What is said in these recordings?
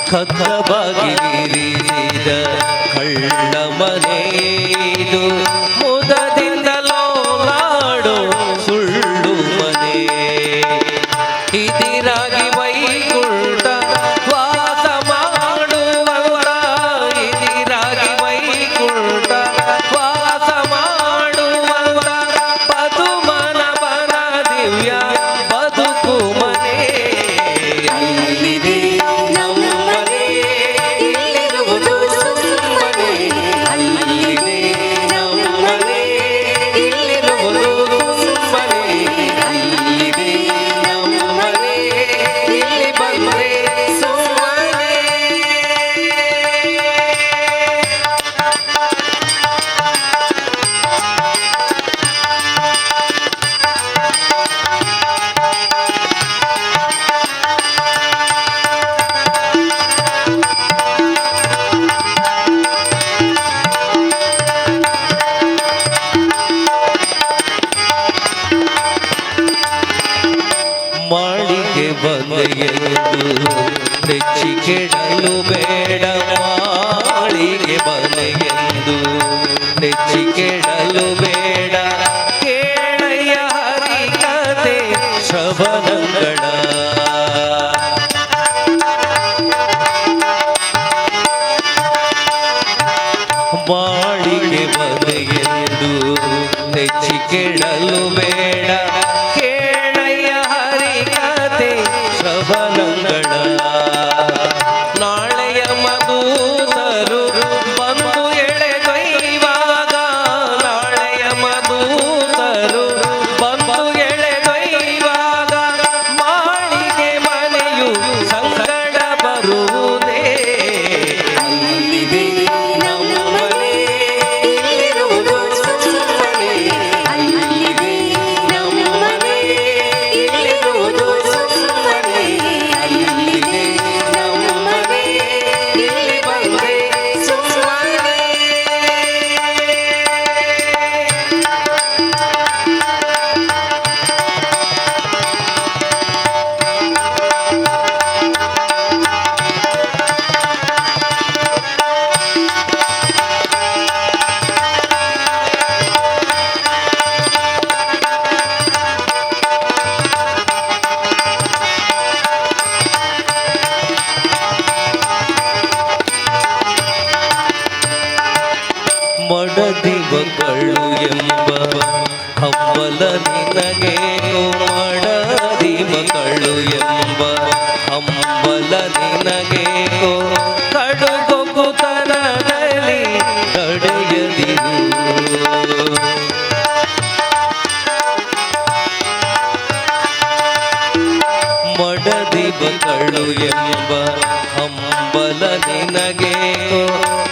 ಕದ್ದ ಬಾಗಿಲಿರಿಸಿದ ಕಳ್ಳ ಮನೆಯಿದು, ಮುದದಿಂದಲೋಲಾಡೋ ಸುಳ್ಳು ಮನೆ. ಇದಿರಾಗಿ ವೈಕುಂಠ ವಾಸ ಮಾಡುವವ, ಇದಿರಾಗಿ ವೈಕುಂಠ ವಾಸ ಮಾಡುವವ, ಪದುಮನಾಭನ ದಿವ್ಯ ಬದುಕು ಮನೆ. ಅಲ್ಲಿದೆ ನಮ್ಮನೆ, ಇಲ್ಲಿರುವುದು ಸುಮ್ಮನೆ. ಅಲ್ಲಿದೆ ನಮ್ಮನೆ, ಇಲ್ಲಿರುವುದು ಸುಮ್ಮನೆ. ಅಲ್ಲಿದೆ ನಮ್ಮನೆ, ಇಲ್ಲಿ ಬಂದ್ರೆ ಸುಮ್ಮನೆ. ಮಾಳಿಗೆ ಬಂದೆಯೆಂದು ನೆಚ್ಚಿ ಕೆಡಲು ಬೇಡ, ಮಾಳಿಗೆ ಬಂದೆಯೆಂದು ನೆಚ್ಚಿ ಕೆಡಲು ಬೇಡ. ಕೇಳಯ್ಯ ಹರಿಕತೆ ಶ್ರವಣಗಳ. ಮಾಳಿಗೆ ಬಂದೆಯೆಂದು ನೆಚ್ಚಿ ಕೆಡಲು ಬೇಡ, ಕೇಳಯ್ಯ ಹರಿಕತೆ ಶ್ರವಣಗಳ. ನಾಳೆಯ ಮಧುತರು ಬಂದು ಎಳೆದೊಯ್ಯುವಾಗ, ನಾಳೆಯ ಮಧುತರು ಬಂದು ಎಳೆದೊಯ್ಯುವಾಗ, ಮಾಳಿಗೆ ಮನೆಯು ಸಂಕಟ ಬರುವುದೇ. ಅಲ್ಲಿದೆ ನಮ್ಮನೆ, ಇಲ್ಲಿರುವುದು ಸುಮ್ಮನೆ. ಅಲ್ಲಿದೆ ನಮ್ಮನೆ, ಇಲ್ಲಿರುವುದು ಸುಮ್ಮನೆ. ಅಲ್ಲಿದೆ ನಮ್ಮನೆ, ಇಲ್ಲಿ ಬಂದ್ರೆ ಸುಮ್ಮನೆ. ಮಡದಿ ಮಕ್ಕಳು ಎಂಬ ಹಂಬಲ ನಿನಗೇಕು, ಮಡದಿ ಮಕ್ಕಳು ಎಂಬ ಹಂಬಲ ನಿನಗೇಕು, ಕಡುಗೊಗ್ಗುತನದಲ್ಲಿ ನಡೆಯದಿರು. ಮಡದಿ ಮಕ್ಕಳು ಎಂಬ ಹಂಬಲ ನಿನಗೇಕು,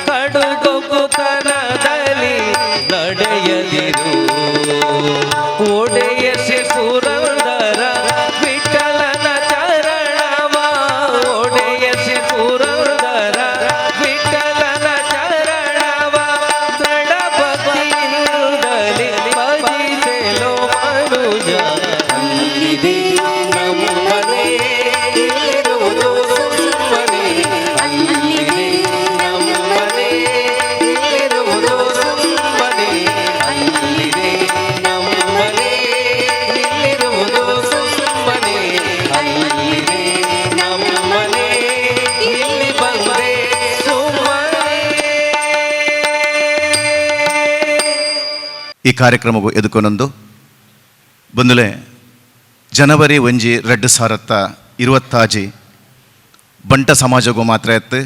ಕಡುಗೊಗ್ಗುತನದಲ್ಲಿ ನಡೆಯದಿರು. ಒಡೆಯ ಶ್ರೀ ಪುರಂದರ ವಿಠಲನ ಚರಣವ, ಒಡೆಯ ಶ್ರೀ ಪುರಂದರ ವಿಠಲನ ಚರಣವ, ದೃಢ ಭಕ್ತಿಯಿಂದಲೇ ಭಜಿಸೆಲೋ ಮನುಜ. ಅಲ್ಲಿದೆ ನಮ್ಮನೆ, ಇಲ್ಲಿರುವುದು ಸುಮ್ಮನೆ. ಅಲ್ಲಿದೆ ನಮ್ಮನೆ, ಇಲ್ಲಿರುವುದು ಸುಮ್ಮನೆ. ಅಲ್ಲಿದೆ ನಮ್ಮನೆ, ಇಲ್ಲಿರುವುದು ಸುಮ್ಮನೆ. ಅಲ್ಲಿದೆ ನಮ್ಮನೆ, ಇಲ್ಲಿ ಬಂದ್ರೆ ಸುಮ್ಮನೆ. ಈ ಕಾರ್ಯಕ್ರಮವು ಎದುಕೊನೊಂದು ಬಂದುಲೆ ಜನವರಿ 1 2026 ಬಂಟ ಸಮಾಜಗೂ ಮಾತ್ರ ಎತ್ತು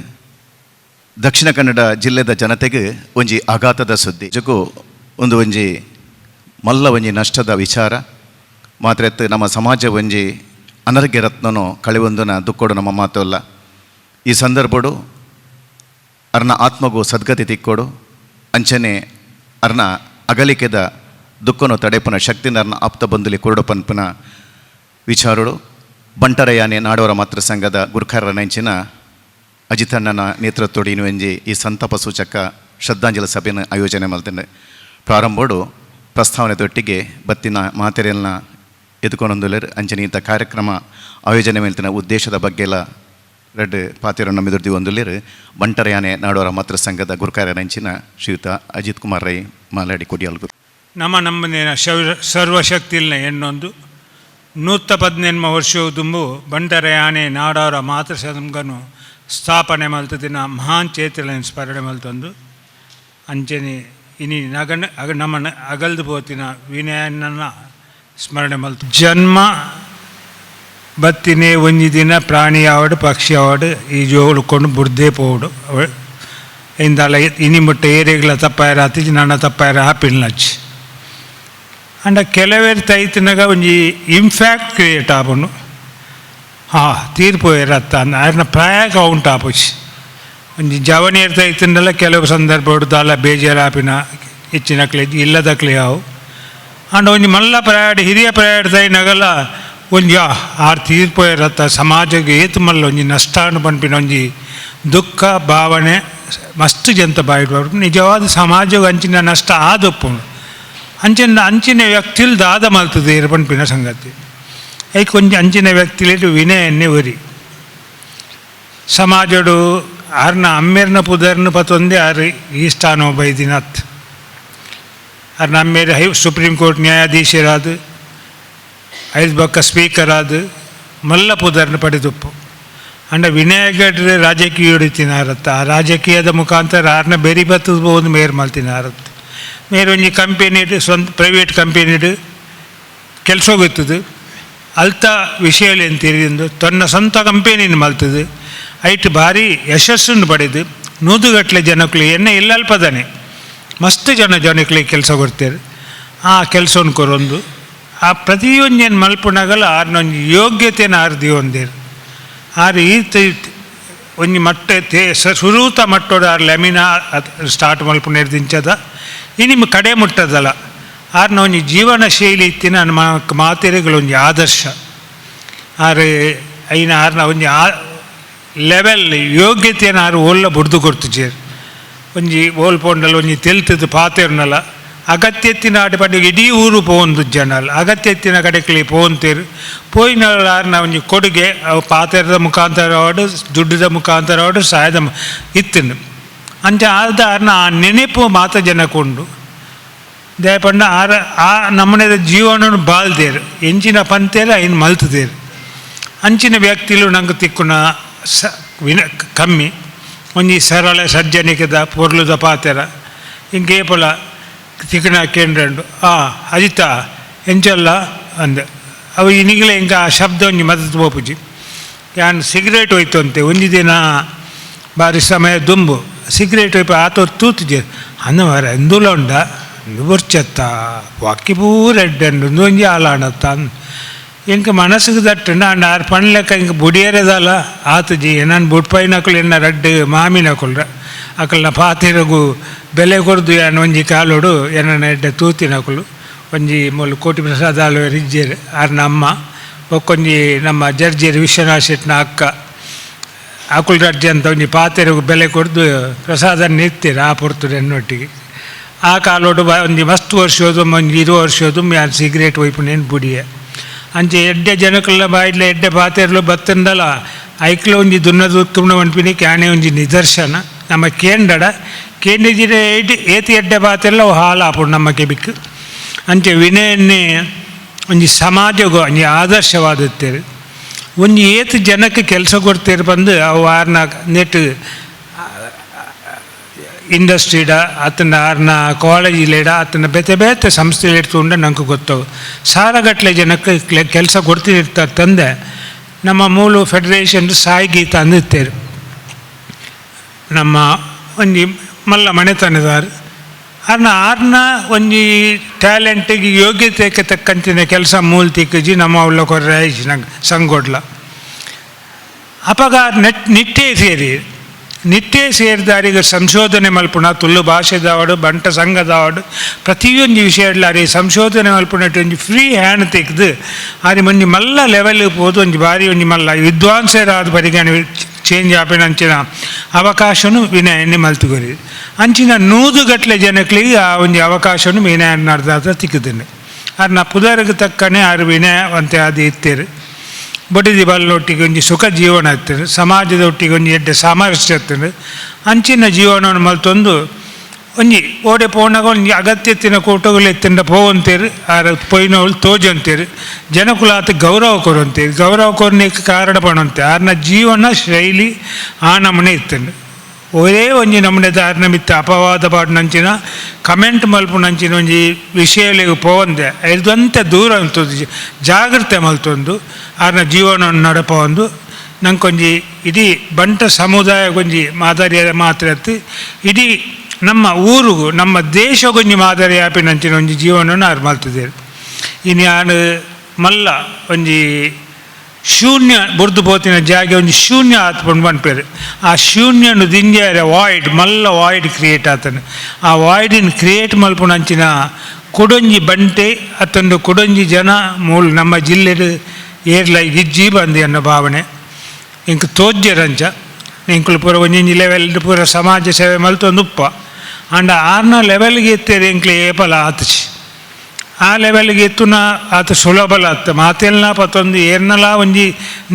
ದಕ್ಷಿಣ ಕನ್ನಡ ಜಿಲ್ಲೆದ ಜನತೆಗೆ ಒಂಜಿ ಆಘಾತದ ಸುದ್ದಿ ಜಗು ಒಂದು ಒಂಜಿ ಮಲ್ಲ ಒಂಜಿ ನಷ್ಟದ ವಿಚಾರ ಮಾತ್ರ ಎತ್ತು ನಮ್ಮ ಸಮಾಜ ಒಂಜಿ ಅನರ್ಘ್ಯ ರತ್ನನು ಕಳೆವೊಂದುನ ದುಕ್ಕೊಡು ನಮ್ಮ ಮಾತಲ್ಲ. ಈ ಸಂದರ್ಭಡು ಅರ್ನ ಆತ್ಮಗೂ ಸದ್ಗತಿ ತಿಕ್ಕೊಡು, ಅಂಚನೆ ಅರ್ನ ಅಗಲಿಕೆದ ದುಃಖನು ತಡೆಪುನ ಶಕ್ತಿನ ಅರ್ನ ಆಪ್ತ ಬಂದುಲಿ ಕುರುಡು ಪನ್ಪುನ ವಿಚಾರಡು ಬಂಟರಯಾನೆ ನಾಡೋರ ಮಾತೃ ಸಂಘದ ಗುರ್ಖಾರರ ನೆಂಚಿನ ಅಜಿತಣ್ಣನ ನೇತೃತ್ವಡು ಇನುವೆಂಜಿ ಈ ಸಂತಾಪ ಸೂಚಕ ಶ್ರದ್ಧಾಂಜಲಿ ಸಭೆಯನ್ನು ಆಯೋಜನೆ ಮಲ್ತೇನೆ. ಪ್ರಾರಂಭೋಡು ಪ್ರಸ್ತಾವನೆ ದೊಟ್ಟಿಗೆ ಬತ್ತಿನ ಮಾತೆರೆಲ್ನ ಎದುಕೊಂಡೊಂದುಲೆರ್, ಅಂಚನೆ ಇಂಥ ಕಾರ್ಯಕ್ರಮ ಆಯೋಜನೆ ಮೇಲ್ತಿನ ಉದ್ದೇಶದ ಬಗ್ಗೆ ಎಲ್ಲ ರಡ್ಡ್ ಪಾತೆರ ನಮ್ಮೆದುರ್ದಿ ಒಂದುಲ್ಲೆರ್ ಬಂಟರ ಯಾನೆ ನಾಡೋರ ಮಾತೃ ಸಂಘದ ಗುರುಕಾರ್ಯರಂಚಿನ ಶ್ರೀಯುತ ಅಜಿತ್ ಕುಮಾರ್ ರೈ ಮಾಲಾಡಿ ಕೊಡಿಯಾಲ್ಗು. ನಮ್ಮ ನಮ್ಮನೇನ ಸರ್ವಶಕ್ತಿಲ್ನ ಎನ್ನೊಂದು 118 ವರ್ಷ ದುಂಬು ಬಂಟರ ಯಾನೆ ನಾಡೋರ ಮಾತೃ ಸಂಘನು ಸ್ಥಾಪನೆ ಮಲ್ತದಿನ ಮಹಾನ್ ಚೇತನ ಸ್ಮರಣೆ ಮಲ್ತೊಂದು ಅಂಚನೆ ಇನಿ ನಗನ ಅಗ ನಮ್ಮನ ಅಗಲ್ದು ಪೋತಿನ ವಿನಯನ ಸ್ಮರಣೆ ಮಲ್ತು. ಜನ್ಮ ಬತ್ತಿನೇ ಒಂಜಿ ದಿನ ಪ್ರಾಣಿ ಆವಡು ಪಕ್ಷಿ ಆವಡು ಈ ಜೋಳುಕೊಂಡು ಬುಡ್ದೇ ಪೋವಡು. ಇಂದಾಲ ಇನಿ ಮುಟ್ಟ ಏರಿಗಳ ತಪ್ಪಾಯರ ಆತಿಜಿ ನನ್ನ ತಪ್ಪಾಯರ ಆಪಿಲ್ನಚ್ಚಿ. ಅಂಡ ಕೆಲವೇರು ತೈತಿನಾಗ ಒಂಜಿ ಇಂಫ್ಯಾಕ್ಟ್ ಕ್ರಿಯೇಟ್ ಆಪುಂಡು. ಹಾ ತೀರ್ಪೋಯರತ್ತ ಆರ್ನ ಪ್ರಾಯ ಕೌಂಟ್ ಆಪುಜಿ. ಒಂಜಿ ಜವನಿಯರ್ ತೈತಿಂಡಲ ಕೆಲವು ಸಂದರ್ಭ ದಾಲ ಬೇಜಾರಾಪಿನ ಹೆಚ್ಚಿನಕ್ಲೆ ಇಲ್ಲದಕ್ಲೆ ಯಾವು. ಅಂಡ ಒಂಜಿ ಮಲ್ಲ ಪ್ರಾಯಡ್ ಹಿರಿಯ ಪ್ರಾಯಡ್ ತೈನಗಲ ಒಂಜಿ ಆರ್ ತೀರ್ಪೋಯರತ್ತ, ಸಮಾಜಕ್ಕೆ ಏತು ಮಲ್ಲ ಒಂಜಿ ನಷ್ಟಾನು ಪನ್ಪಿನ ಒಂಜಿ ದುಃಖ ಭಾವನೆ ಮಸ್ತ್ ಜಂತ ಬಾಯಿಡ್. ನಿಜವಾದ ಸಮಾಜಕ್ಕೆ ಅಂಚಿನ ನಷ್ಟ ಆದೊಪ್ಪುಂಡು. ಅಂಚಿನ ಅಂಚಿನ ವ್ಯಕ್ತಿಲ್ ದಾದ ಮಲ್ತದೆ ಪನ್ಪಿನ ಸಂಗತಿ. ಐಕ್ ಒಂಜಿ ಅಂಚಿನ ವ್ಯಕ್ತಿಲಿಟ್ಟು ವಿನಯನ್ನೇ ಒರಿ ಸಮಾಜಡು ಆರ್ನ ಅಮ್ಮೇರ್ನ ಪುದರ್ನ ಪತ್ತೊಂದೇ ಆರು ಈಸ್ಟಾನೋ ಬೈದಿನತ್. ಆರ್ನ ಅಮ್ಮೇರ್ high supreme court ನ್ಯಾಯಾಧೀಶರಾದ, ಐದು ಬೊಕ್ಕ ಸ್ಪೀಕರ್ ಆದ ಮಲ್ಲ ಪುದರ್ನ ಪಡೆದುಪ್ಪು. ಅಂಡ ವಿನಯಗಡ್ರೆ ರಾಜಕೀಯ ಹಿಡಿತಿನಾರತ್ತ, ಆ ರಾಜಕೀಯದ ಮುಖಾಂತರ ಆರ್ನ ಬೆರಿ ಬತ್ತದ ಮೇರ್ ಮಲ್ತಿನಾರತ್ತ. ಮೇರ್ ಒಂಜಿ ಕಂಪೆನಿಡ್ ಸ್ವಂತ ಪ್ರೈವೇಟ್ ಕಂಪೆನಿಡ್ ಕೆಲಸ ಹೋಗುತ್ತದೆ. ಅಲ್ತ ವಿಷಯಗಳು ತಿಳಿದು ತನ್ನ ಸ್ವಂತ ಕಂಪೆನಿನ ಮಲ್ತದೆ. ಐಟ್ ಭಾರಿ ಯಶಸ್ಸನ್ನು ಪಡೆದು ನೂದುಗಟ್ಟಲೆ ಜನಕ್ಕಳು ಎಣ್ಣೆ ಇಲ್ಲಲ್ಪದಾನೆ ಮಸ್ತ್ ಜನ ಜನಗಳಿಗೆ ಕೆಲಸ ಕೊಡ್ತಾರೆ. ಆ ಕೆಲಸವನ್ನು ಕೊರೊಂದು ಆ ಪ್ರತಿಯೊಂಜೇನು ಮಲ್ಪುನಗಲ ಆರ್ನೊಂಜಿ ಯೋಗ್ಯತೆಯನ್ನು ಆರ್ ದಿಯೊಂದೇರು. ಆರ್ ಈತ ಒಂಜಿ ಮಟ್ಟ ತೇ ಸುರೂತ ಮಟ್ಟೋಡು ಆರ್ ಲೆಮಿನ ಸ್ಟಾರ್ಟ್ ಮಲ್ಪುನೇರ್ದಿಂಚದ ಇನಿ ಕಡೆ ಮುಟ್ಟದಲ್ಲ. ಆರ್ನ ಒಂಜಿ ಜೀವನ ಶೈಲಿ ಇತ್ತಿನ ಮಾತೆರೆಗಳು ಒಂಜಿ ಆದರ್ಶ. ಆರ್ ಐನ ಆರ್ನ ಒಂಜಿ ಆ ಲೆವೆಲ್ ಯೋಗ್ಯತೆಯನ್ನು ಆರು ಓಲ್ಲ ಬುಡ್ದು ಕೊಡ್ತುಜೇರು. ಒಂಜಿ ಓಲ್ ಪೋಂಡಲ ಒಂಜಿ ತೆಲ್ತದ್ದು ಪಾತೆರ್ನಲ ಅಗತ್ಯತ್ತಿನ ಆಟ ಪಂಡ ಇಡೀ ಊರು ಪೋವೊಂದು ಜನಲ್ ಅಗತ್ಯತ್ತಿನ ಕಡೆಕ್ಲಿ ಪೋಂತೇರು. ಪೋಯಿನ ಆರ್ನ ಒಂಜಿ ಕೊಡುಗೆ ಅವು ಪಾತೆರದ ಮುಖಾಂತರ ಆವಡ್, ದುಡ್ಡುದ ಮುಖಾಂತರ ಆವಡ್, ಸಹಾಯದ ಇತ್ತಿನ. ಅಂಚ ಆದ ಆರ್ನ ಆ ನೆನಪು ಮಾತ ಜನಕ್ಕೆ ಉಂಡು. ದಯಪಂಡ ಆರ ಆ ನಮ್ಮನೆದ ಜೀವನ ಬಾಲ್ದೇರು ಎಂಚಿನ ಪಂತೇರು ಐನ್ ಮಲ್ತದೇರು. ಅಂಚಿನ ವ್ಯಕ್ತಿಲು ನಂಗೆ ತಿಕ್ಕುನ ಸ ವಿನ ಕಮ್ಮಿ. ಒಂಜಿ ಸರಳ ಸಜ್ಜನಿಕೆದ ಪೊರ್ಲುದ ಪಾತೆರ. ಇಂಕೇಪಲ ತಿಕ್ಕಣ ಕೇಂದ್ರಂಡು ಆ ಅಜಿತ ಎಂಚಲ್ಲ ಅಂದೆ. ಅವು ಇನಿಗಲೇ ಇಂಕ ಆ ಶಬ್ದ ಒಂಜಿ ಮದತ್ ಪೋಪುಜಿ. ಯಾನ್ ಸಿಗರೇಟ್ ಹೋಯ್ತು ಅಂತೆ ಒಂಜಿ ದಿನ ಬಾರಿ ಸಮಯ ದುಂಬು ಸಿಗರೇಟ್ ಹೋಯ್ಪ ಆತೋ ತೂತುಜೆ ಅಂದ ಮಾರ ಎಂದುಲ ಉಂಡ ಇಂದು ಬೊರ್ಚತ್ತ ವಾಕಿ ಪೂರ ಎಡ್ಡೆ ಉಂಡು ಒಂಜಿ ಆಲಾಣತ್ತ. ಎಂಕ ಮನಸ್ಸಿಗೆ ದಟ್ಟಂಡ. ಅಂಡ ಆರು ಪಣ್ಲೆಕ್ಕ ಇಂಕ ಬುಡಿಯರೆದಲ್ಲ ಆತುಜಿ. ನಾನು ಬುಡ್ಪೈನಕುಲು ಎನ್ನ ರಡ್ಡು ಮಾಮಿನಕುಲ್ರ ಅಕಲ್ನ ಪಾತೆರಗು ಬೆಲೆ ಕೊರ್ದು ಯಾನ್ ಒಂಜಿ ಕಾಲೋಡು ಎನ್ನ ಎಡ್ಡೆ ತೂತಿನಕುಲು. ಒಂಜಿ ಮೂಲು ಕೋಟಿ ಪ್ರಸಾದ ಆಳ್ವೆರ್ ಇಜ್ಜೆರ್ ಆರ್ನ ಅಮ್ಮ, ಬೊಕ್ಕೊಂಜಿ ನಮ್ಮ ಜರ್ಜೇರಿ ವಿಶ್ವನಾಥ ಶೆಟ್ನ ಅಕ್ಕ. ಅಕುಲ್ ರಡ್ಜೆ ಅಂತ ಒಂಜಿ ಪಾತೆರಗು ಬೆಲೆ ಕೊರ್ದು ಪ್ರಸಾದ ನಿರ್ತೀರ ಆ ಪೊರ್ತುಡು ಎನ್ನೊಟ್ಟಿಗೆ. ಆ ಕಾಲೋಡು ಒಂಜಿ ಮಸ್ತ್ ವರ್ಷೋದು ಒಂಜಿ 20 ವರ್ಷೋದು ಯಾನ್ ಸಿಗರೇಟ್ ಒಯ್ಪುನೇನು ಬುಡಿಯೆ. ಅಂಚೆ ಎಡ್ಡೆ ಜನಕುಲ್ಲ ಬಾಯಿಡ್ಲ ಎಡ್ಡೆ ಪಾತೆರ್ಲು ಬತ್ತಂದಲ ಐಕ್ಲ ಒಂಜಿ ದುನ್ನ ದುತ್ತುಂಡ ಪನ್ಪಿನಿ ಕ್ಯಾನೆ ಒಂಜಿ ನಿದರ್ಶನ. ನಮ್ಮ ಕೇಂಡಡ ಕೇಂಡಿಜಿರೆ ಏಟಿ ಏತಿ ಎಡ್ಡೆ ಪಾತೆರ್ಲ ಅವು ಹಾಲು ಆಪುಂಡು ನಮ್ಮ ಕೆಬಿಕ್. ಅಂಚೆ ವಿನಯನ್ನೇ ಒಂಜಿ ಸಮಾಜಗೂ ಒಂಜಿ ಆದರ್ಶವಾದತ್ತೇರು. ಒಂಜಿ ಏತ್ ಜನಕ್ಕೆ ಕೆಲಸ ಕೊಡ್ತೇರು ಬಂದು ಅವು ಆರ್ನ ನೆಟ್ ಇಂಡಸ್ಟ್ರಿಡ ಆತನ ಆರ್ನ ಕಾಲೇಜಿಲೇಡ ಆತನ ಬೇತೆ ಬೇತೆ ಸಂಸ್ಥೆಲಿ ಉಂಡ ನಂಗೆ ಗೊತ್ತವು. ಸಾರಗಟ್ಟಲೆ ಜನಕ್ಕೆ ಕೆಲಸ ಕೊಡ್ತಿರ್ತಾರೆ ತಂದೆ. ನಮ್ಮ ಮೂಲ ಫೆಡರೇಷನ್ ಸಾಯಿ ಗೀತಾ ಅಂದಿತ್ತೇರು. ನಮ್ಮ ಒಂಜಿ ಮಲ್ಲ ಮನೆತನದಾರ್ ಆರ್ನ ಆರ್ನ ಒಂಜಿ ಟ್ಯಾಲೆಂಟಿಗೆ ಯೋಗ್ಯತೆಗೆ ತಕ್ಕಂತಿನ ಕೆಲಸ ಮೂಲ ತಿಕ್ಕಜಿ ನಮ್ಮ ಉಳ್ಳ ಕೊರ್ರೆ ನಂಗೆ ಸಂಗೊಡ್ಲ. ಅಪಗ ನೆಟ್ ನಿಟ್ಟೆ ಸೇರಿ ನಿಟ್ಟೆ ಸೇರಿದಾರಿಗೆ ಸಂಶೋಧನೆ ಮಲ್ಪುಣ ತುಳು ಭಾಷೆದಾವಡು ಬಂಟ ಸಂಘದಾವಡು ಪ್ರತಿಯೊಂದು ವಿಷಯ ಸಂಶೋಧನೆ ಮಲ್ಪುಣ ಒಂಜಿ ಫ್ರೀ ಹ್ಯಾಂಡ್ ತೆಗ್ದು ಆರಿ ಒಂಜಿ ಮಲ್ಲ ಲೆವೆಲ್ ಪೋದು ಒಂಜಿ ಬಾರಿ ಒಂಜಿ ಮಲ್ಲ ವಿದ್ವಾಂಸರಾದ ಪರಿಗಣೆ ಚೇಂಜ್ ಆಪಿನ ಅಂಚಿನ ಅವಕಾಶನು ವಿನಯನ್ನೇ ಮಲ್ತುಕೊರಿ. ಅಂಚಿನ ನೂದುಗಟ್ಟಲೆ ಜನಗಳಿಗೆ ಆ ಒಂಜಿ ಅವಕಾಶನು ವಿನಯ ನಡ್ದಾದ ತಿಕ್ಕುತ್ತೇನೆ. ಆರ್ನ ಪುದರ್ಗೆ ತಕ್ಕನೆ ಆರು ವಿನಯ ಅಂತೆ ಅದು ಇತ್ತೇರು. ಬೊಡಿದಿ ಬಲ್ಲೊಟ್ಟಿಗೆ ಒಂಜಿ ಸುಖ ಜೀವನ ಇತ್ತುಂಡು, ಸಮಾಜದ ಒಟ್ಟಿಗೆ ಒಂಜಿ ಎಡ್ಡೆ ಸಾಮರಸ್ಯ ಇತ್ತುಂಡು. ಅಂಚಿನ ಜೀವನವನ್ನು ಮಲ್ತೊಂದು ಒಂಜಿ ಓಡೆ ಪೋನಾಗ ಒಂಜಿ ಅಗತ್ಯ ಇತ್ತಿನ ಕೂಟಗಳು ಎತ್ತಿಂಡ ಪೋವಂತೇರು, ಆರ ಪೊಯ್ನವಳು ತೋಜಂತೇರು, ಜನಕುಲಾತ ಗೌರವ ಕೊರೊಂತೇರು. ಗೌರವ ಕೊರ್ನಿಕ್ ಕಾರಣ ಪಣಂತೆ ಆರ್ನ ಜೀವನ ಶೈಲಿ ಆ ನಮೂನೆ ಇತ್ತುಂಡು. ಒರೇ ಒಂಜಿ ನಮೂನೆದ ಆರ್ನ ಮಿತ್ತ ಅಪವಾದ ಪಾಡುನಂಚಿನ ಕಮೆಂಟ್ ಮಲ್ಪುನಂಚಿನ ಒಂಜಿ ವಿಷಯಗಳಿಗೆ ಪೋವಂದೆ ಐದಂತೆ ದೂರ ಅಂತದ್ದು ಜಾಗ್ರತೆ ಮಲ್ತೊಂದು ಆರ್ನ ಜೀವನವನ್ನು ನಡಪವೊಂದು ನಂಕೊಂಜಿ ಇಡೀ ಬಂಟ ಸಮುದಾಯ ಒಂಜಿ ಮಾದರಿಯ ಮಾತ್ರ ಅತ್ತು, ಇಡೀ ನಮ್ಮ ಊರುಗು ನಮ್ಮ ದೇಶಗೊಂಜಿ ಮಾದರಿ ಆಪಿನಂಚಿನ ಒಂಜಿ ಜೀವನವನ್ನು ಆರು ಮಲ್ತಿದ್ದೇವೆ. ಇನ್ನು ಯಾನು ಮಲ್ಲ ಒಂಜಿ ಶೂನ್ಯ ಬುರ್ದು ಪೋತಿನ ಜಾಗೆ ಒಂಜಿ ಶೂನ್ಯ ಆತ್ಪಂಡು ಪನ್ಪೇರು. ಆ ಶೂನ್ಯನು ದಿಂಜಾರೆ ವಾಯ್ಡ್ ಮಲ್ಲ ವಾಯ್ಡ್ ಕ್ರಿಯೇಟ್ ಆತನು. ಆ ವಾಯ್ಡಿನ ಕ್ರಿಯೇಟ್ ಮಲ್ಪುನಂಚಿನ ಕುಡೊಂಜಿ ಬಂಟೆ ಅತ್ತೊಂದು ಕುಡೊಂಜಿ ಜನ ಮೂಲ ನಮ್ಮ ಜಿಲ್ಲೆಡ್ ಏರ್ಲ ಇಜ್ಜಿ ಬಂದಿ ಅನ್ನೋ ಭಾವನೆ ಇಂಕ್ ತೋಜ್ಜೆರಂಚ. ಎಂಕುಲು ಪೂರ ಒಂಜೊಂಜಿ ಲೆವೆಲ್ ಪೂರ ಸಮಾಜ ಸೇವೆ ಮಲ್ತೊಂದು ಉಪ್ಪ ಆಂಡ ಆರ್ನ ಲೆವೆಲ್ಗೆ ಎತ್ತೇರು ಎಂಕ್ಲೆ ಏಪಲ ಆತುಜಿ. ಆ ಲೆವೆಲ್ಗೆ ಎತ್ತುನ ಆತ ಸುಲಭಲ ಆತ ಮಾತೆಲ್ಲ ಪತ್ತೊಂದು ಏರ್ನಲ ಒಂಜಿ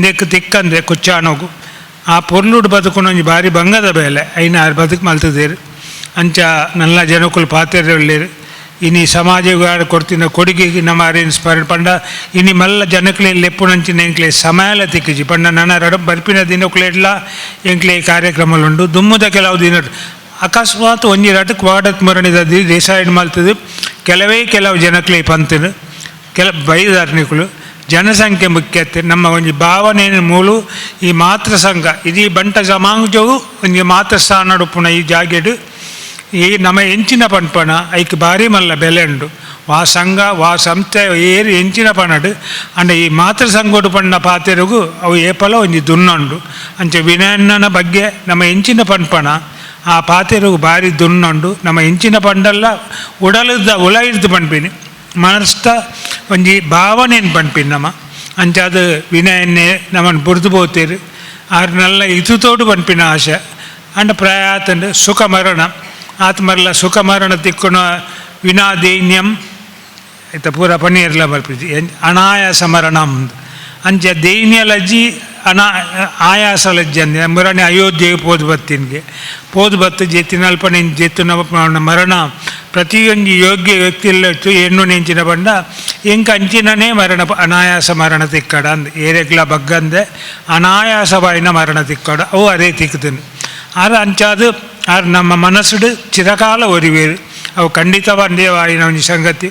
ನೆಕ್ ತಿಕ್ಕಂದೆ ಕುಚ್ಚಾಣೋಗು ಆ ಪೊರ್ಲುಡು ಬದುಕುನ ಒಂಜಿ ಬಾರಿ ಬಂಗದ ಬೇಲೆ ಐನ ಆರು ಬದುಕು ಮಲ್ತದೇರು. ಅಂಚ ನಲ್ಲ ಜನಕುಲು ಪಾತೆರ ಇನಿ ಸಮಾಜ ಕೊಡ್ತಿನ ಕೊಡುಗೆಗೆ ನಮ್ಮ ಅರೇಂಜ್ ಸ್ಮರಣೆ ಪಂಡ ಇನಿ ಮಲ್ಲ ಜನಕ್ಲೆ ಲೆಪ್ಪುನಂಚಿನ ಎಂಕ್ಲೆ ಸಮಯಲ ತಿಕ್ಕಿಜಿ ಪಂಡ ನನ್ನ ರಡ ಬರ್ಪಿನ ದಿನಕ್ಲೆಡ್ಲ ಎಂಕ್ಲೆ ಕಾರ್ಯಕ್ರಮಲುಂಡು. ದುಮ್ಮುದ ಕೆಲವು ದಿನ ಅಕಸ್ಮಾತ್ ಒಂಜಿ ರಟ್ ಕ್ವಾಡತ್ ಮರಣಿದ ಡಿಸೈಡ್ ಮಲ್ತದು ಕೆಲವೇ ಕೆಲವು ಜನಕ್ಲೆ ಪಂತನು ಕೆಲ ಬೈದಾರ್ನಿಕುಲು ಜನಸಂಖ್ಯೆ ಮುಖ್ಯತೆ ನಮ್ಮ ಒಂಜಿ ಭಾವನೆ ಮೂಲು ಈ ಮಾತೃ ಸಂಘ ಇದೀ ಬಂಟ ಜಮಾಂಜವು ಒಂಜಿ ಮಾತೃ ಸ್ಥಾನ ಉಪ್ಪುನ ಈ ಜಾಗೆಡು ಈ ನಮ್ಮ ಎಂಚಿನ ಪನ್ಪಣ ಐಕ್ ಭಾರಿ ಮಲ್ಲ ಬೆಲೆ ಉಂಡು. ವಾ ಸಂಘ ವಾ ಸಂಸ್ಥೆ ಏರು ಎಂಚಿನ ಪನಡು ಅಂಡ ಈ ಮಾತೃ ಸಂಘೋಡು ಪಣ್ಣ ಪಾತೆರಗು ಅವು ಏಪಲ ಒಂಜಿ ದುನ್ನಂಡು. ಅಂಚೆ ವಿನಯಣ್ಣನ ಬಗ್ಗೆ ನಮ್ಮ ಎಂಚಿನ ಪನ್ಪಣ ಆ ಪಾತೆರಗು ಭಾರಿ ದುನ್ನಂಡು. ನಮ್ಮ ಎಂಚಿನ ಪಂಡಲ್ಲ ಉಡಲದ ಉಲೈರ್ದು ಪನ್ಪಿನಿ ಮನಸ್ತ ಒಂಜಿ ಭಾವನೆಯನ್ನು ಪನ್ಪಿನಿ ನಮ್ಮ. ಅಂಚಾದ ವಿನಯನ್ನೇ ನಮ್ಮನ್ನು ಬುರ್ದು ಪೋತೇರು ಆರು ನಲ್ಲ ಇತುತೋಡು ಪನ್ಪಿನ ಆಶೆ ಅಂಡ ಪ್ರಾಯ ಆತಂಡು ಸುಖ ಮರಣ ಆತ್ಮರ್ಲ ಸುಖ ಮರಣ ತಿಕ್ಕುನ ವಿನಾದೈನ್ಯಂ ಆಯ್ತ ಪೂರ ಪನ್ನೀರ್ಲ ಬರ್ಪಿಜಿ ಅನಾಯಾಸ ಮರಣ ಅಂಚೆ ದೈನ್ಯ ಲಜ್ಜಿ ಅನಾ ಆಯಾಸ ಲಜ್ಜೆ ಅಂದೆ ಮುರಣೆ ಅಯೋಧ್ಯೆಗೆ ಪೋದು ಬತ್ತಿನ್ಗೆ ಪೋದು ಬತ್ತು ಜೆತ್ತಿನಲ್ಪ ಜೆತ್ತುನ ಮರಣ ಪ್ರತಿಯೊಂದು ಯೋಗ್ಯ ವ್ಯಕ್ತಿ ಹೆಣ್ಣು ನೆಂಚಿನ ಬಂಡ ಎಂಕ ಅಂಚಿನನೇ ಮರಣ ಅನಾಯಾಸ ಮರಣ ತಿಕ್ಕಡ ಅಂದ್ ಏರೆಗ್ಲ ಬಗ್ಗಂದೆ ಅನಾಯಾಸವಾಯಿನ ಮರಣ ತಿಕ್ಕಡ ಅವು ಅದೇ ತಿಕ್ಕುತ್ತೇನೆ. ಆರ ಅಂಚಾದು ಆರ್ ನಮ್ಮ ಮನಸ್ಸುಡು ಚಿರಕಾಲ ಒರಿವೇರು ಅವು ಖಂಡಿತವಾಯಿನ ಒಂಜಿ ಸಂಗತಿ.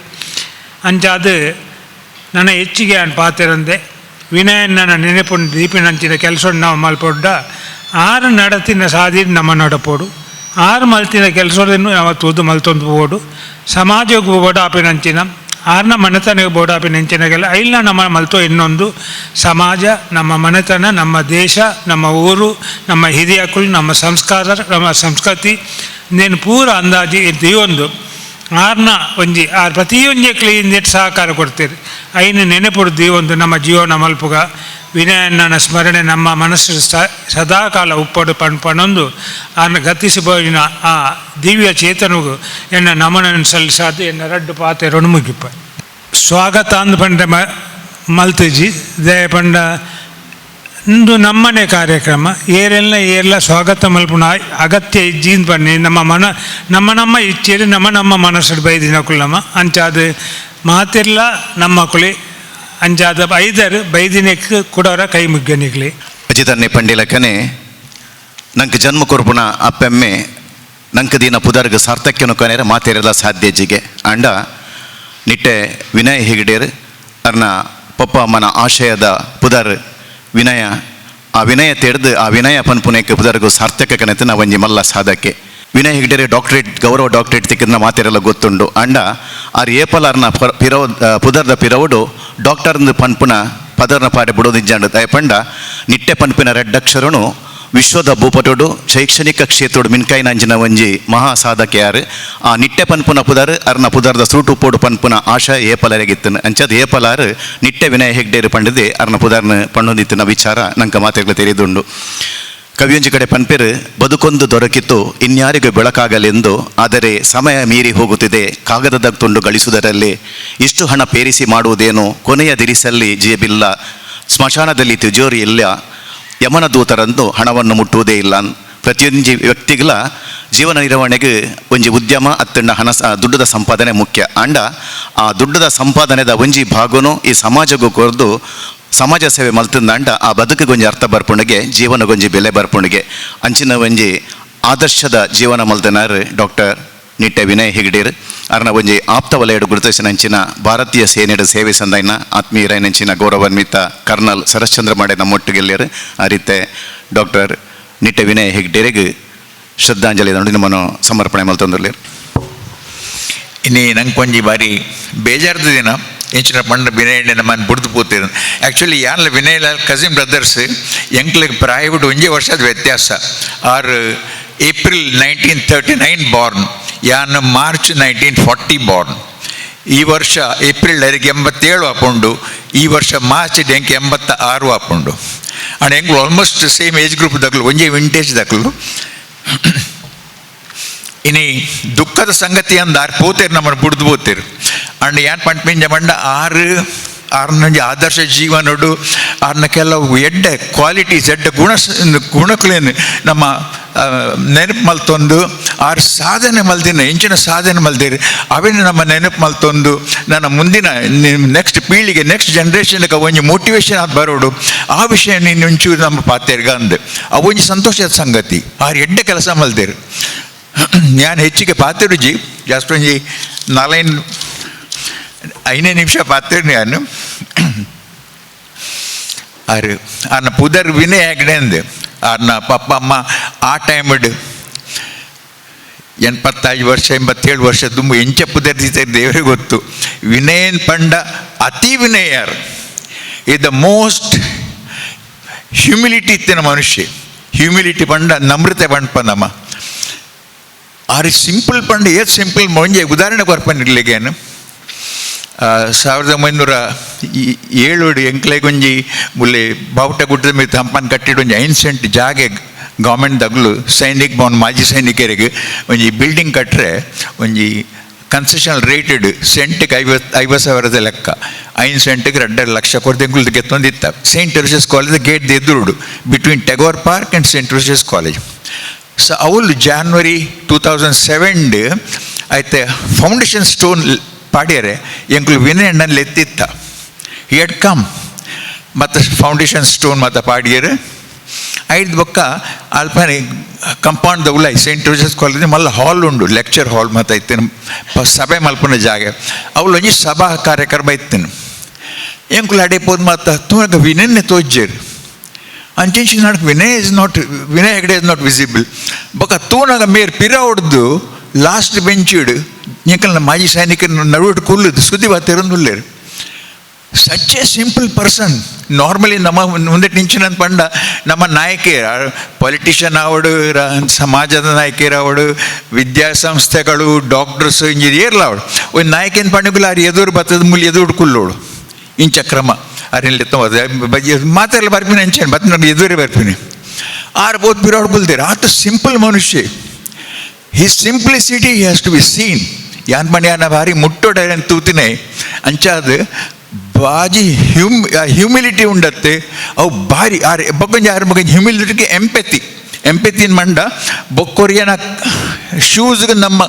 ಅಂಚಾದು ನನ್ನ ಹೆಚ್ಚಿಗೆ ಆನ್ ಪಾತೆರಂದೆ ವಿನಯಣ್ಣನ ನೆನಪುಂಡು ದೀಪಿನಂಚಿನ ಕೆಲಸ ನಾವು ಮಲ್ಪೊಡ್ಡ ಆರು ನಡತಿನ ಸಾದಿ ನಮ್ಮ ನಡಪೋಡು ಆರು ಮಲ್ತಿನ ಕೆಲಸವನ್ನು ನಾವು ತೂದು ಮಲ್ತೊಂದು ಪೋಡು ಸಮಾಜಕ್ಕೆ ಬೋಡಾಪಿನಂಚಿನ ಆರ್ನ ಮನೆತನಕ್ಕೆ ಬೋಡಾಪಿನಂಚಿನಗೆಲ್ಲ ಐಲ್ನ ನಮ್ಮ ಮಲ್ತೋ ಇನ್ನೊಂದು ಸಮಾಜ ನಮ್ಮ ಮನೆತನ ನಮ್ಮ ದೇಶ ನಮ್ಮ ಊರು ನಮ್ಮ ಹಿರಿಯಕುಲು ನಮ್ಮ ಸಂಸ್ಕಾರ ನಮ್ಮ ಸಂಸ್ಕೃತಿ ನೇನು ಪೂರ ಅಂದಾಜು ಒಂದು ಆರ್ನ ಒಂಜಿ ಆರ್ ಪ್ರತಿಯೊಂಜಿ ಕ್ಲೀನ್ ಸಹಕಾರ ಕೊಡ್ತೀರಿ ಐನು ನೆನಪುಡ್ದು ಒಂದು ನಮ್ಮ ಜೀವನ ಮಲ್ಪುಗ ವಿನಯಣ್ಣನ ಸ್ಮರಣೆ ನಮ್ಮ ಮನಸ್ಸು ಸದಾಕಾಲ ಉಪ್ಪಡು ಪಣೊಂದು ಆರ್ನ ಗತಿಸಿ ಬೋಯಿನ ಆ ದಿವ್ಯ ಚೇತನಗು ಎನ್ನ ನಮನನ್ನು ಸಲ್ಲಿಸಾದು ಎನ್ನ ರಡ್ಡು ಪಾತೆರೊನು ಮುಗಿಪ. ಸ್ವಾಗತ ಅಂದ್ ಪಂಡ ಮಲ್ತುಜಿ ದಯ ಪಂಡ ಇಂದು ನಮ್ಮನೆ ಕಾರ್ಯಕ್ರಮ ಏರೆಲ್ಲ ಏರ್ಲ ಸ್ವಾಗತ ಮಲ್ಪುನ ಅಗತ್ಯ ಇಜ್ಜಿಂದ್ ಪನ್ನಿ ನಮ್ಮ ಮನ ನಮ್ಮ ನಮ್ಮ ಇಚ್ಛೆರು ನಮ್ಮ ನಮ್ಮ ಮನಸ್ಸು ಬೈದಿನ ಕುಲ್ಲಮ್ಮ ಅಂಚಾದ ಮಾತಿರ್ಲ ನಮ್ಮ ಕುಳಿ ಅಂಚಾದ ಐದರು ಬೈದಿನಕ್ಕೆ ಕುಡೋರ ಕೈ ಮುಗ್ಗನಿಗ್ಲಿ. ಅಜಿತನ್ನೆ ಪಂಡಿಲಕನೆ ನಂಗೆ ಜನ್ಮ ಕೊರ್ಪುಣ ಅಪ್ಪೆಮ್ಮೆ ನಂಗೆ ದಿನ ಪುದರ್ಗ ಸಾರ್ಥಕ್ಯನು ಕೊನೆರ ಮಾತೇರೆಲ್ಲ ಸಾಧ್ಯ ಜಿಗೆ ಅಂಡ ನಿಟ್ಟೆ ವಿನಯ್ ಹೆಗಡೇರ್ ಅರ್ನ ಪಪ್ಪ ಅಮ್ಮನ ಆಶಯದ ಪುದರ್ ವಿನಯ ಆ ವಿನಯ ತೆರೆದು ಆ ವಿನಯ ಪನ್ಪುನೆಕ್ ಪುದರ್ಗು ಸಾರ್ಥಕ ಕನೆತ ಒಂಜಿ ಮಲ್ಲ ಸಾಧಕೆ ವಿನಯ್ ಹೆಗ್ಡೆರೆ ಡಾಕ್ಟರೇಟ್ ಗೌರವ ಡಾಕ್ಟರೇಟ್ ತಿಕ್ಕಿದ ಮಾತೆರೆಲ್ಲ ಗೊತ್ತುಂಡು. ಅಂಡ ಆರ್ ಏಪಲ್ ಅರ್ನ ಪಿರವ್ ಪುದರ್ದ ಪಿರವುಡು ಡಾಕ್ಟರ್ಂದು ಪನ್ಪುನ ಪದರ್ನ ಪಾಡೆ ಬುಡೋದಿಜ್ಜಾಂಡು ದಯಪಂಡ ನಿಟ್ಟೆ ಪನ್ಪಿನ ರೆಡ್ಡಕ್ಷರನು ವಿಶ್ವದ ಭೂಪಟೋಡು ಶೈಕ್ಷಣಿಕ ಕ್ಷೇತ್ರೋಡು ಮಿನ್ಕಾಯಿನಂಚಿನ ಒಂಜಿ ಮಹಾ ಸಾಧಕ ಯಾರು ಆ ನಿಟ್ಟೆ ಪನ್ಪುನ ಪುದರ್ ಅರ್ನ ಪುದರ್ದ ಸುರುಟು ಪೋಡು ಪನ್ಪುನ ಆಶಾ ಏಪಲರೆಗಿತ್ತನು. ಅಂಚದ ಏಪಲಾರು ನಿಟ್ಟೆ ವಿನಯ ಹೆಗ್ಡೇರು ಪಂಡದೆ ಅರ್ನ ಪುದರ್ನ ಪಣ್ಣೊಂದಿತ್ತಿನ ವಿಚಾರ ನಂಕ ಮಾತೆಗಳ ತೆರೆದುಂಡು. ಕವಿಯೊಂಜಿ ಕಡೆ ಪನ್ಪೆರು ಬದುಕೊಂದು ದೊರಕಿತು ಇನ್ಯಾರಿಗೂ ಬೆಳಕಾಗಲೆಂದು, ಆದರೆ ಸಮಯ ಮೀರಿ ಹೋಗುತ್ತಿದೆ ಕಾಗದದ ತುಂಡು ಗಳಿಸುವುದರಲ್ಲಿ ಇಷ್ಟು ಹಣ ಪೇರಿಸಿ ಮಾಡುವುದೇನು, ಕೊನೆಯ ದಿರಿಸಲ್ಲಿ ಜೇಬಿಲ್ಲ ಸ್ಮಶಾನದಲ್ಲಿ ತಿಜೋರಿ ಇಲ್ಲ, ಯಮನ ದೂತರಂದು ಹಣವನ್ನು ಮುಟ್ಟುವುದೇ ಇಲ್ಲ. ಪ್ರತಿಯೊಂದು ವ್ಯಕ್ತಿಗಳ ಜೀವನ ನಿರ್ವಹಣೆಗೆ ಒಂಜಿ ಉದ್ಯಮ ಅತ್ತಂಡ ಹಣ ದುಡ್ಡದ ಸಂಪಾದನೆ ಮುಖ್ಯ. ಅಂಡ ಆ ದುಡ್ಡದ ಸಂಪಾದನೆದ ಒಂಜಿ ಭಾಗನು ಈ ಸಮಾಜಕ್ಕೂ ಕೊರ್ದು ಸಮಾಜ ಸೇವೆ ಮಲ್ತಂದಾಂಡ ಆ ಬದುಕಿಗೊಂಜಿ ಅರ್ಥ ಬರ್ಪುಂಡಿಗೆ, ಜೀವನಗೊಂಜಿ ಬೆಲೆ ಬರ್ಪುಂಡಿಗೆ. ಅಂಚಿನ ಒಂಜಿ ಆದರ್ಶದ ಜೀವನ ಮಲ್ತನಾರ್ ಡಾಕ್ಟರ್ ನಿಟ್ಟೆ ವಿನಯ್ ಹೆಗ್ಡೇರ್. ಅರ್ನ ಒಂಜಿ ಆಪ್ತ ವಲಯಡು ಗುರುತಿಸಿನಂಚಿನ ಭಾರತೀಯ ಸೇನೆಯ ಸೇವೆ ಸಂದೈನ ಆತ್ಮೀಯರೈನಂಚಿನ ಗೌರವಾನ್ವಿತ ಕರ್ನಲ್ ಶರಶ್ಚಂದ್ರ ಮಾಡೆ ನಮ್ಮೊಟ್ಟಿಗೆಲ್ಲರು. ಆ ರೀತಿ ಡಾಕ್ಟರ್ ನಿಟ್ಟೆ ವಿನಯ್ ಹೆಗ್ಡೇರಿಗೆ ಶ್ರದ್ಧಾಂಜಲಿ ನುಡಿ ನಮ್ಮನ್ನು ಸಮರ್ಪಣೆ ಮಲ್ತೊಂದುಲ್ಲೆರ್. ಇನಿ ನಂಗೆ ಬಾರಿ ಬೇಜಾರ್ದ ದಿನ. ಎಂಚಿನ ಪಂಡ ವಿನಯ್ ನಮ್ಮನ್ನು ಬುಡ್ದು ಪೋತಿರ. ಆ್ಯಕ್ಚುಲಿ ಯಾನ್ಲ ವಿನಯ್ ಕಸಿನ್ ಬ್ರದರ್ಸ್. ಎಂಕ್ಲೆಗ್ ಪ್ರಾಯವಿಡ್ ಒಂಜೇ ವರ್ಷದ ವ್ಯತ್ಯಾಸ. ಆರ್ April 1939 Born, ಯಾನ್ ಮಾರ್ಚ್ 1940 ಬಾರ್ನ್. ಈ ವರ್ಷ ಏಪ್ರಿಲ್ ಅರಿಗೆ 87 ಆಪುಂಡು. ಈ ವರ್ಷ ಮಾರ್ಚ್ ಎಂಕ್ 86 ಆಪುಂಡು. ಅಂಡ್ ಎಂಕ್ಲು almost same age group ದಕ್ಲು, ಒಂಜೇ ವಿಂಟೇಜ್ ದಕ್ಲು. ಇನಿ ದುಃಖದ ಸಂಗತಿ ಅಂದ ಆರ್ ಪೋತೇರು, ನಮ್ಮನ್ನು ಬುಡ್ದು ಪೋತೇರು. ಅಂಡ್ ಯಾನ್ ಪಂಟ್ ಮಂಡ ಆರು ಆರ್ನೊಂಜಿ ಆದರ್ಶ ಜೀವನಡು ಆರ್ನ ಕೆಲವು ಎಡ್ಡೆ ಕ್ವಾಲಿಟೀಸ್, ಎಡ್ಡೆ ಗುಣ ಗುಣಕ್ಲೇನು ನಮ್ಮ ನೆನಪು ಮಲ್ತೊಂದು, ಆರ್ ಸಾಧನೆ ಮಲ್ದಿನ, ಎಂಚಿನ ಸಾಧನೆ ಮಲ್ದಿರಿ, ಅವೇನು ನಮ್ಮ ನೆನಪು ಮಲ್ತೊಂದು ನನ್ನ ಮುಂದಿನ ನೆಕ್ಸ್ಟ್ ಪೀಳಿಗೆ, ನೆಕ್ಸ್ಟ್ ಜನ್ರೇಷನ್ಗೆ ಒಂಜಿ ಮೋಟಿವೇಶನ್ ಆದ್ ಬರೋಡು. ಆ ವಿಷಯ ನೀನು ಒಂಚೂರು ನಮ್ಮ ಪಾತೆರ್ಗ ಅಂದ್ ಅವೊಂಜಿ ಸಂತೋಷದ ಸಂಗತಿ. ಆರ್ ಎಡ್ಡೆ ಕೆಲಸ ಮಲ್ದಿರು. ನಾನು ಹೆಚ್ಚಿಗೆ ಪಾತೆರುಜಿ, ಜಾಸ್ತಿ ಒಂಜಿ ನಾಲೈನ್ ಐನೇ ನಿಮಿಷ ಪಾತೆರ್ ನಾನು. ಆರು ಆರ್ನ ಪುದರ್ ವಿನಯ್ ಹೆಗ್ಡೆ ಅಂದ್. ಆರ್ನ ಪಪ್ಪ ಅಮ್ಮ ಆ ಟೈಮ್ಡ್ 85 ವರ್ಷ, 87 ವರ್ಷ ದುಂಬು ಎಂಚ ಪುದರ್ ದೇವರಿಗೆ ಗೊತ್ತು. ವಿನಯನ್ ಪಂಡ ಅತಿ ವಿನಯರ್, ಈ the most humility ಇತ್ತಿನ ಮನುಷ್ಯ. ಹ್ಯೂಮಿಲಿಟಿ ಪಂಡ ನಮ್ರತೆ ಪಂಡ್ಪ ನಮ್ಮ. ಆರು ಸಿಂಪಲ್ ಪಂಡ ಏತ್ ಸಿಂಪಲ್. ಒಂಜಿ ಉದಾಹರಣೆ ಕೊರ್ಪನಿರ್ಲಿಗೇನು, 1907 ಎಂಕ್ಲೆಗೊಂಜಿ ಮುಲ್ಲೆ ಬಾವುಟ ಗುಡ್ಡದ ಮಿತ್ತ್ ಹಂಪನ್ ಕಟ್ಟಿಡ್ ಒಂಜಿ 5 ಸೆಂಟ್ ಜಾಗೆ ಗೌರ್ಮೆಂಟ್ ದಗ್ಲು ಸೈನಿಕ್ ಭವನ್ ಮಾಜಿ ಸೈನಿಕರಿಗೆ ಒಂಜಿ ಬಿಲ್ಡಿಂಗ್ ಕಟ್ಟರೆ ಒಂಜಿ ಕನ್ಸೆಷನಲ್ ರೇಟೆಡ್ ಸೆಂಟಿಗೆ 50,000ದ ಲೆಕ್ಕ, 5 ಸೆಂಟಿಗೆ 2.5 ಲಕ್ಷ ಕೊಡ್ದು ಎಂಕುಲ್ದು ಗೆತ್ತೊಂದಿತ್ತ. Saint Aloysius college gate ಎದುರುಡು, between Tagore Park and Saint Aloysius College. So ಅವಳು ಜಾನ್ವರಿ 2007 ಐತೆ ಫೌಂಡೇಶನ್ ಸ್ಟೋನ್ ಪಾಡ್ಯರೆ ಎಂಕುಲು ವಿನಯ್ ಅಣ್ಣನ್ ಲೆತ್ತಿತ್ತ. He had come ಮತ್ತು ಫೌಂಡೇಶನ್ ಸ್ಟೋನ್ ಮತ್ತು ಪಾಡಿಯರು. ಐದು ಬೊಕ್ಕ ಅಲ್ಪನೆ ಕಂಪೌಂಡ್ ಉಲಾಯಿ Saint Aloysius college ಮಲ್ಲ ಹಾಲ್ ಉಂಡು, ಲೆಕ್ಚರ್ ಹಾಲ್ ಮತ್ತು ಐತಿನ, ಸಭೆ ಮಲ್ಪುನ ಜಾಗೆ. ಅವಳು ಒಂಜಿ ಸಭಾ ಕಾರ್ಯಕ್ರಮ ಇತ್ತಿನ. ಎಂಕುಲು ಅಡೆ ಪೋದು ಮತ್ತು ತೂನಗ ವಿನಯನ್ನೇ ತೋಜ್ಜೇರು. ಅಂಚಿಂಚಿ ನಡಕ್ Vinay is not, Vinay Hegde is not visible. ಬೊಕ್ಕ ತೂನಗ ಮೇರ್ ಪಿರ ಹೊಡ್ದು ಲಾಸ್ಟ್ ಬೆಂಚ್ ಇಡು ಎಂಕಲ್ನ ಮಾಜಿ ಸೈನಿಕರ ನಡುವಿಟ್ಟು ಕುಲ್ಲುದು ಸುದ್ದಿ ಬಾತೆರೊಂದುಲ್ಲೇರು. Such a simple person. Normally ನಮ್ಮ ಮುಂದೆ ನಿಂಚಿನ ಪಂಡ ನಮ್ಮ ನಾಯಕಿ ಪೊಲಿಟಿಷಿಯನ್ ಅವಡು, ಸಮಾಜದ ನಾಯಕಿಯರು ಅವಡು, ವಿದ್ಯಾಸಂಸ್ಥೆಗಳು, ಡಾಕ್ಟರ್ಸ್, ಇಂಜಿನಿಯರ್ಲ ಅವಡು. ಒಂದು ನಾಯಕಿನ ಪಂಡುಗುಲ ಆರು ಎದುರು ಬತ್ತದ ಮುಲ್ ಎದುರು ಕುಲ್ಲೋಡು. ಇಂಚ ಕ್ರಮ ಅರಿಲ್ಲ. ಮಾತೆಲ್ಲ ಬರ್ಪಿನಿ ಅಂಚೇನು ಬತ್ ನನಗೆ ಎದುರೇ ಬರ್ಪಿನಿ. ಆರು ಬೋತ್ ಬಿರೋಡ್ ಕುಲ್ತೀರ. ಆತ ಸಿಂಪಲ್ ಮನುಷ್ಯ. His simplicity has to be seen. ಯಾನ್ ಪಂಡ ಭಾರಿ ಮುಟ್ಟೋಡೆ ತೂತಿನೇ ಅಂಚಾದ ಬಾಜಿ ಹ್ಯೂಮಿಲಿಟಿ ಉಂಡತ್ತೆ. ಅವು ಭಾರಿ ಆರ್ ಬೊಕ್ಕೊಂಜಿ ಆರ್ ಮಗ ಹ್ಯೂಮಿಲಿಟಿಗೆ ಎಂಪೆತಿ. ಎಂಪೆತಿನ ಮಂಡ ಬೊಕ್ಕೊರಿಯನ ಶೂಸ್ಗೆ ನಮ್ಮ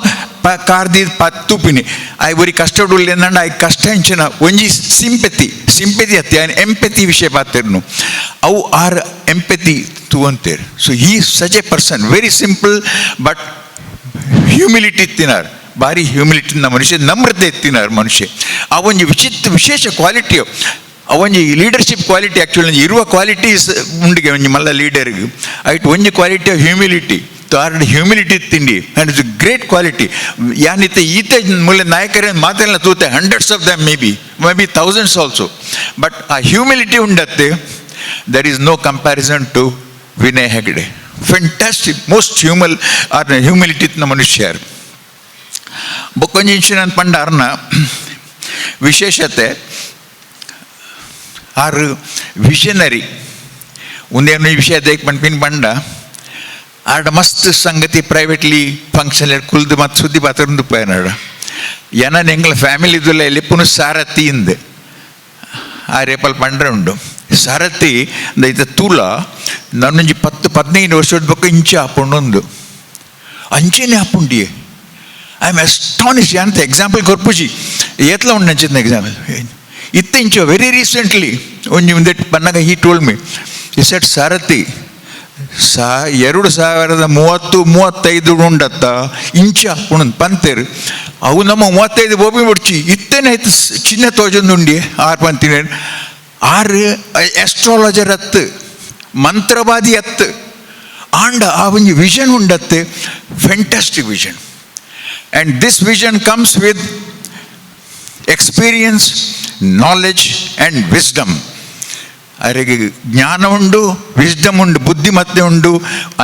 ಪ ಕಾರ್ದಿ ತೂಪಿನಿ ಆಯ್ ಒರಿ ಕಷ್ಟ ಉಲ್ಲೇಂದಂಡ ಆಯ್ ಕಷ್ಟ ಎಂಚಿನ ಒಂಜಿ ಸಿಂಪೆತಿ, ಸಿಂಪೆತಿ ಅತ್ತಿ ಆಯ್ನ ಎಂಪೆತಿ ವಿಷಯ ಪಾತಿರ್ನು. ಅವು ಆರ್ ಎಂಪೆತಿ ತೂವಂತೇರು. So he such a person, very simple but humility ಇತ್ತಿನಾರ್. ಭಾರಿ ಹ್ಯೂಮಿಲಿಟಿ ಮನುಷ್ಯ, ನಮ್ರತೆ ಇತ್ತಿನಾರ್ ಮನುಷ್ಯ. ಆ ಒಂಜಿ ವಿಚಿತ್ರ ವಿಶೇಷ ಕ್ವಾಲಿಟಿ, ಆ ಒಂಜಿ leadership quality. Actually ಇರುವ ಕ್ವಾಲಿಟೀಸ್ ಉಂಡಿಗೆ ಒಂಜಿ ಮಲ್ಲ ಲೀಡರ್ಗೆ ಐಟ್ ಒಂಜಿ quality of humility. ಆರ್ಡ್ humility ತಿಂಡಿ and it's great quality. ಯಾನಿತ್ತೆ ಈತೆ ಮೂಲೆ ನಾಯಕರೇ ಮಾತೆಲ್ಲ ತೂತೆ, hundreds of them, maybe thousands also, but ಆ ಹ್ಯೂಮಿಲಿಟಿ ಉಂಡತ್ತೆ, there is no comparison to Vinay Hegde. Fantastic, most humble or humility ಮನುಷ್ಯರು. ಬೊಕ್ಕೊಂಜಿ ಇನ್ಶೂರೆನ್ಸ್ ಪಂಡ ಅರ್ನ ವಿಶೇಷತೆ ಆರ್ ವಿಷನರಿ. ಒಂದೇನು ವಿಷಯ ದೇಕ್ ಪನ್ಪಿನ ಪಂಡ ಆಡ ಮಸ್ತ್ ಸಂಗತಿ ಪ್ರೈವೇಟ್ಲಿ ಫಂಕ್ಷನ್ ಕುಲ್ದು ಮತ್ತು ಸುದ್ದಿ ಪಾತ್ರ ಪೋಯನಾಡ. ಎನನ್ ಎಂಗ್ಲ ಫ್ಯಾಮಿಲಿ ಇದುಲ್ಲ ಲಿಪ್ಪುನು ಸಾರಥಿ ಇಂದ್ ಆ ರೇಪಲ್ ಪಂಡ್ರೆ ಉಂಡು. ಸಾರಥಿ ಐತ ತೂಲ ನನೊಂಜಿ 10 15 ವರ್ಷದ ಬೊಕ್ಕ ಇಂಚ ಆಪುಂಡೊಂದು ಅಂಚೆನೆ ಆಪುಂಡಿಯೇ. I am ಅಸ್ಟಾನಿಶ್. ಅಂತ ಎಕ್ಸಾಂಪಲ್ ಕೊರ್ಪುಜಿ, ಏತ್ಲ ಉಂಡು ಅಂಚಿನ ಎಕ್ಸಾಂಪಲ್. ಇತ್ತೆ ಇಂಚ ವೆರಿ ರೀಸೆಂಟ್ಲಿ ಒಂಜಿ ಉಂದೆಟ್ ಪನ್ನಗ he told me, he said, "ಸಾರಥಿ ಸಾ 2030 35 ಉಂಡತ್ತ ಇಂಚ ಉಣನ್ ಪಂತೇರು. ಅವು ನಮ್ಮ 35 ಬೋಬಿ ಮುಡ್ಚಿ ಇತ್ತೇನೆ ಆಯ್ತು ಚಿನ್ನ ತೋಜೊಂದುಂಡಿ." ಆರು ಪಂತಿನ ಆರು ಆಸ್ಟ್ರಾಲಜರ್ ಅತ್ತು, ಮಂತ್ರವಾದಿ ಅತ್ತು, ಆಂಡ ಆ ಒಂಜಿ ವಿಷನ್ ಉಂಡತ್ತೆ, fantastic vision. And this vision comes with experience, knowledge and wisdom. ಅರೆಗೆ ಜ್ಞಾನ ಉಂಡು, ವಿಸ್ಡಮ್ ಉಂಡು, ಬುದ್ಧಿಮತ್ತೆ ಉಂಡು.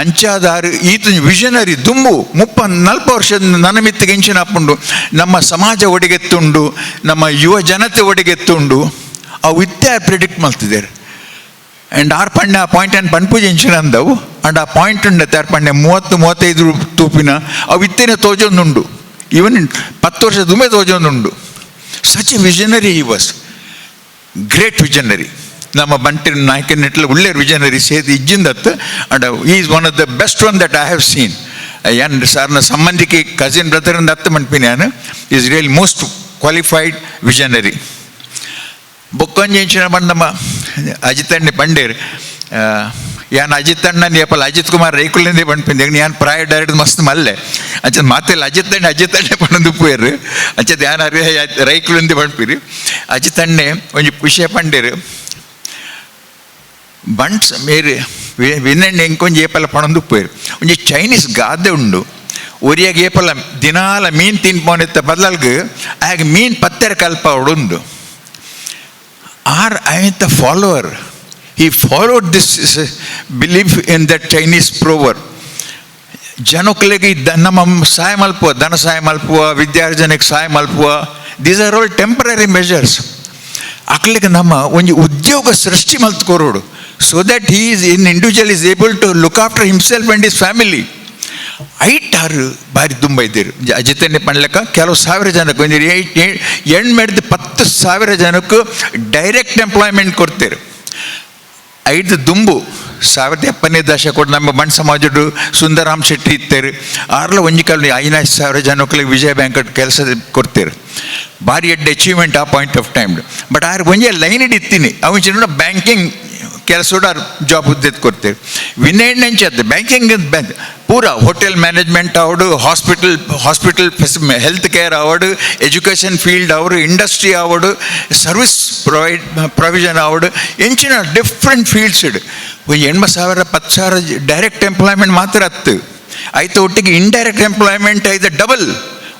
ಅಂಚಾದಾರು ಈತ ವಿಷನರಿ. ದುಂಬು 30 40 ವರ್ಷದ ನನ್ನ ಮಿತ್ತಿಗೆ ಇಂಚಿನ ಆಪುಂಡು, ನಮ್ಮ ಸಮಾಜ ಒಡಿಗೆತ್ತುಂಡು, ನಮ್ಮ ಯುವ ಜನತೆ ಒಡಿಗೆತ್ತುಂಡು, ಅವು ಇತ್ತೆ ಪ್ರಿಡಿಕ್ಟ್ ಮಲ್ತಿದ್ದಾರೆ. ಆ್ಯಂಡ್ ಆರ್ ಪಂಡೆ ಆ ಪಾಯಿಂಟ್ ಆ್ಯಂಡ್ ಪನ್ಪುಜಿ ಇಂಚಿನ ಅಂದವು. ಆ್ಯಂಡ್ ಆ ಪಾಯಿಂಟ್ ಉಂಡತ್ತೆ ಆರ್ ಪಂಡೆ 30 35 ತೂಪಿನ ಅವು ಇತ್ತೇನೆ ತೋಜೊಂದುಂಡು. ಈವನ್ 10 ವರ್ಷ ದುಂಬೆ ತೋಜೊಂದುಂಡು. Such a visionary he was, great visionary. ನಮ್ಮ ಬಂಟಿನ ನಾಯಕನ ಒಳ್ಳೆ ವಿಷನರಿ ಸೇದಿ ಇಜ್ಜಿಂದತ್ತು. And he's one of the best one that I have seen. ಏನ್ ಸಾರ್ನ ಸಂಬಂಧಿಕೆ ಕಸಿನ್ ಬ್ರದರ್ ಅತ್ತ ಮನ್ಪಿನಿ ನಾನು. He's real most qualified visionary. ಬೊಕ್ಕೊಂಜಿ ಇಂಚಿನ ನಮ್ಮ ಅಜಿತಣ್ಣೆ ಪಂಡೇರ್. ಯಾನ್ ಅಜಿತ್ ಅಣ್ಣನ್ ಏಪಲ್ ಅಜಿತ್ ಕುಮಾರ್ ರೈಕುಲಿಂದೇ ಪನ್ಪಿಂದೆ. ಯಾನ್ ಪ್ರಾಯ ಡೈರೆಕ್ಟ್ ಮಸ್ತ್ ಮಲ್ಲೆ ಅಂಚ ಮಾತೆಲ್ಲ ಅಜಿತ್ ಅಣ್ಣೆ ಅಜಿತ್ ಅಣ್ಣೆ ಪಂಡೊಂದು ಉಪ್ಪುವೆರ್. ಅಂಚ ಯಾನ್ ರೈಕುಲಿಂದೇ ಪನ್ಪಿರಿ. ಅಜಿತ್ ಅಣ್ಣೆ ಒಂಜಿ ವಿಷಯ ಪಂಡೇರ್. ಬಂಟ್ಸ್ ಮೇರೆ ವಿನಣ್ಣೆ ಎಂಕೊಂಜಿ ಏಪಲ ಪಣೊಂದು ಉಪ್ಪುವೆರ್. ಒಂಜಿ ಚೈನೀಸ್ ಗಾದೆ ಉಂಡು, ಒರಿಯಾಗ ಏಪಲ ದಿನಾಲ ಮೀನ್ ತಿನ್ಪೋನೆತ್ತ ಬದಲಾಲ್ಗ್ ಆಗ ಮೀನ್ ಪತ್ತೆರ ಕಲ್ಪ ಉಂಡು. Are I the follower. He followed this belief in that Chinese proverb. ಜನಕ್ಕಲಿಗೆ ನಮ್ಮ ಸಹಾಯ ಮಲ್ಪುವ, ಧನ ಸಹಾಯ ಮಲ್ಪುವ, ವಿದ್ಯಾರ್ಜನೆಗೆ ಸಹಾಯ ಮಲ್ಪುವ, these are all temporary measures. ಅಕ್ಲಿಗೆ ನಮ್ಮ ಒಂಜಿ ಉದ್ಯೋಗ ಸೃಷ್ಟಿ ಮಲ್ತ್ ಕೊರೋಡು, so that he is in individual is able to look after himself and his family. ಐಟಾರು ಬಾರಿ ತುಂಬ ಇದ್ದೀರು. ಅಜಿತನ್ನೇ ಪಣ್ಲೆಕ್ಕ ಕೆಲವು ಸಾವಿರ ಜನಕ್ಕೆ, ಒಂದು 8 ಮೆಡ್ದು 10,000 ಜನಕ್ಕೆ ಡೈರೆಕ್ಟ್ ಎಂಪ್ಲಾಯ್ಮೆಂಟ್ ಕೊಡ್ತೀರು. ಐದು ದುಂಬು 1070ನೇ ದಶಕ ಕೊಟ್ಟು ನಮ್ಮ ಬಂಟ್ ಸಮಾಜಡು ಸುಂದರಾಮ್ ಶೆಟ್ಟಿ ಇತ್ತೇರು. ಆರ್ಲ ಒಂಜಿ ಕಾಲ 5,000 ಜನಕ್ಕೆ ವಿಜಯ ಬ್ಯಾಂಕ್ ಕೆಲಸ ಕೊಡ್ತೀರು. ಭಾರಿ ಎಡ್ಡೆ ಅಚೀವ್ಮೆಂಟ್ ಆ point of time. But R ಒಂಜೆ line ಇತ್ತಿನಿ ಅವು ಬ್ಯಾಂಕಿಂಗ್ ಕೆಲಸ ಜಾಬ್ ಹುದ್ದೆ ಕೊಡ್ತೇವೆ. ವಿನಯ್ ಅಂಚೆ ಬ್ಯಾಂಕಿಂಗ್ ಬ್ಯಾಂಕ್ ಪೂರ ಹೋಟೆಲ್ ಮ್ಯಾನೇಜ್ಮೆಂಟ್ ಅವಡು, hospital health care ಅವಡು, education field ಅವರು, ಇಂಡಸ್ಟ್ರಿ ಅವಡು, service provide provision ಅವಡು, ಎಂಚಿನ ಡಿಫ್ರೆಂಟ್ ಫೀಲ್ಡ್ಸ್ ಇಡು. 8,000 10,000 ಡೈರೆಕ್ಟ್ ಎಂಪ್ಲಾಯ್ಮೆಂಟ್ ಮಾತ್ರ ಹತ್ತು ಆಯ್ತು. ಒಟ್ಟಿಗೆ ಇಂಡೈರೆಕ್ಟ್ ಎಂಪ್ಲಾಯ್ಮೆಂಟ್ ಐತೆ double.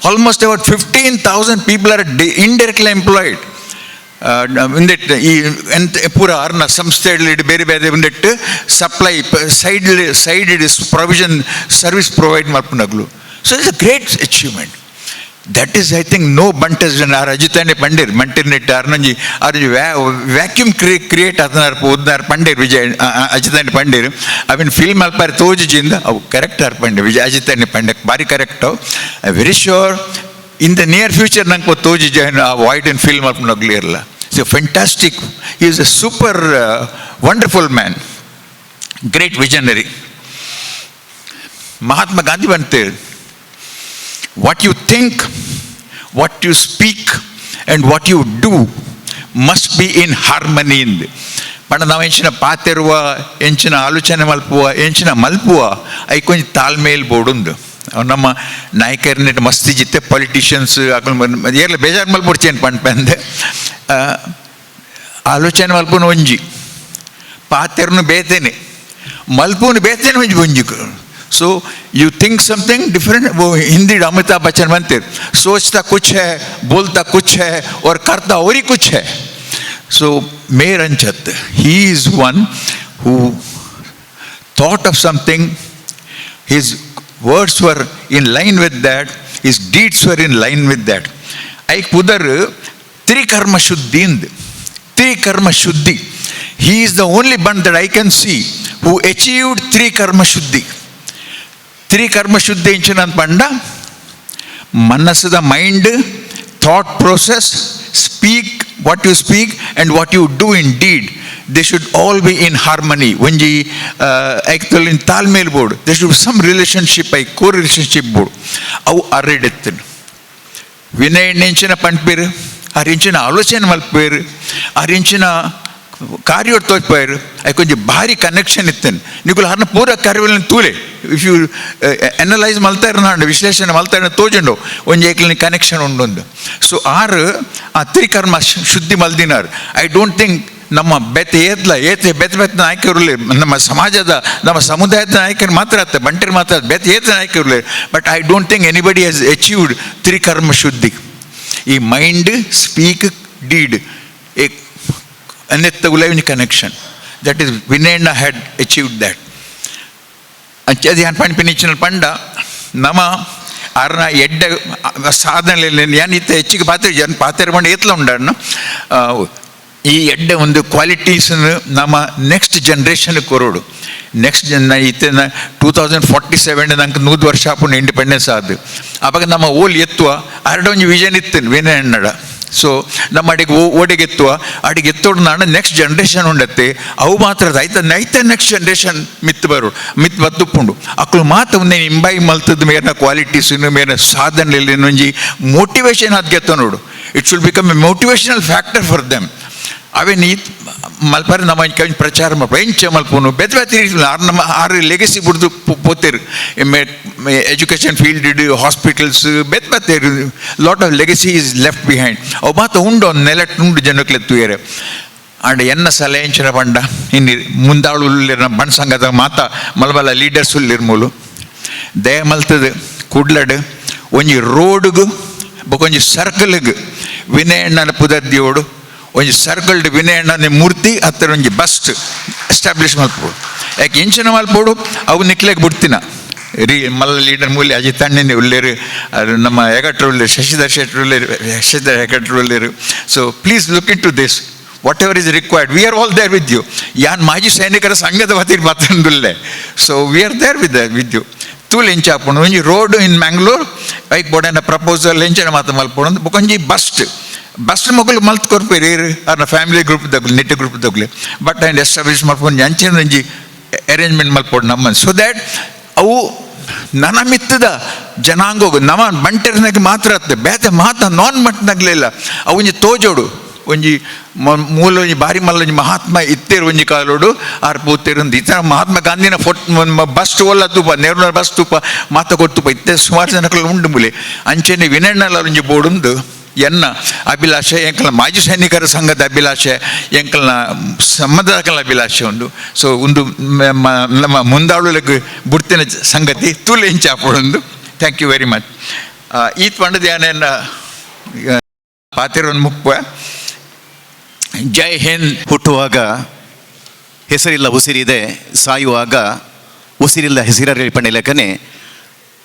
Almost about 15,000 people are indirectly employed. ಒಂದೆಟ್ಟು ಈ ಎಂತ ಪೂರ ಅರ್ನ ಸಂಸ್ಥೆಗಳು ಬೇರೆ ಬೇರೆ ಒಂದೆಟ್ಟು supply side side provision service provide ಮಲ್ಪುನಗ್ಲು. So it's a great achievement. That is, I think, no Bunts. R ಅಜಿತಾನೆ ಪಂಡೇರ್ ಮಂಟಿರ್ನೆಟ್ ಆರ್ನೊಂಜಿ ಆರ್ನೊಂಜಿ ವ್ಯಾಕ್ಯೂಮ್ ಕ್ರಿಯೇಟ್ ಆತನಾರ್ ಓದ್ನಾರ್ ಪಂಡೇರ್. ವಿಜಯ್ ಅಜಿತಾನೆ ಪಂಡೇರ್ ಅವಿನ ಫಿಲ್ಮ್ ಅಲ್ಪಾರಿ ತೋಜಿಜಿಂದ ಅವು ಕರೆಕ್ಟ್ ಆರ್ ಪಂಡೆ. ವಿಜಯ್ ಅಜಿತಾನೆ ಪಂಡೆ ಬಾರಿ correct. I very sure in the near future ನಂಗೆ ತೋಜಿ ಜೈನ್ ಆ void in film ಅಲ್ಪನಗ್ಲಿ ಇರಲ್ಲ. So fantastic, he's a super wonderful man, great visionary. Mahatma Gandhi ಬಂತೇಳಿ, "What you think, what you speak and what you do must be in harmony" ಇಂದು. ಪಂಡ ನಾವು ಎಂಚಿನ ಪಾತೆರುವ, ಎಂಚಿನ ಆಲೋಚನೆ ಮಲ್ಪುವ, ಎಂಚಿನ ಮಲ್ಪುವ, ಐಕೊಂಜಿ ತಾಳ್ಮೇಲ್ ಬೋಡುಂದು. ಅವ್ ನಮ್ಮ ನಾಯಕರನ್ನೆಟ್ ಮಸ್ತಿ ಜಿತ್ತೆ ಪೊಲಿಟಿಷಿಯನ್ಸ್ ಏರ್ಲ ಬೇಜಾರು ಮಲ್ಪೊಡ್ಚೇನು ಪಂಪಂದೆ. ಆಲೋಚನೆ ಮಲ್ಪುನ ಒಂಜಿ, ಪಾತೆರ್ನು ಬೇತೇನೆ, ಮಲ್ಪುನು ಬೇತೇನೆ ಒಂಜಿ ಒಂಜಿ. So you think something different. वो हिंदी अमिताभ बच्चन बनते, "सोचता कुछ है, बोलता कुछ है और करता और ही कुछ है." So ಮೇರಂಚತ್, he is one who thought of something, his words were in line with that, his deeds were in line with that. ಐಕ್ ಪುದರ್ ತ್ರಿಕರ್ಮ ಶುದ್ಧಿ ಇಂದ್. ತ್ರಿಕರ್ಮ ಶುದ್ಧಿ. He is the only one that I can see who achieved ತ್ರಿಕರ್ಮ ಶುದ್ಧಿ. ತ್ರಿಕರ್ಮ ಶುದ್ಧಿ ಇಂಚಿನ ಪಂಡ ಮನಸ್ಸದ mind, thought process, speak, what you speak and what you do in deed. They should all be in harmony. ಒಂಜಿ ಐಕ್ತೊಲಿನ್ ತಾಳ್ಮೇಲ್ ಬೋಡು. They should some relationship, I co relationship ಬೋಡು. ಅವು ಅರೆಡೆತ್ತನು ವಿನಯ್ ಎಂಚಿನ ಪನ್ಪೇರು, ಆರ್ ಎಂಚಿನ ಆಲೋಚನೆ ಮಲ್ಪೇರು, ಆರ್ ಎಂಚಿನ ಕಾರ್ಯ ತೋಜ್ಪಾಯರು, ಐಕೊಂಜಿ ಭಾರಿ ಕನೆಕ್ಷನ್ ಇತ್ತೇನೆ. ನಿಕುಲು ಹರ್ನ ಪೂರ ಕಾರ್ಯಗಳನ್ನು ತೂಲೆ, if you analyse ಮಲ್ತಾರ, ನಾಂಡ ವಿಶ್ಲೇಷಣೆ ಮಲ್ತಾರ, ತೋಜುಂಡು ಒಂಜಿ ಏಕ್ಲಿನ ಕನೆಕ್ಷನ್ ಉಂಡೊಂದು. ಸೊ ಆರ್ ಆ ತ್ರಿಕರ್ಮ ಶುದ್ಧಿ ಮಲ್ದಿನಾರ್. I don't think ನಮ್ಮ ಬೆತ್ತೆ ಏತ್ಲ ಏತೆ ಬೆತ್ತ ಬೆತ್ತ ನಾಯಕರು, ನಮ್ಮ ಸಮಾಜದ, ನಮ್ಮ ಸಮುದಾಯದ ನಾಯಕರು ಮಾತ್ರ ಅತ್ತ, ಬಂಟರು ಮಾತ್ರ, ಬೆತ್ತ ಏತ ನಾಯಕರು, but I don't think anybody has achieved ತ್ರಿಕರ್ಮ ಶುದ್ಧಿ. ಈ mind, speak, deed ಏಕ್ ಅನ್ನೆತ್ತ ಉಲೈವಿನ connection, that is ವಿನಯಣ್ಣ had achieved that. ಅಂಚೆ ಯಾನ್ ಪನ್ಪಿನ ಪಂಡ, ನಮ ಆರ್ನ ಎಡ್ಡೆ ಸಾಧನೆ ಯಾನ್ ಇತ್ತ ಹೆಚ್ಚಿಗೆ ಪಾತ್ರ ಜನ ಪಾತ್ರ ಪಂಡ ಏತ್ಲ ಉಂಡನ್ನು. ಈ ಎಡ್ಡೆ ಒಂದು ಕ್ವಾಲಿಟೀಸ್ ನಮ್ಮ ನೆಕ್ಸ್ಟ್ ಜನ್ರೇಷನ್ ಕೊರೋಡು. ನೆಕ್ಸ್ಟ್ ಜನ ಇತ್ತೆ 2047 ನಂಗೆ 100 ವರ್ಷ ಆಪುಂಡು ಇಂಡಿಪೆಂಡೆನ್ಸ್ ಆದ್. ಅವಾಗ ನಮ್ಮ ಓಲ್ ಎತ್ತುವ ಅರಡ ಒಂಜಿ ವಿಷನ್ ಇತ್ತು ವಿನಯಣ್ಣಡ. ಸೊ ನಮ್ಮ ಅಡಿಗೆ ಓಡಿಗೆ ಎತ್ತುವ ಅಡಿಗೆ ಎತ್ತೋಡು ನಾನು ನೆಕ್ಸ್ಟ್ ಜನರೇಷನ್ ಉಂಡತ್ತೆ. ಅವು ಮಾತ್ರ ಐತ ನೈತ ನೆಕ್ಸ್ಟ್ ಜನರೇಷನ್ ಮಿತ್ ಬರು ಮಿತ್ ಬತ್ತುಪ್ಪುಂಡು. ಅಕ್ಲು ಮಾತ ಒಂದೇ ಇಂಬೈ ಮಲ್ತದ ಮೇರ್ನ ಕ್ವಾಲಿಟೀಸ್, ಮೇರ್ನ ಸಾಧನೆ ಒಂಜಿ ಮೋಟಿವೇಶನ್ ಅದ್ಗೆತ್ತ ನೋಡು. It should become a motivational factor for them. ಅವೇ ನೀ ಮಲ್ಪರೆ ನಮ್ಮ ಕೈ ಪ್ರಚಾರ ಮಲ್ಪ ಎಂಚ ಮಲ್ಪುನು ಬೇತೆ ಬೇತೆ ರೀತಿ ಆರು ನಮ್ಮ ಆರು ಲೆಗಸಿ ಬುಡ್ದು ಪೋತೇರು. Education field, hospitals, ಬೇತೆ ಬೇತೆ lot of legacy is left behind. ಅವು ಮಾತ ಉಂಡು, ಒಂದು ನೆಲಟ್ ಉಂಡು ಜನಕ್ಲೆ ತೂಯರೆ. ಆಂಡ ಎನ್ನ ಸಲಹೆ ಎಂಚಿನ ಪಂಡ, ಇನ್ನಿ ಮುಂದಾಳು ಉಲ್ಲೇರ್, ನಮ್ಮ ಬಣ್ಣ ಸಂಘದ ಮಾತ ಮಲ್ಬಲ ಲೀಡರ್ಸ್ ಉಲ್ಲೇರ್, ಮೂಲು ದಯ ಮಲ್ತದ ಕುಡ್ಲಡ್ ಒಂಜಿ ರೋಡ್ಗು ಬೊಕೊಂಜಿ ಸರ್ಕಲ್ಗ್ ವಿನಯಣ್ಣನ ಪುದರ್ ದಿಯೋಡು. ಒಂಜಿ ಸರ್ಕಲ್ಡ್ ವಿನಯಣ್ಣನ ಮೂರ್ತಿ ಹತ್ತಿರ ಒಂಜಿ ಬಸ್ಟ್ ಎಸ್ಟಾಬ್ಲಿಷ್ ಮಲ್ಪೋಡು. ಯಾಕೆ ಇಂಚಿನ ಮಲ್ಪೋಡು, ಅವು ನಿಕ್ಲೆಗ್ ಬಿಡ್ತಿನ ರೀ. ಮಲ್ಲ ಲೀಡರ್ ಮೂಲೆ ಅಜಿತ್ ಅಣ್ಣನೆ ಉಲ್ಲೇರು, ಅದು ನಮ್ಮ ಹೆಗಟ್ರು ಉಲ್ಲೇರು, Shashidhar ಶೆಟ್ಟರು ಉಲ್ಲೇರು, Shashidhar ಹೆಗಟ್ರು ಉಲ್ಲೇರು. So please look into this. Whatever is required, we are all there with you. ಯಾನ್ ಮಾಜಿ ಸೈನಿಕರ ಸಂಘದ ವತಿರ್ ಮಾತಂದುಲ್ಲೆ. So we are there with you. ತೂಲ್ ಎಂಚ ಆಪುಂಡು. ಒಂಜಿ ರೋಡ್ ಇನ್ ಮ್ಯಾಂಗ್ಳೂರ್ ಐಕ್ ಬೋಡೈನ ಪ್ರಪೋಸಲ್ ಎಂಚಿನ ಮಾತ ಮಲ್ಪೊಡು. ಬೊಕೊಂಜಿ ಬಸ್ಟ್ ಬಸ್ಟ್ ಮೊಗಲು ಮಲ್ತ್ ಕೊರ್ಪೇರು ಅರ್ನ ಫ್ಯಾಮಿಲಿ ಗ್ರೂಪ್ ದಗ್ಲು, ನೆಟ್ ಗ್ರೂಪ್ ದಗ್ಲು. But and establish ಮಲ್ಪೊಂದು ಅಂಚಿನ ಒಂಜಿ ಅರೇಂಜ್ಮೆಂಟ್ ಮಲ್ಪೊಡು ನಮ್ಮ, ಸೊ that ಅವು ನನ ಮಿತ್ತದ ಜನಾಂಗೋಗು, ನಮ ಬಂಟೆರ್ನಾಗ ಮಾತ್ರ ಅತ್ತೆ, ಬೇತೆ ಮಾತ ನಾನ್ ಬಂಟ್ನಾಗ್ಲಿಲ್ಲ. ಅವು ಒಂಜಿ ತೋಜೋಡು, ಒಂಜಿ ಮೂಲ ಒಂಜಿ ಬಾರಿ ಮಲ್ಲ ಒಂಜಿ ಮಹಾತ್ಮ ಇತ್ತೇರು ಒಂಜಿ ಕಾಲೋಡು ಆರ್ ಪೂತೇರು. ಇತ್ತ ಮಹಾತ್ಮ ಗಾಂಧಿನ ಫೋಟ್ ಬಸ್ಟ್ ಒಲ್ಲ ತೂಪ, ನೆಹರು ಬಸ್ ತೂಪ, ಮಾತ ಕೊಟ್ಟುಪ. ಇತ್ತೆ ಸುಮಾರು ಜನಕ್ಕಲ್ಲ ಉಂಡು ಮುಲೆ. ಅಂಚೆನೆ ವಿನಣ್ಣಲ ಒಂಜಿ ಬೋಡುಂದು ಎನ್ನ ಅಭಿಲಾಷೆ, ಎಂಕಲ್ನ ಮಾಜಿ ಸೈನಿಕರ ಸಂಘದ ಅಭಿಲಾಷೆ, ಎಂಕಲ್ನ ಸಮ್ಮದಕಲ ಅಭಿಲಾಷೆ ಉಂಡು. ಸೊ ಒಂದು ನಮ್ಮ ಮುಂದಾಳುಲಗ್ ಬುಡ್ತಿನ ಸಂಗತಿ, ತೂಲೆ ಇಂಚಾಪುಂಡು. Thank you very much. ಈತ್ ಪಂಡದ ಯಾನೇನ ಪಾತಿರೊಂದು ಮುಪ್ಪ. ಜೈ ಹಿಂದ್. ಹುಟ್ಟುವಾಗ ಹೆಸರಿಲ್ಲ ಉಸಿರಿದೆ, ಸಾಯುವಾಗ ಉಸಿರಿಲ್ಲ ಹೆಸರಲ್ಲಿ ಪಂಡಿಲೆಕ್ಕನೆ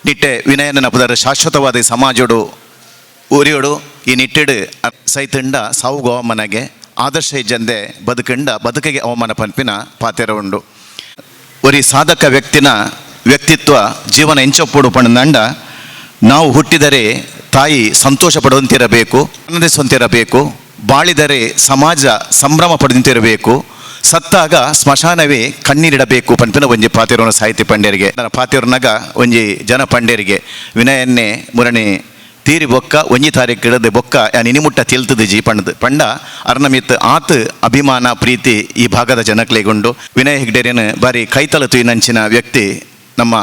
ನಿಟ್ಟೆ ವಿನಯನ ಪುದರ ಶಾಶ್ವತವಾದ ಈ ಸಮಾಜೋಡು ಉರಿಯೋಡು. ಈ ನಿಟ್ಟೆಡು ಸೈತಂಡ ಸಾವುಗು ಅವಮಾನಗೆ, ಆದರ್ಶ ಇಜ್ಜಂದೆ ಬದುಕಂಡ ಬದುಕಿಗೆ ಅವಮಾನ ಪನ್ಪಿನ ಪಾತೆರ ಉಂಡು. ಒರಿ ಸಾಧಕ ವ್ಯಕ್ತಿನ ವ್ಯಕ್ತಿತ್ವ ಜೀವನ ಎಂಚೊಪ್ಪುಡು ಪಂಡ, ನಾವು ಹುಟ್ಟಿದರೆ ತಾಯಿ ಸಂತೋಷ ಪಡುವಂತಿರಬೇಕು, ಆನಂದಿಸುವಂತಿರಬೇಕು. ಬಾಳಿದರೆ ಸಮಾಜ ಸಂಭ್ರಮ ಪಡುವಂತಿರಬೇಕು. ಸತ್ತಾಗ ಸ್ಮಶಾನವೇ ಕಣ್ಣೀರಿಡಬೇಕು ಪನ್ಪಿನ ಒಂಜಿ ಪಾತೆರವನ ಸಾಹಿತ್ಯ ಪಂಡ್ಯರಿಗೆ ಪಾತೆರನಗ ಒಂಜಿ ಜನ ಪಂಡ್ಯರಿಗೆ ವಿನಯನ್ನೇ ಮುರಣಿ ತೀರಿ ಬೊಕ್ಕ ಒಂಜಿ ತಾರೀಕು ಇಡದೆ ಬೊಕ್ಕ ಯಾನ್ ಇನಿಮುಟ್ಟ ತಿಲ್ತದ ಜಿ ಪಂಡದು ಪಂಡ ಅರ್ನಮಿತ್ ಆತ್ ಅಭಿಮಾನ ಪ್ರೀತಿ ಈ ಭಾಗದ ಜನಕ್ಲೆಗುಂಡು. ವಿನಯ್ ಹೆಗ್ಡೇರಿನ ಬಾರಿ ಕೈತಲ ತುಯಿನಂಚಿನ ವ್ಯಕ್ತಿ ನಮ್ಮ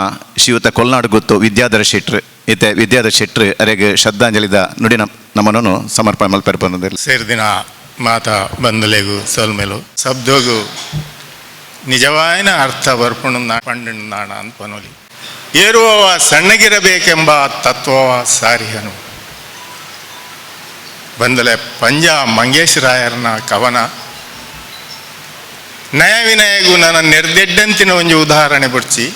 ಶ್ರೀಯುತ ಕೊಲ್ನಾಡು ಗುತ್ತು ವಿದ್ಯಾಧರ ಶೆಟ್ರು. ಇತ್ತೆ ವಿದ್ಯಾಧರ ಶೆಟ್ರು ಅರೆಗ್ ಶ್ರದ್ಧಾಂಜಲಿದ ನುಡಿನ ನಮ್ಮನನ್ನು ಸಮರ್ಪಣೆ ಮಲ್ಪೆರ್ ಬಂದಿಲ್ಲ. ಸೇರ್ದಿನ ಮಾತ ಬಂಧುಲೆಗು ಸೊಲ್ಮೆಲು. ಶಬ್ದಗು ನಿಜವಾಯಿನ ಅರ್ಥ ಬರ್ಪುಂಡು ಪಂಡು ನಾಣ ಅಂತ ಪನೊಲಿ. ಏರುವವ ಸಣ್ಣಗಿರಬೇಕೆಂಬ ತತ್ವವ ಸಾರಿಹನು. ಬಂದಲೆ ಪಂಜ ಮಂಗೇಶ್ ರಾಯರ್ನ ಕವನ ನಯ ವಿನಯಗೂ ನನ್ನ ನೆರ್ದೆಡ್ಡಂತಿನ ಒಂಜಿ ಉದಾಹರಣೆ ಬುಡ್ಚಿ.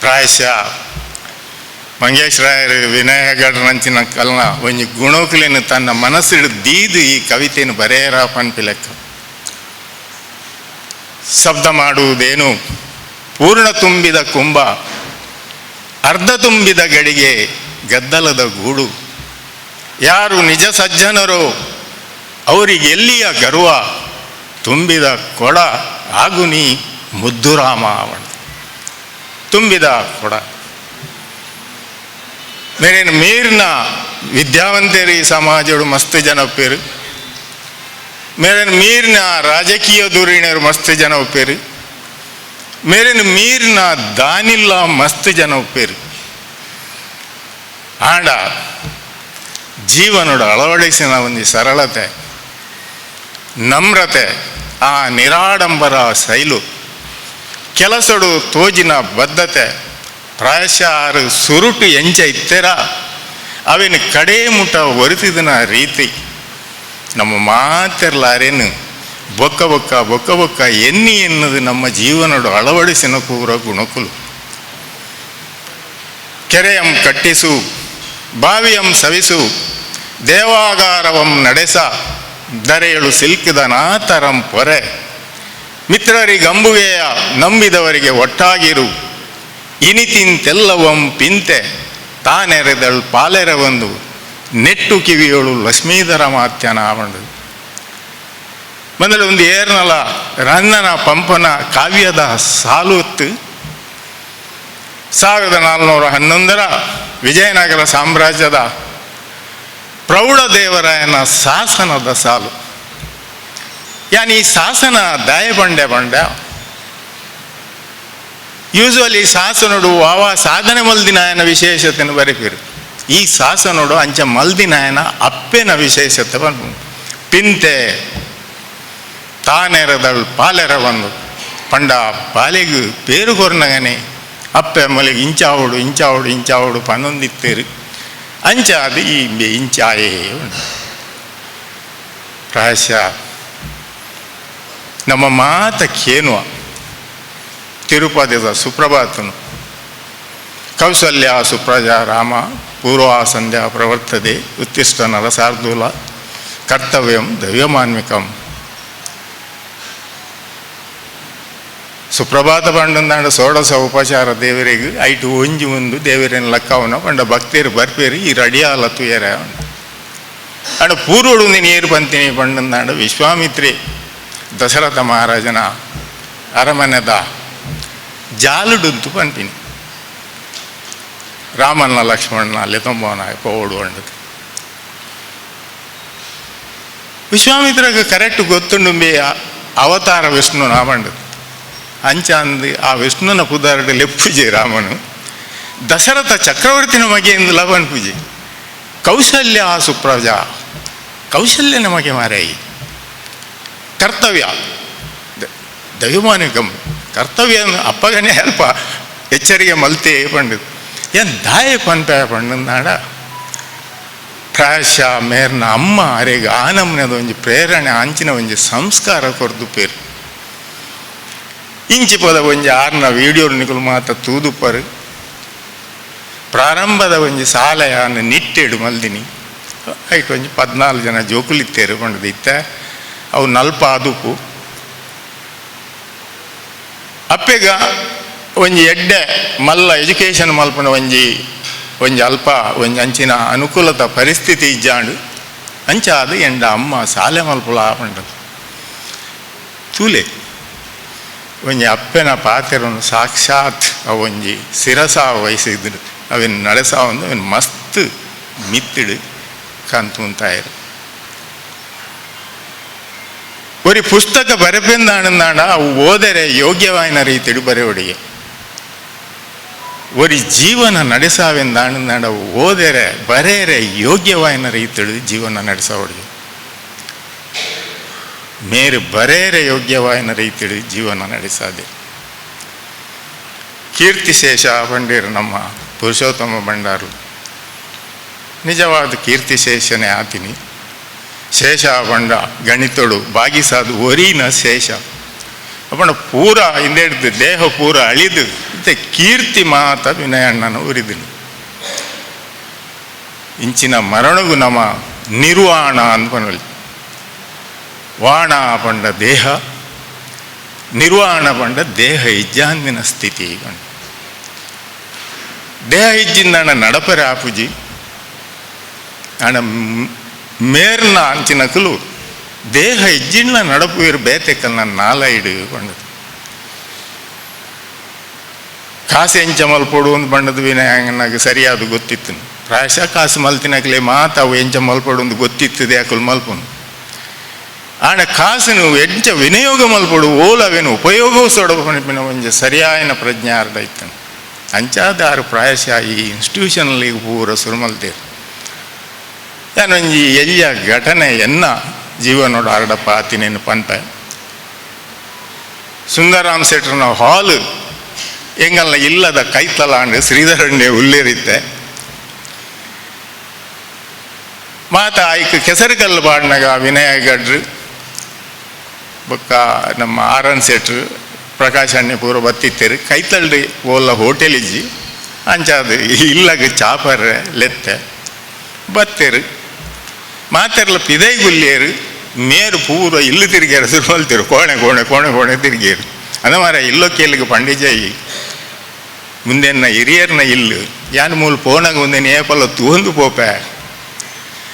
ಪ್ರಾಯಶಃ ಮಂಗೇಶ್ ರಾಯರು ವಿನಯ ಹೆಗಡರಂಚಿನ ಕಲ್ನ ಒಂಜಿ ಗುಣೋಕ್ಲೇನು ತನ್ನ ಮನಸ್ಸಿಡು ದೀದು ಈ ಕವಿತೆಯನ್ನು ಬರೆಯರ ಪನ್ಪಿ ಲೆಕ್ಕ. ಶಬ್ದ ಮಾಡುವುದೇನು ಪೂರ್ಣ ತುಂಬಿದ ಕುಂಭ, ಅರ್ಧ ತುಂಬಿದ ಗಡಿಗೆ, ಗದ್ದಲದ ಗೂಡು. ಯಾರು ನಿಜ ಸಜ್ಜನರೋ ಅವರಿಗೆ ಎಲ್ಲಿಯ ಗರ್ವ? ತುಂಬಿದ ಕೊಡ ಆಗುನಿ ಮುದ್ದುರಾಮ ತುಂಬಿದ ಕೊಡ. ಮೇರೇನು ಮೀರ್ನ ವಿದ್ಯಾವಂತರು ಈ ಸಮಾಜಡು ಮಸ್ತ್ ಜನ ಒಪ್ಪೇರು, ಮೇರೇನು ಮೀರ್ನ ರಾಜಕೀಯ ಧುರೀಣರು ಮಸ್ತ್ ಜನ ಒಪ್ಪೇರು, ಮೇರೇನು ಮೀರ್ನ ದಾನಿಲ್ಲ ಮಸ್ತ್ ಜನ ಒಪ್ಪೇರು. ಆಂಡ ಜೀವನೋಡು ಅಳವಡಿಸಿನ ಒಂದು ಸರಳತೆ, ನಮ್ರತೆ, ಆ ನಿರಾಡಂಬರ ಶೈಲು, ಕೆಲಸಡು ತೋಜಿನ ಬದ್ಧತೆ, ಪ್ರಾಯಶಃ ಆರು ಸುರುಟು ಎಂಚ ಇತ್ತೆರ ಅವಿನ ಕಡೆ ಮುಟ ಒರಿತಿದನ ರೀತಿ ನಮ್ಮ ಮಾತೆರ್ಲಾರೇನು ಬೊಕ್ಕ ಬೊಕ್ಕ ಬೊಕ್ಕ ಬೊಕ್ಕ ಎನ್ನಿ ಎನ್ನುವುದು ನಮ್ಮ ಜೀವನಡು ಅಳವಡಿಸಿನ ಕೂರ ಗುಣಕುಲು. ಕೆರೆಯಂ ಕಟ್ಟಿಸು, ಬಾವಿಯಂ ಸವಿಸು, ದೇವಾಗಾರವಂ ನಡೆಸ, ದರೆಯಳು ಸಿಲ್ಕಿದ ನಾತರಂ ಪೊರೆ, ಮಿತ್ರರಿಗಂಬುಗೆಯ ನಂಬಿದವರಿಗೆ ಒಟ್ಟಾಗಿರು, ಇನಿತಿಂತೆಲ್ಲವಂ ಪಿಂತೆ ತಾನೆರೆದಳು ಪಾಲೆರವೊಂದು ನೆಟ್ಟು ಕಿವಿಯೋಳು ಲಕ್ಷ್ಮೀಧರ ಮಾತ್ಯನ ಆವಂಡು. ಬಂದರೆ ಒಂದು ಏರ್ನಲ ರನ್ನನ ಪಂಪನ ಕಾವ್ಯದ ಸಾಲುತ್ತು 1411ರ ವಿಜಯನಗರ ಸಾಮ್ರಾಜ್ಯದ ಪ್ರೌಢದೇವರಾಯನ ಶಾಸನದ ಸಾಲು. ಯಾನಿ ಈ ಶಾಸನ ದಾಯ ಬಂಡೆ ಬಂಡೆ ಯೂಸುವಲಿ ಶಾಸನಡು ವಾವ ಸಾಧನೆ ಮಲ್ದಿನಾಯನ ವಿಶೇಷತೆಯನ್ನು ಬರೆಪಿರು. ಈ ಶಾಸನಡು ಅಂಚ ಮಲ್ದಿನಾಯನ ಅಪ್ಪೆನ ವಿಶೇಷತೆ ಬಂದು ಪಿಂತೆ ತಾನೆರದಳು ಪಾಲೆರ ಬಂದು ಪಂಡ ಪಾಲೆಗು ಪೇರು ಕೊರ್ನಗನೆ ಅಪ್ಪೆ ಮಲೆಗೆ ಇಂಚಾವಡು ಇಂಚಾವಡು ಇಂಚಾವಡು ಪನ್ನೊಂದಿತ್ತೇರು ಅಂಚ ಅದು ಈ ಇಂಚಾಯೇ ಉಂಟು. ಪ್ರಾಯಶಃ ನಮ್ಮ ಮಾತ ಕೇನುವ ತಿರುಪತಿದ ಸುಪ್ರಭಾತನು ಕೌಸಲ್ಯ ಸುಪ್ರಜಾ ರಾಮ ಪೂರ್ವ ಸಂಧ್ಯಾ ಪ್ರವರ್ತದೆ ಉತ್ತಿಷ್ಟ ನರಸಾರ್ದೂಲ ಕರ್ತವ್ಯಂ ದೈವಮಾನ್ವಿಕಂ. ಸುಪ್ರಭಾತ ಪಂಡಂದಾಂಡ ಷೋಡಶ ಉಪಚಾರ ದೇವರಿಗೆ ಐಟು ಒಂಜಿ ಒಂದು ದೇವರಿನ ಲಕ್ಕವನ ಪಂಡ ಭಕ್ತರು ಬರ್ಪೇರು ಈ ರಡಿಯಾಲ ತುಯರ ಅಂಡ ಪೂರ್ವಡು ನೀನು ಏರು ಬಂತೀನಿ ಪಂಡಂದಾಂಡ ವಿಶ್ವಾಮಿತ್ರಿ ದಶರಥ ಮಹಾರಾಜನ ಅರಮನೆದ ಜಾಲುಡುಂತು ಪಂಪಿನಿ ರಾಮನ ಲಕ್ಷ್ಮಣನ ಲೆತೊಂಬವನ ಪೋಡು ಅಂಡದು. ವಿಶ್ವಾಮಿತ್ರಗೆ ಕರೆಕ್ಟ್ ಗೊತ್ತುಂಡುಂಬಿ ಅವತಾರ ವಿಷ್ಣುನ ಬಂಡದು ಅಂಚ ಅಂದು ಆ ವಿಷ್ಣುನ ಪುದಾರಡು ಲೆಪ್ಪುಜೆ ರಾಮನು ದಶರಥ ಚಕ್ರವರ್ತಿನ ಮಗೆ ಲವನ್ ಪೂಜೆ ಕೌಶಲ್ಯ ಸುಪ್ರಜಾ ಕೌಶಲ್ಯನ ಮಗೆ ಮಾರಾಯಿ ಕರ್ತವ್ಯ ದೈವಮಾನಿಕಂ ಕರ್ತವ್ಯ ಅಪ್ಪಗನೇ ಅಲ್ಪ ಎಚ್ಚರಿಗೆ ಮಲ್ತೆ ಪಂಡಿತು ಏನ್ ದಾಯ ಪಂಪ ಪಂಡಂದಾಡ ಪ್ರಾಯಶಃ ಮೇರ್ನ ಅಮ್ಮ ಅರೆಗ ಆನಮ್ನದ ಒಂಜಿ ಪ್ರೇರಣೆ ಅಂಚಿನ ಒಂಜಿ ಸಂಸ್ಕಾರ ಕೊರ್ದು ಪೇರು ಇಂಚಿ ಪದ ಒಂಜಿ ಆರ್ನ ವೀಡಿಯೋ ನಿಕುಲು ಮಾತ ತೂದುಪ್ಪರು ಪ್ರಾರಂಭದ ಒಂಜಿ ಸಾಲೆಯಾನ ನಿಟ್ಟೆಡು ಮಲ್ದಿನಿ ಐಟ್ ಒಂಜಿ 14 ಜನ ಜೋಕುಲಿತ್ತೇರು ಪಂಡದು ಇತ್ತ ಅವು ನಲ್ಪ ಆದುಪು ಅಪ್ಪೆಗ ಒಂಜಿ ಎಡ್ಡೆ ಮಲ್ಲ ಎಜುಕೇಷನ್ ಮಲ್ಪನ ಒಂಜಿ ಒಂಜಿ ಅಲ್ಪ ಒಂಜಿ ಅಂಚಿನ ಅನುಕೂಲತ ಪರಿಸ್ಥಿತಿ ಇಜ್ಜಾಂಡು ಅಂಚಾದ ಎಂಡ ಅಮ್ಮ ಸಾಲೆ ಮಲ್ಪುಲ ಪಂಡದು ತೂಲೆ ಒಂಜಿ ಅಪ್ಪೆನ ಪಾತೆರನ್ನು ಸಾಕ್ಷಾತ್ ಅವು ಒಂಜಿ ಶಿರಸ ವಹಿಸಿದ್ರು ಅವಿನ ನಡೆಸ ಒಂದು ಅವನ್ ಮಸ್ತ್ ಮಿತ್ತಿಡು ಕಂತುಂತಾಯಿರು. ഒരു ಪುಸ್ತಕ ಬರೆಪೆಂದಾണെന്നാണ് ಅವು ಓದರೆ ಯೋಗ್ಯವಾಯಿನ ರೀತಿಡು ಬರೆಯೊಡಿಗೆ ഒരു ಜೀವನ ನಡೆಸಾವೆಂದಾണെന്നാണ് ಅವು ಓದರೆ ಬರೆಯರೆ ಯೋಗ್ಯವಾಯಿನ ರೀತಿಡು ಜೀವನ ನಡೆಸೋಡಿಗೆ ಮೇರು ಬರೆಯರೆ ಯೋಗ್ಯವಾಯಿನ ರೀತಿಡು ಜೀವನ ನಡೆಸಾದೆ. ಕೀರ್ತಿಶೇಷ ಪಂಡಿರು ನಮ್ಮ ಪುರುಷೋತ್ತಮ ಭಂಡಾರು ನಿಜವಾದ ಕೀರ್ತಿಶೇಷನೇ ಆತಿನಿ. ಶೇಷ ಪಂಡ ಗಣಿತಳು ಬಾಗಿಸಾದು ಒರಿನ ಶೇಷ ಅಪ್ಪಣ ಪೂರ ಹಿಂದೆಡ್ದು ದೇಹ ಪೂರ ಅಳಿದು ಮತ್ತೆ ಕೀರ್ತಿ ಮಾತ ವಿನಯಣ್ಣನ ಉರಿದನು. ಇಂಚಿನ ಮರಣಗು ನಮ್ಮ ನಿರ್ವಾಣ ಅನ್ಪನಲ್ಲಿ ವಾಣ ಪಂಡ ದೇಹ ನಿರ್ವಾಣ ಪಂಡ ದೇಹ ಇಜ್ಜಾಂದಿನ ಸ್ಥಿತಿ. ದೇಹ ಇಜ್ಜಿಂದ ನಡಪರೆ ಆಪುಜಿ ಅಣ್ಣ ಮೇರ್ನ ಅಂಚಿನಕುಲು ದೇಹ ಇಜ್ಜಿಣ್ಣ ನಡಪುವಿರು ಬೇತೆಕಲ್ನ ನಾಲೈಡು ಪಂಡದು. ಕಾಸು ಎಂಚ ಮಲ್ಪೊಡು ಒಂದು ಬಣ್ಣದ ವಿನಯನಾಗ ಸರಿಯಾದ ಗೊತ್ತಿತ್ತು. ಪ್ರಾಯಶಃ ಕಾಸು ಮಲ್ತಿನಕ್ಲೆ ಮಾತ ಅವು ಎಂಚ ಮಲ್ಪೊಡು ಒಂದು ಗೊತ್ತಿತ್ತದೆ ಅಕುಲು ಮಲ್ಪುನು. ಆಂಡ ಕಾಸುನು ಎಂಚ ವಿನಿಯೋಗ ಮಲ್ಪೊಡು ಓಲ ಅವೇನು ಉಪಯೋಗವೂ ಸೊಡಪಣಿಪಿನ ಒಂಜಿ ಸರಿಯಾಯನ ಪ್ರಜ್ಞೆ ಆರ್ಡ ಇತ್ತು. ಅಂಚಾದ ಆರು ಪ್ರಾಯಶಃ ಈ ಇನ್ಸ್ಟಿಟ್ಯೂಷನಲ್ಲಿ ಪೂರ ಸುರು ಮಲ್ತೇರು. ಒಂಜಿ ಎಲ್ಯ ಘಟನೆ ಎನ್ನ ಜೀವನೋಡು ಆರ್ಡಪ್ಪ ಆತಿನೇನು ಪನ್ಪೆ. ಸುಂದರಾಮ್ ಶೆಟ್ರನ ಹಾಲ್ ಎಂಗಲ್ನ ಇಲ್ಲದ ಕೈತಲಾಂಡ್ ಶ್ರೀಧರಣ್ಣೆ ಉಲ್ಲೇರಿತ್ತೆ. ಮಾತ ಆಯ್ಕ ಕೆಸರುಕಲ್ಲು ಬಾಡ್ನಾಗ ವಿನಯ ಗಡ್ರು ಬೊಕ್ಕ ನಮ್ಮ ಆರ್ ಎನ್ ಶೆಟ್ರು ಪ್ರಕಾಶ್ ಅಣ್ಣೆ ಪೂರ ಬತ್ತಿತ್ತೇರು. ಕೈತಲ್ಡ್ ಓಲ್ಲ ಹೋಟೆಲ್ ಇಜ್ಜಿ ಅಂಚಾದ ಇಲ್ಲಗ ಚಾಪರ್ರೆ ಲೆತ್ತೆ ಬತ್ತೇರು. ಮಾತೆರ್ಲ ಪಿದೈ ಗುಲ್ಲೇರು ಮೇರು ಪೂರ ಇಲ್ಲು ತಿರುಗ್ಯಾರ ಶುರು ಮಲ್ತೇರು. ಕೋಣೆ ಕೋಣೆ ಕೋಣೆ ಕೋಣೆ ತಿರುಗೇರು. ಅಂದ ಮಾರ ಇಲ್ಲೋ ಕೇಳಿಗೆ ಪಂಡಿಜಾಯಿ ಮುಂದೆನ್ನ ಹಿರಿಯರ್ನ ಇಲ್ಲು ಯಾನ್ ಮೂಲು ಪೋನಾಗ ಮುಂದೆ ನೇಪಲ್ಲ ತೂಂದು ಪೋಪೆ.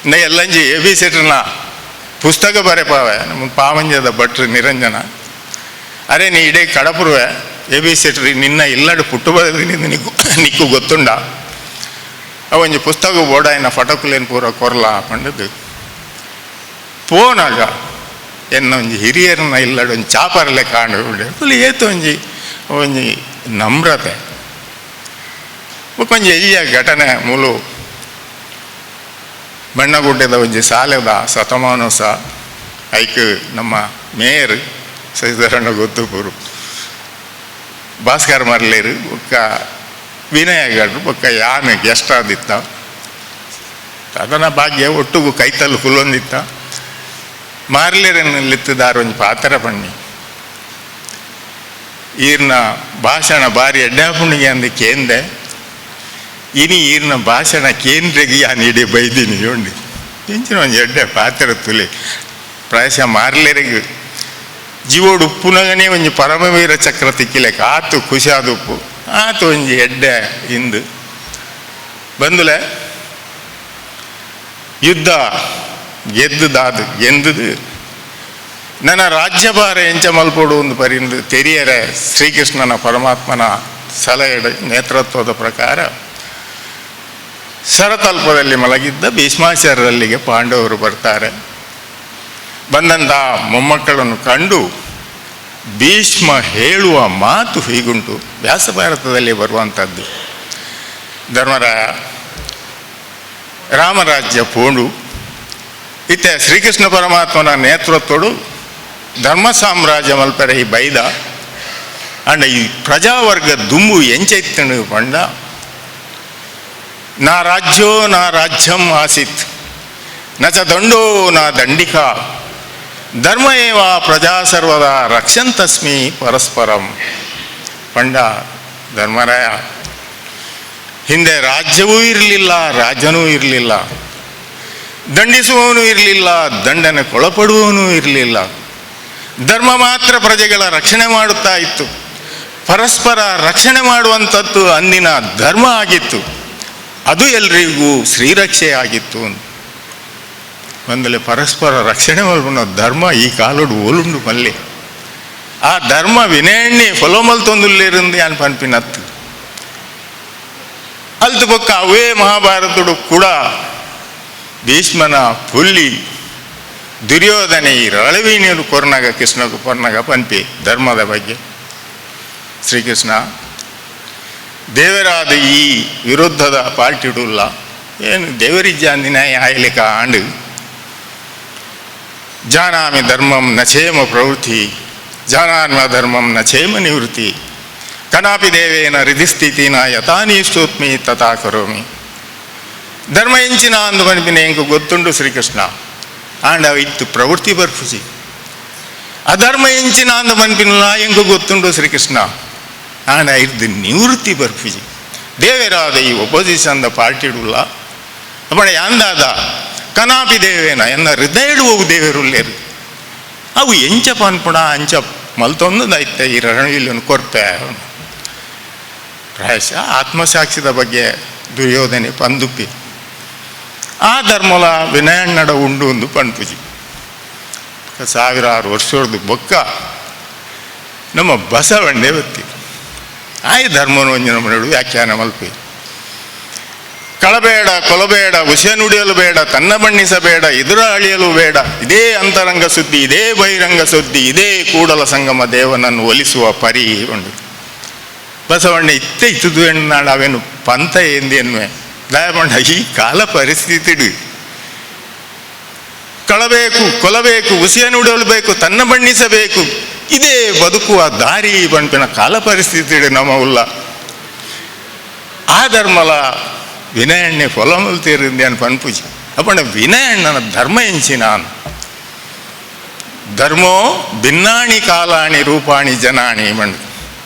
ನ ಎಲ್ಲಂಜಿ ಎ ಬಿ ಸೆಟ್ರನ ಪುಸ್ತಕ ಬರೆಪಾವೆ ನಮ್ಮ ಪಾವಂಜದ ಭಟ್ರು ನಿರಂಜನ. ಅರೆ ನೀ ಇಡೀ ಕಡಪುರುವೆ ಎ ಬಿ ಸೆಟ್ರಿ ನಿನ್ನ ಇಲ್ಲಡು ಪುಟ್ಟು ಬರೆದಿನಿಂದ ನಿಕ್ಕು ನಿಕ್ಕು ಗೊತ್ತುಂಡ ಅವೊಂಜಿ ಪುಸ್ತಕ ಬೋಡಾಯಿನ ಫಟಕುಲೇನು ಪೂರ ಕೊರ್ಲ ಪಂಡದು. ಪೋನಾಗ ಎನ್ನ ಒಂಜಿ ಹಿರಿಯರನ್ನ ಇಲ್ಲಡು ಒಂಜಿ ಚಾಪರ್ಲೆ ಕಾಂಡು ಫುಲ್ ಏತು ಒಂಜಿ ಒಂಜಿ ನಮ್ರತೆ. ಬೊಕ್ಕ ಒಂಜಿ ಎಲ್ಯ ಘಟನೆ ಮೂಲು ಬಣ್ಣಗುಡ್ಡೆದ ಒಂಜಿ ಸಾಲೆದ ಸತಮಾನೋಸ ಐಕ್ ನಮ್ಮ ಮೇಯರ್ ಶಶಿಧರಣ್ಣ ಗೊತ್ತುಪುರು ಭಾಸ್ಕರ್ ಮರ್ಲೇರು ಬೊಕ್ಕ ವಿನಯ ಗಡ್ರು ಬೊಕ್ಕ ಯಾನ್ ಗೆಸ್ಟ್ ಆದಿತ್ತ. ಅದನ್ನ ಭಾಗ್ಯ ಒಟ್ಟುಗು ಕೈತಲ್ಲು ಕುಲೊಂದಿತ್ತ. ಮಾರ್ಲೇರನ್ನೆಲ್ಲಿತ್ತದಾರ ಒಂಜಿ ಪಾತ್ರ ಪಣ್ಣಿ ಈರ್ನ ಭಾಷಣ ಬಾರಿ ಎಡ್ಡಾಪುಣಿಗೆ ಅಂದ ಕೇಂದೆ. ಇನಿ ಈರ್ನ ಭಾಷಣ ಕೇಂದ್ರಗೆ ಯಾನ್ ಇಡೀ ಬೈದಿನಿ ಉಂಡು ಇಂಚಿನ ಒಂಜಿ ಎಡ್ಡೆ ಪಾತ್ರ ತುಲಿ. ಪ್ರಾಯಶಃ ಮಾರ್ಲೇರಿಗೆ ಜೀವೋಡು ಉಪ್ಪುನಗನೇ ಒಂಜಿ ಪರಮವೀರ ಚಕ್ರ ತಿಕ್ಕಿಲೆಕ್ಕ ಆತು ಖುಷಿ ಆದ ಉಪ್ಪು ಆತು ಒಂಜಿ ಎಡ್ಡೆ ಇಂದು ಬಂದುಲೆ. ಯುದ್ಧ ಗೆದ್ದುದಾದು ಗೆಂದುದು ನನ್ನ ರಾಜ್ಯಭಾರ ಎಂಚ ಮಲ್ಪೊಡು ಒಂದು ಪರಿಂದು ತೆರಿಯರೆ ಶ್ರೀಕೃಷ್ಣನ ಪರಮಾತ್ಮನ ಸಲಹೆ ನೇತೃತ್ವದ ಪ್ರಕಾರ ಶರತಲ್ಪದಲ್ಲಿ ಮಲಗಿದ್ದ ಭೀಷ್ಮಾಚಾರ್ಯರಲ್ಲಿಗೆ ಪಾಂಡವರು ಬರ್ತಾರೆ. ಬಂದಂಥ ಮೊಮ್ಮಕ್ಕಳನ್ನು ಕಂಡು ಭೀಷ್ಮ ಹೇಳುವ ಮಾತು ಹೀಗುಂಟು, ವ್ಯಾಸಭಾರತದಲ್ಲಿ ಬರುವಂಥದ್ದು. ಧರ್ಮರಾಯ ರಾಮರಾಜ್ಯ ಪೋಂಡು ಇತ್ತೆ ಶ್ರೀಕೃಷ್ಣ ಪರಮಾತ್ಮನ ನೇತೃತ್ವಡು ಧರ್ಮ ಸಾಮ್ರಾಜ್ಯ ಮಲ್ಪರೆ ಈ ಬೈದ ಅಂಡ ಈ ಪ್ರಜಾವರ್ಗ ದುಂಬು ಎಂಚೈತ್ತನು ಪಂಡ ನಾ ರಾಜ್ಯೋ ನಾ ರಾಜ್ಯಂ ಆಸೀತ್ ನ ಚ ದಂಡೋ ನಾ ದಂಡಿಕಾ ಧರ್ಮ ಏವ ಪ್ರಜಾ ಸರ್ವದಾ ರಕ್ಷಂತಸ್ಮಿ ಪರಸ್ಪರಂ. ಪಂಡ ಧರ್ಮರಾಯ ಹಿಂದೆ ರಾಜ್ಯವೂ ಇರಲಿಲ್ಲ, ರಾಜನೂ ಇರಲಿಲ್ಲ, ದಂಡಿಸುವವನೂ ಇರಲಿಲ್ಲ, ದಂಡನೆಗೊಳಪಡುವವನೂ ಇರಲಿಲ್ಲ. ಧರ್ಮ ಮಾತ್ರ ಪ್ರಜೆಗಳ ರಕ್ಷಣೆ ಮಾಡುತ್ತಾ ಇತ್ತು. ಪರಸ್ಪರ ರಕ್ಷಣೆ ಮಾಡುವಂಥದ್ದು ಅಂದಿನ ಧರ್ಮ ಆಗಿತ್ತು. ಅದು ಎಲ್ರಿಗೂ ಶ್ರೀರಕ್ಷೆ ಆಗಿತ್ತು. ಒಂದಲೆ ಪರಸ್ಪರ ರಕ್ಷಣೆ ಮಲ್ಪುನ ಧರ್ಮ ಈ ಕಾಲೋಡು ಓಲುಂಡು ಮಲ್ಲೆ ಆ ಧರ್ಮ ವಿನಯಣ್ಣಿ ಫಲೋಮಲ್ತೊಂದುಲ್ಲೇರಿಂದು ಯಾನ್ ಪನ್ಪಿನತ್ತು. ಅಲ್ತು ಬೊಕ್ಕ ಅವೇ ಮಹಾಭಾರತಡು ಕೂಡ ಭೀಷ್ಮನ ಪುಲ್ಲಿ ದುರ್ಯೋಧನೆ ಈ ರಳವೀಣಿಯರು ಕೊರ್ನಾಗ ಕೃಷ್ಣకు ಕೊರ್ನಾಗ ಪನ್ಪಿ ಧರ್ಮದ ಬಗ್ಗೆ. ಶ್ರೀಕೃಷ್ಣ ದೇವರಾದ ಈ ವಿರುದ್ಧದ ಪಾರ್ಟಿಡುಲ್ಲ ಏನು ದೇವರಿಜ್ಜಾಂದಿನ ಆಯ್ಲಿಕ ಆಂಡು ಜಾನಾಮಿ ಧರ್ಮಂ ನಚೇಮ ಪ್ರವೃತ್ತಿ ಜಾನಾನ್ಮ ಧರ್ಮಂ ನಚೇಮ ನಿವೃತ್ತಿ ಕನಾಪಿ ದೇವೇನ ಹೃದಿಸ್ಥಿತಿನ ಯಥಾನೀಷ್ಟೋತ್ಮಿ ತಥಾ ಕರೋಮಿ. ಧರ್ಮ ಎಂಚಿನ ಅಂದು ಪನ್ಪಿನ ಎಂಕು ಗೊತ್ತುಂಡು ಶ್ರೀಕೃಷ್ಣ ಆಂಡ ಇತ್ತು ಪ್ರವೃತ್ತಿ ಬರ್ಪುಜಿ. ಅಧರ್ಮ ಎಂಚಿನ ಅಂದು ಪನ್ಪಿನ ಎಂಕು ಗೊತ್ತುಂಡು ಶ್ರೀಕೃಷ್ಣ ಆಂಡ ಇರ್ದು ನಿವೃತ್ತಿ ಬರ್ಪುಜಿ. ದೇವರಾದ ಈ ಒಪೋಸಿಷನ್ the ಪಾರ್ಟಿಡುಲ್ಲ ಅಪ್ಪಣ ಯಾಂದಾದ ಕನಾಪಿ ದೇವೇನ ಎನ್ನ ಹೃದಯಡುವವು ದೇವರುಲ್ಲೇರು ಅವು ಎಂಚ ಪನ್ಪುಣ ಅಂಚ ಮಲ್ತೊಂದು ಈ ರಣವಿಲ್ಲನ್ನು ಕೊರ್ಪೆ. ಪ್ರಾಯಶಃ ಆತ್ಮಸಾಕ್ಷಿದ ಬಗ್ಗೆ ದುರ್ಯೋಧನೆ ಪಂದುಪ್ಪಿ ಆ ಧರ್ಮಲ ವಿನಯಣ್ಣಡ ಉಂಡು ಒಂದು ಪನ್ಪುಜಿ. ಸಾವಿರಾರು ವರ್ಷದ ಬೊಕ್ಕ ನಮ್ಮ ಬಸವಣ್ಣೆ ಬತ್ತಿ ಆಯ್ ಧರ್ಮನ ಒಂಜಿ ನಮ್ಮ ನಡು ವ್ಯಾಖ್ಯಾನ ಮಲ್ಪಿ. ಕಳಬೇಡ, ಕೊಲಬೇಡ, ವಿಷ ನುಡಿಯಲು ಬೇಡ, ತನ್ನ ಬಣ್ಣಿಸಬೇಡ, ಎದುರ ಅಳಿಯಲು ಬೇಡ, ಇದೇ ಅಂತರಂಗ ಸುದ್ದಿ, ಇದೇ ಬಹಿರಂಗ ಸುದ್ದಿ, ಇದೇ ಕೂಡಲ ಸಂಗಮ ದೇವನನ್ನು ಒಲಿಸುವ ಪರಿ ಉಂಡು. ಬಸವಣ್ಣ ಇತ್ತೆ ಇತ್ತದು ನಾಡು ಅವೇನು ಪಂಥ ಎಂದಿ ಎನ್ನುವೆ ದಯಪಂಡ ಈ ಕಾಲ ಪರಿಸ್ಥಿತಿ ಕಳಬೇಕು, ಕೊಲಬೇಕು, ಉಸಿಯ ನುಡಿಯಲು, ತನ್ನ ಬಣ್ಣಿಸಬೇಕು, ಇದೇ ಬದುಕುವ ದಾರಿ ಬಂಪಿನ ಕಾಲ ಪರಿಸ್ಥಿತಿ ನಮ್ಮ ಉಲ್ಲ. ಆ ಧರ್ಮಲ ವಿನಯಣ್ಣೆ ಫೊಲಮಲ್ ತೀರಿಂದೆ ಅನ್ ಪನ್ಪುಜಿ. ಅಪ್ಪಣ ವಿನಯಣ್ಣನ ಧರ್ಮ ಎಂಚಿನ ಧರ್ಮೋ ಭಿನ್ನಾಣಿ ಕಾಲಾಣಿ ರೂಪಾಣಿ ಜನಾಣಿ ಮಂಡು.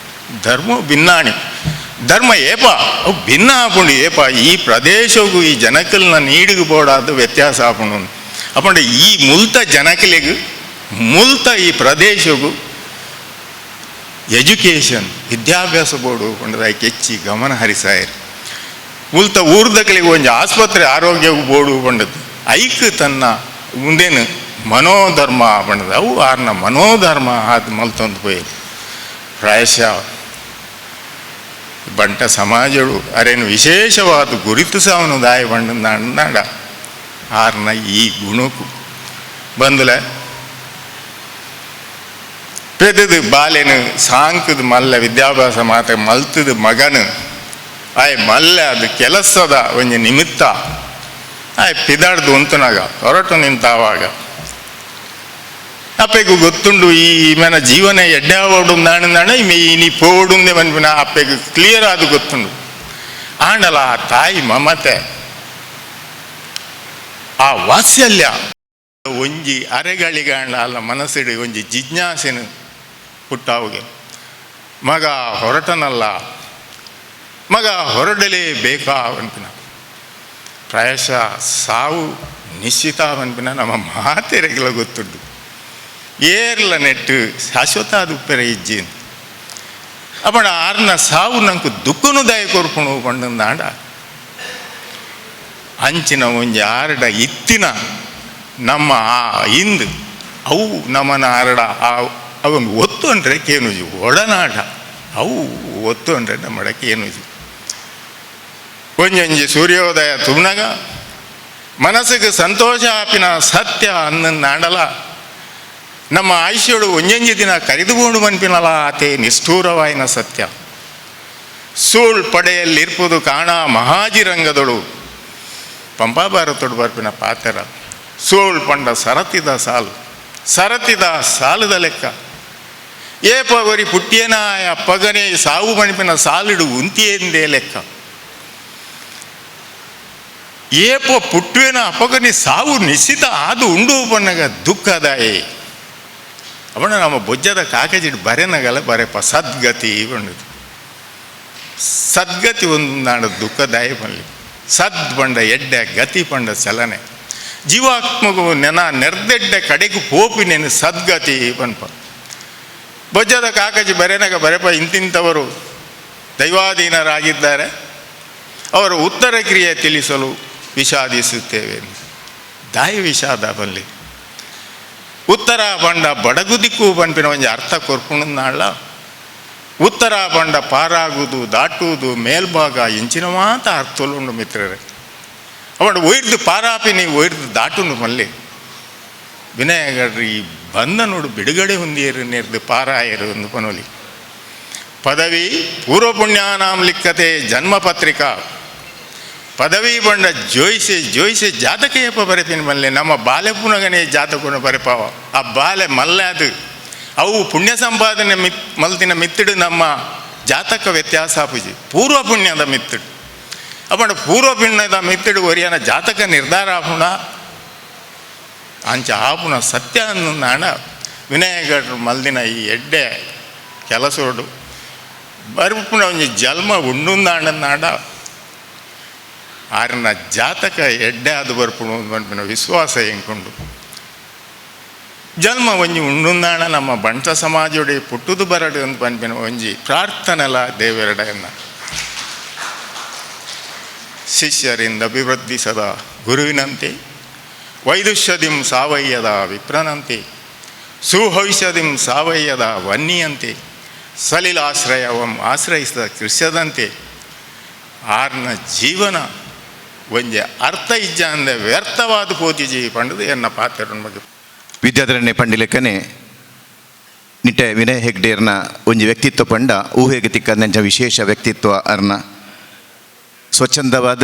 ಧರ್ಮೋ ಭಿನ್ನಾಣಿ, ಧರ್ಮ ಏಪ ಅವು ಭಿನ್ನ ಆಪುಂಡು. ಏಪ ಈ ಪ್ರದೇಶಗೂ ಈ ಜನಕಲ್ನ ನೀಡಿಗೆ ಬೋಡಾದ ವ್ಯತ್ಯಾಸ ಆಪುಂಡು. ಅಪ್ಪಂಡ ಈ ಮುಲ್ತ ಜನಕಲಿಗೆ ಮುಲ್ತ ಈ ಪ್ರದೇಶಗೂ ಎಜುಕೇಷನ್ ವಿದ್ಯಾಭ್ಯಾಸ ಬೋರ್ಡು ಪಂಡದ ಹೆಚ್ಚಿ ಗಮನ ಹರಿಸಾಯರು. ಮುಲ್ತ ಊರ್ದಕಲಿಗೆ ಒಂಜಿ ಆಸ್ಪತ್ರೆ ಆರೋಗ್ಯ ಬೋರ್ಡು ಪಂಡದ್ದು ಐಕ್ ತನ್ನ ಮುಂದೇನು ಮನೋಧರ್ಮ ಪಂಡದ ಅವು ಆರ್ನ ಮನೋಧರ್ಮ ಆದ್ ಮಲ್ತೊಂದು ಪೋಯಿ. ಪ್ರಾಯಶಃ ಬಂಟ ಸಮಾಜಡು ಅರೇನು ವಿಶೇಷವಾದ ಗುರುತಿಸವನು ದಾಯ ಬಂಡ ನಾಡ ಆರ್ನ ಈ ಗುಣಕು ಬಂದಲೆ ಪೆದದು ಬಾಲೆನು ಸಾಂಕದ ಮಲ್ಲ ವಿದ್ಯಾಭ್ಯಾಸ ಮಾತ ಮಲ್ತದ ಮಗನು ಆಯ್ ಮಲ್ಲ ಅದು ಕೆಲಸದ ಒಂಜಿ ನಿಮಿತ್ತ ಆಯ್ ಪಿದಾಡ್ದು ಉಂತುನಾಗ ಹೊರಟು ನಿಂತಾವಾಗ ಅಪ್ಪೆಗು ಗೊತ್ತುಂಡು ಈ ಮೇನ ಜೀವನ ಎಡ್ಡೆ ಓಡು ನಾಣ ಇನಿ ಪೋಡುಂದೆ ಮನ್ಪಿನ ಅಪ್ಪೆಗು ಕ್ಲಿಯರ್ ಆದ ಗೊತ್ತುಂಡು. ಆಂಡಲ ಆ ತಾಯಿ ಮಮತೆ ಆ ವಾತ್ಸಲ್ಯ ಒಂಜಿ ಅರೆಗಳಿಗಾಂಡ ಅಲ್ಲ ಮನಸ್ಸಿಡು ಒಂಜಿ ಜಿಜ್ಞಾಸೆನು ಹುಟ್ಟಾವುಗೆ. ಮಗ ಹೊರಟನಲ್ಲ, ಮಗ ಹೊರಡಲೇಬೇಕಾ ಅನ್ಪಿನ ಪ್ರಾಯಶಃ ಸಾವು ನಿಶ್ಚಿತ ಅನ್ಪಿನ ನಮ್ಮ ಮಾತೆರೆಗೆಲ್ಲ ಗೊತ್ತುಂಟು. ಏರ್ಲ ನೆಟ್ಟು ಶಾಶ್ವತ ಅದು ಉಪ್ಪೆರೆ ಇಜ್ಜಿ ಅಪ್ಪಣ ಆರ್ನ ಸಾವು ನಂಕು ದುಃಖನು ದಯ ಕೊರ್ಪುಣು ಪಂಡಂದಾಂಡ ಅಂಚಿನ ಒಂಜಿ ಆರಡ ಇತ್ತಿನ ನಮ್ಮ ಆ ಇಂದು ಅವು ನಮ್ಮನ ಆರಡ ಆ ಅವನು ಒತ್ತು ಅಂದರೆ ಕೇನುಜಿ ಒಡನಾಟ ಅವು ಒತ್ತು ಅಂದರೆ ನಮ್ಮಡ ಕೇನುಜಿ. ಒಂಜೊಂಜಿ ಸೂರ್ಯೋದಯ ತುಮ್ನಾಗ ಮನಸ್ಸಿಗೆ ಸಂತೋಷ ಆಪಿನ ಸತ್ಯ ಅನ್ನಂದಾಂಡಲ ನಮ್ಮ ಆಯುಷ್ಯಡು ಒಂಜೊಂಜಿ ದಿನ ಕರಿದುಕೊಂಡು ಮನ್ಪಿನಲ ಆತೆ ನಿಷ್ಠೂರವಾಯಿನ ಸತ್ಯ. ಸೂಳ್ ಪಡೆಯಲ್ಲಿರ್ಪುದು ಕಾಣ ಮಹಾಜಿರಂಗದೊಳು ಪಂಪಾ ಭಾರತೊಡು ಬರ್ಪಿನ ಪಾತೆರ. ಸೋಳ್ ಪಂಡ ಸರತಿದ ಸಾಲು, ಸರತಿದ ಸಾಲದ ಲೆಕ್ಕ. ಏಪ ಒರಿ ಪುಟ್ಟಿಯನಾಯ ಪಗನೆ ಸಾವು ಮಣಿಪಿನ ಸಾಲಿಡು ಉಂತಿಯೆಂದೇ ಲೆಕ್ಕ. ಏಪ ಪುಟ್ಟುವೆನ ಅಪಗನೆ ಸಾವು ನಿಶ್ಚಿತ ಆದು ಉಂಡು ಪನ್ನಗ ದುಃಖದಾಯೇ. ಅವನ ನಮ್ಮ ಬೊಜ್ಜದ ಕಾಕಜಿಡ್ ಬರೆನಗಲ ಬರೆಪ ಸದ್ಗತಿ ಬಂಡದು. ಸದ್ಗತಿ ಒಂದು ನಾಡು ದುಃಖದಾಯ ಬರಲಿ. ಸದ್ ಬಂಡ ಎಡ್ಡೆ, ಗತಿ ಪಂಡ ಚಲನೆ. ಜೀವಾತ್ಮಗೂ ನೆನ ನೆರ್ದೆಡ್ಡೆ ಕಡೆಗೂ ಪೋಪಿ ನೆನು ಸದ್ಗತಿ ಪನ್ಪ. ಬೊಜ್ಜದ ಕಾಕಜಿ ಬರೆನಗ ಬರೆಪ ಇಂತಿಂಥವರು ದೈವಾಧೀನರಾಗಿದ್ದಾರೆ, ಅವರ ಉತ್ತರ ಕ್ರಿಯೆ ತಿಳಿಸಲು ವಿಷಾದಿಸುತ್ತೇವೆ. ದಾಯಿ ವಿಷಾದ ಬಲ್ಲಿ ಉತ್ತರ ಬಂಡ ಬಡಗು ದಿಕ್ಕು ಪನ್ಪಿನ ಒಂಜಿ ಅರ್ಥ ಕೊರ್ಪುಣನಾಳ. ಉತ್ತರ ಬಂಡ ಪಾರಾಗುವುದು, ದಾಟುವುದು, ಮೇಲ್ಭಾಗ ಇಂಚಿನ ಮಾತ ಅರ್ಥಲುಂಡು ಮಿತ್ರರೇ. ಅವನು ಒಯ್ದು ಪಾರಾಪಿ ನೀವು ಒಯ್ದು ದಾಟುನು ಮಲ್ಲಿ ವಿನಯಗಡ್ರಿ ಈ ಬಂಧನೋಡು ಬಿಡುಗಡೆ ಹೊಂದಿಯರು ನೆರ್ದು ಪಾರಾಯರು ಒಂದು ಪನೋಲಿ. ಪದವಿ ಪೂರ್ವಪುಣ್ಯಾನಾಂ ಲಿಕ್ಕತೆ ಜನ್ಮ ಪತ್ರಿಕಾ. ಪದವಿ ಬಂಡ ಜೋಯಿಸೆ ಜೋಯಿಸೆ ಜಾತಕಯಪ್ಪ ಬರೆಪಿನ ಮಲ್ಲೆ ನಮ್ಮ ಬಾಲೆ ಪುನಗನೆ ಜಾತಕನ ಬರೆಪಾವ. ಆ ಬಾಲೆ ಮಲ್ಲೆ ಅದು ಅವು ಪುಣ್ಯ ಸಂಪಾದನೆ ಮಿತ್ ಮಲ್ತಿನ ಮಿತ್ತಿಡು ನಮ್ಮ ಜಾತಕ ವ್ಯತ್ಯಾಸ ಪೂಜೆ ಪೂರ್ವ ಪುಣ್ಯದ ಮಿತ್ತಿಡು. ಅಪ್ಪಂಡ ಪೂರ್ವ ಪುಣ್ಯದ ಮಿತ್ತಿಡು ಒರಿಯನ ಜಾತಕ ನಿರ್ಧಾರ ಆಪುಣ ಅಂಚ ಆಪುಣ ಸತ್ಯ ನಾಣ ವಿನಾಯಕರು ಮಲ್ದಿನ ಈ ಎಡ್ಡೆ ಕೆಲಸೋಡು ಬರ್ಪುಣ ಒಂಜಿ ಜನ್ಮ ಉಂಡುಂದಾಂಡನಾಡ ಆರನ ಜಾತಕ ಎಡ್ಡೆ ಅದು ಬರ್ಪುಣ ಪನ್ಪಿನ ವಿಶ್ವಾಸ ಎಂಕೊಂಡು ಜನ್ಮ ಒಂಜಿ ಉಂಡುಂದಾಣ ನಮ್ಮ ಬಂಟ ಸಮಾಜೋಡಿ ಪುಟ್ಟುದು ಬರಡು ಅಂತ ಪನ್ಪಿನ ಒಂಜಿ ಪ್ರಾರ್ಥನೆಲ ದೇವರಡೆಯನ್ನ. ಶಿಷ್ಯರಿಂದ ಅಭಿವೃದ್ಧಿಸದ ಗುರುವಿನಂತೆ, ವೈದುಷ್ಯದಿಂ ಸಾವಯ್ಯದ ವಿಪ್ರನಂತೆ, ಸುಹೌಷಧಿಂ ಸಾವಯದ ವನ್ನಿಯಂತೆ ಸಲಿಲಾಶ್ರಯವಂ ಆಶ್ರಯಿಸಿದ ಕೃಷ್ಯದಂತೆ ಆರ್ನ ಜೀವನ ಒಂಜೆ ಅರ್ಥ ಇಜ್ಜ ಅಂದೆ ವ್ಯರ್ಥವಾದ ಪೋತಿಜಿ ಪಂಡದು ಎನ್ನ ಪಾತ್ರ ಬಗ್ಗೆ. ವಿದ್ಯಾಧರಣ್ಯ ಪಂಡಿಲೆಕ್ಕನೆ ನಿಟ್ಟೆ ವಿನಯ್ ಹೆಗ್ಡೇರ್ನ ಒಂಜಿ ವ್ಯಕ್ತಿತ್ವ ಪಂಡ ಊಹೆಗೆ ತಿಕ್ಕಂದಂಚ ವಿಶೇಷ ವ್ಯಕ್ತಿತ್ವ ಅರ್ನ. ಸ್ವಚ್ಛಂದವಾದ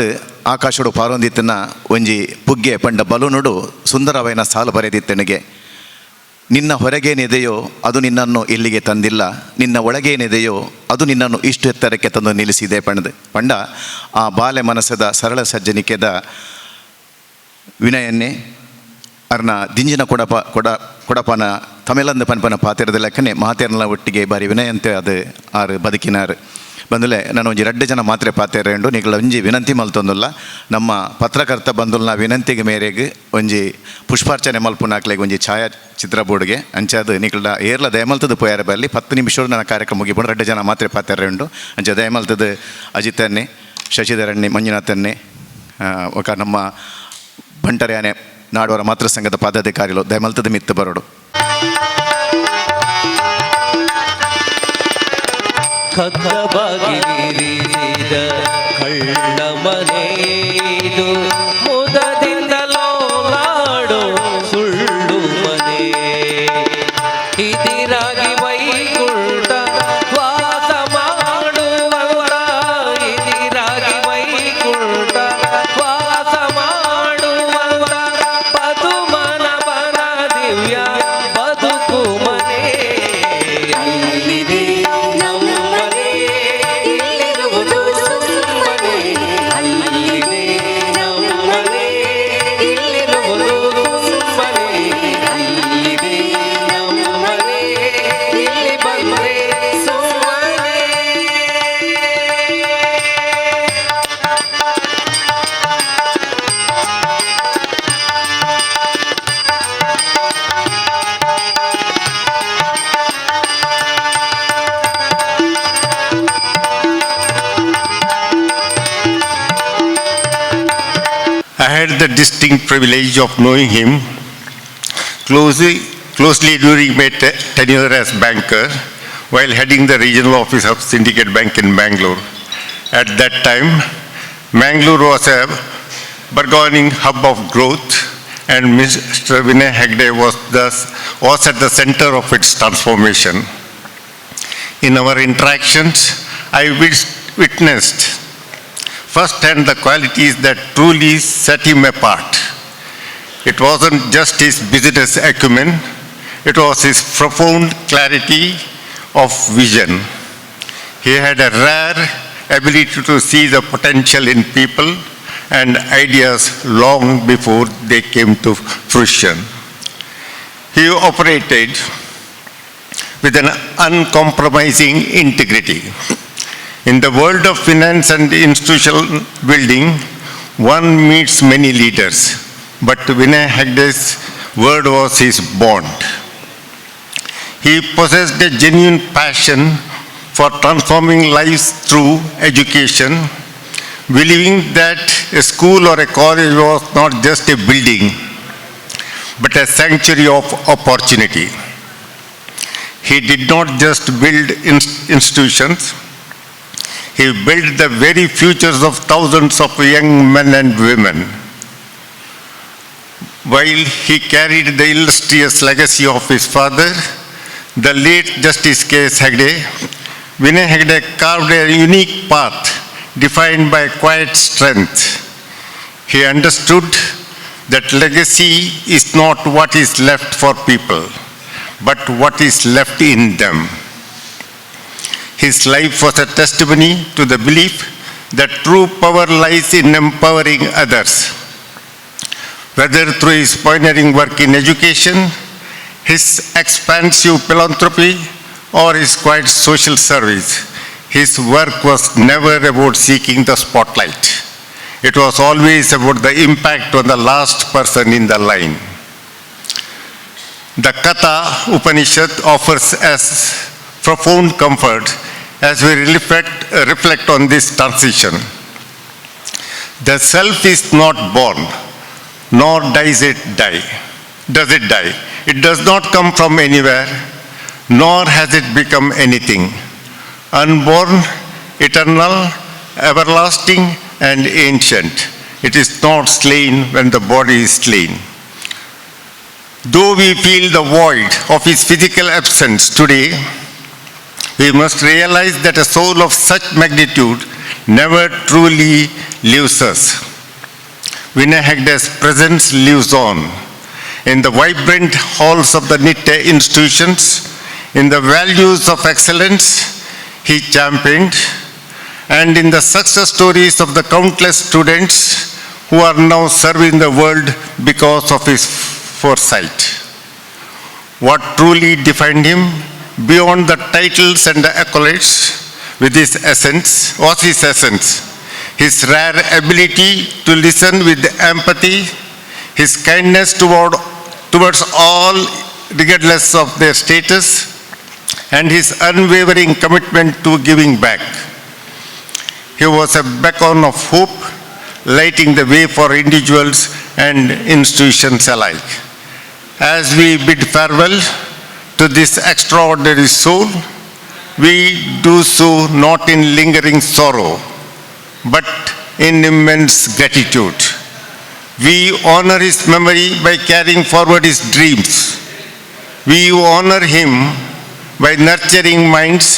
ಆಕಾಶಡು ಪಾರೊಂದಿತ್ತನ ಒಂಜಿ ಪುಗ್ಗೆ ಪಂಡ ಬಲೂನುಡು ಸುಂದರವೈನ ಸಾಲು ಬರೆದಿತ್ತನಿಗೆ. ನಿನ್ನ ಹೊರಗೇನಿದೆಯೋ ಅದು ನಿನ್ನನ್ನು ಇಲ್ಲಿಗೆ ತಂದಿಲ್ಲ, ನಿನ್ನ ಒಳಗೇನಿದೆಯೋ ಅದು ನಿನ್ನನ್ನು ಇಷ್ಟು ಎತ್ತರಕ್ಕೆ ತಂದು ನಿಲ್ಲಿಸಿದೆ ಪಂಡದು. ಪಂಡ ಆ ಬಾಲೆ ಮನಸ್ಸದ ಸರಳ ಸಜ್ಜನಿಕೆದ ವಿನಯನ್ನೇ ಅರ್ನ ದಿಂಜಿನ ಕೊಡಪ ಕೊಡ ಕೊಡಪನ ತಮಿಳಂದು ಪನ್ಪನ ಪಾತಿರದ ಲೆಕ್ಕನೆ ಮಾತೇರ್ನ ಒಟ್ಟಿಗೆ ಬಾರಿ ವಿನಯಂತೆ ಅದು ಆರು ಬದುಕಿನಾರು ಬಂದುಲೆ. ನಾನು ಒಂಜಿ ರಡ್ಡು ಜನ ಮಾತ್ರೆ ಪಾತೆರ ಉಂಡು. ನಿಗಳ ಒಂಜಿ ವಿನಂತಿ ಮಲ್ತೊಂದುಲ್ಲ, ನಮ್ಮ ಪತ್ರಕರ್ತ ಬಂದುಲ್ನ ವಿನಂತಿಗೆ ಮೇರೆಗೆ ಒಂಜಿ ಪುಷ್ಪಾರ್ಚನೆ ಮಲ್ಪುನಾಕ್ಲೆಗ್ ಒಂಜಿ ಛಾಯಾಚಿತ್ರ ಬೋರ್ಡ್ಗೆ ಅಂಚಾದ ನಿಕಲ್ಡ ಏರ್ಲ ದಯಮಲ್ತದ ಪೋಯಾರ ಬರಲಿ. 10 ನಿಮಿಷ ನನ್ನ ಕಾರ್ಯಕ್ರಮ ಮುಗಿಪುಂಡು. ರಡ್ಡು ಜನ ಮಾತ್ರೆ ಪಾತೆರ ಉಂಡು. ಅಂಚ ದಯಮಲ್ತದ ಅಜಿತನ್ನೇ, ಶಶಿಧರಣ್ಣೆ, ಮಂಜುನಾಥನ್ನೇ, ఒక ನಮ್ಮ ಬಂಟರ್ಯಾನೆ ನಾಡವರ ಮಾತೃ ಸಂಘದ ಪದಾಧಿಕಾರಿಗಳು ದಯಮಲ್ತದ ಮಿತ್ತು ಬರೋಡು. ಕದ್ದ ಬಾಗಿಲಿರಿಸಿದ ಕಳ್ಳ ಮನೆಯಿದು, ಮುದದಿಂದಲೋಲಾಡೋ ಸುಳ್ಳು ಮನೆ. ಇದಿರಾಗಿ ವೈಕುಂಠ ವಾಸ ಮಾಡುವವರ, ಇದಿರಾಗಿ ವೈಕುಂಠ ವಾಸ ಮಾಡುವವರ ಪದುಮನಬನ ದಿವ್ಯ ಬದುಕು ಮನೆ. ಅಲ್ಲಿದೆ ನಮ್ಮನೆ, ಇಲ್ಲಿರುವುದು ಸುಮ್ಮನೆ. ಅಲ್ಲಿದೆ ನಮ್ಮನೆ, ಇಲ್ಲಿರುವುದು ಸುಮ್ಮನೆ. ಅಲ್ಲಿದೆ ನಮ್ಮನೆ, ಇಲ್ಲಿ ಬಂದ್ರೆ ಸುಮ್ಮನೆ. I had the distinct privilege of knowing him closely during my tenure as banker while heading the regional office of Syndicate Bank in Bangalore. At that time, Mangalore was a burgeoning hub of growth, and Mr. Vinay Hegde was at the center of its transformation. In our interactions, I witnessed firsthand the qualities that truly set him apart. It wasn't just his business acumen, it was his profound clarity of vision. He had a rare ability to see the potential in people and ideas long before they came to fruition. He operated with an uncompromising integrity. In the world of finance and institutional building, one meets many leaders, but Vinay Hegde's word was his bond. He possessed a genuine passion for transforming lives through education, believing that a school or a college was not just a building, but a sanctuary of opportunity. He did not just build institutions, he built the very futures of thousands of young men and women. While he carried the illustrious legacy of his father, the late Justice K.S. Hegde, Vinay Hegde carved a unique path defined by quiet strength. He understood that legacy is not what is left for people, but what is left in them. His life was a testimony to the belief that true power lies in empowering others. Whether through his pioneering work in education, his expansive philanthropy, or his quiet social service, his work was never about seeking the spotlight. It was always about the impact on the last person in the line. The Katha Upanishad offers us profound comfort as we reflect on this transition. The self is not born, nor does it die. Does it die? It does not come from anywhere, nor has it become anything. Unborn, eternal, everlasting, and ancient. It is not slain when the body is slain. Though we feel the void of his physical absence today, we must realize that a soul of such magnitude never truly leaves us. Vinay Hegde's presence lives on in the vibrant halls of the Nitte institutions, in the values of excellence he championed, and in the success stories of the countless students who are now serving the world because of his foresight. What truly defined him beyond the titles and the accolades with his essence was his essence, his rare ability to listen with empathy, his kindness towards all regardless of their status, and his unwavering commitment to giving back. He was a beacon of hope, lighting the way for individuals and institutions alike. As we bid farewell to this extraordinary soul, we do so not in lingering sorrow, but in immense gratitude. We honor his memory by carrying forward his dreams. We honor him by nurturing minds,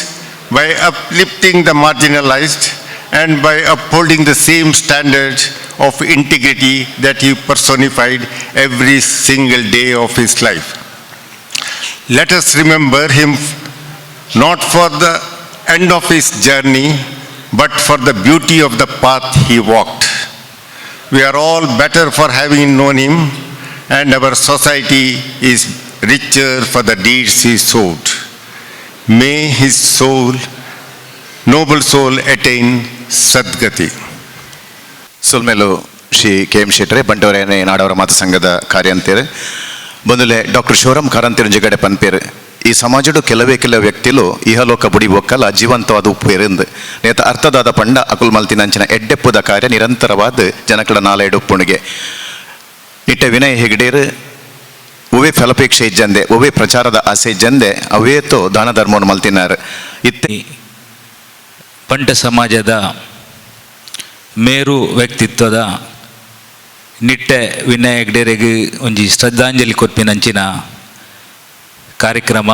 by uplifting the marginalized, and by upholding the same standards of integrity that he personified every single day of his life. Let us remember him not for the end of his journey, but for the beauty of the path he walked. We are all better for having known him, and our society is richer for the deeds he sowed. May his soul, noble soul, attain Sadgati. ಸೊಲ್ಮೆಲು Shri K M ಶೆಟ್ರೆ, ಬಂಟವರೇನೆ ನಾಡವರ ಮಾತು ಸಂಘದ ಕಾರ್ಯಂತೇರು. ಬಂದುಲೆ doctor Shivaram ಕಾರಂತೇರು ಜಗಡೆ ಪನ್ಪೇರು, ಈ ಸಮಾಜಡು ಕೆಲವೇ ಕೆಲವು ವ್ಯಕ್ತಿಲು ಇಹಲೋಕ ಬುಡಿ ಬೊಕ್ಕಲ ಜೀವಂತವಾದ ಉಪ್ಪು ನೇತ ಅರ್ಥದಾದ ಪಂಡ ಅಕುಲ್ ಮಲ್ತಿನಂಚಿನ ಎಡ್ಡೆಪ್ಪುದ ಕಾರ್ಯ ನಿರಂತರವಾದ ಜನಕಳ ನಾಲೆಡುಪ್ಪುಣಿಗೆ. ನಿಟ್ಟೆ ವಿನಯ್ ಹೆಗ್ಡೇರು ಒವೇ ಫಲಪೇಕ್ಷೆ ಇಜ್ಜಂದೆ, ಒವೇ ಪ್ರಚಾರದ ಆಸೆ ಇಜ್ಜಂದೆ ಅವೇತೋ ದಾನ ಧರ್ಮವನ್ನು ಮಲ್ತಿನಾರ್ ಇತ್ತೆ. ಬಂಟ ಸಮಾಜದ ಮೇರು ವ್ಯಕ್ತಿತ್ವದ ನಿಟ್ಟೆ ವಿನಯ ಹೆಗ್ಡೆರೆಗ್ ಒಂಜಿ ಶ್ರದ್ಧಾಂಜಲಿ ಕೊರ್ಪಿನಂಚಿನ ಕಾರ್ಯಕ್ರಮ.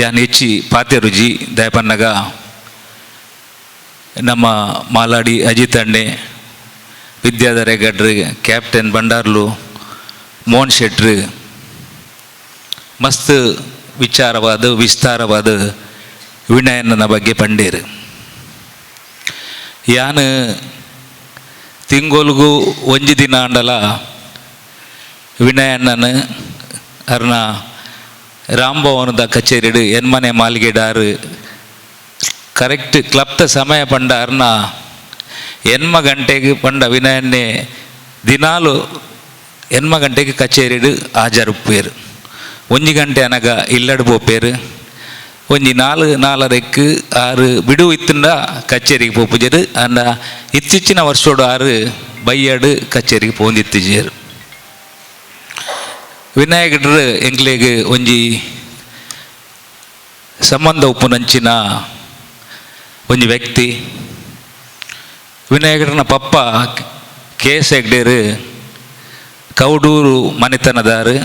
ಯಾನ್ ಹೆಚ್ಚಿ ಪಾತೆರುಜಿ. ದಯಪನ್ನಗ ನಮ್ಮ ಮಾಲಾಡಿ ಅಜಿತ್ ಅಣ್ಣೆ, ವಿದ್ಯಾಧರ ಹೆಗಡ್ರು, ಕ್ಯಾಪ್ಟನ್ ಬಂಡಾರ್ಲು, ಮೋಹನ್ ಶೆಟ್ರು ಮಸ್ತ್ ವಿಚಾರವಾದ ವಿಸ್ತಾರವಾದ ವಿನಯಣ್ಣನ ಬಗ್ಗೆ ಪಂಡೇರು. ಯಾನ್ ತಿಂಗೊಲ್ಗು ಒಂಜಿ ದಿನ ಆಂಡಲ ವಿನಯಣ್ಣನ ಅರ್ನ ರಾಮಭವನದ ಕಚೇರಿಡು ಎನ್ಮನೆ ಮಾಲಿಗೆಡಾರು ಕರೆಕ್ಟ್ ಕ್ಲಬ್ತ ಸಮಯ ಪಂಡ ಅರ್ನ ಎನ್ಮ ಗಂಟೆಗೆ ಪಂಡ ವಿನಯಣ್ಣೆ ದಿನಾಲು ಎನ್ಮ ಗಂಟೆಗೆ ಕಚೇರಿಡು ಹಾಜರುಪ್ಪೇರು. ಒಂಜಿ ಗಂಟೆ ಅನಗ ಇಲ್ಲಡ್ ಪೋಪೇರು. ಒಂಜಿ ನಾಲ್ ನಾಲರೆಕ್ ಆರು ಬಿಡುವು ಇತ್ತಂಡ ಕಚೇರಿಗೆ ಪೋಪುಜೆರು. ಅಂಡ ಇತ್ತೀಚಿನ ವರ್ಷೋಡು ಆರು ಬೈಯಾಡು ಕಚೇರಿಗೆ ಪೋಂದಿತ್ತಿಜೇರು. ವಿನಾಯಕಡ್ರು ಎಂಕ್ಲೆಗ್ ಒಂಜಿ ಸಂಬಂಧ ಉಪ್ಪುನಂಚಿನ ಒಂಜಿ ವ್ಯಕ್ತಿ. ವಿನಾಯಕರನ ಪಪ್ಪ ಕೆ ಎಸ್ ಹೆಗ್ಡೇರು ಕೌಡೂರು ಮನೆತನದಾರು,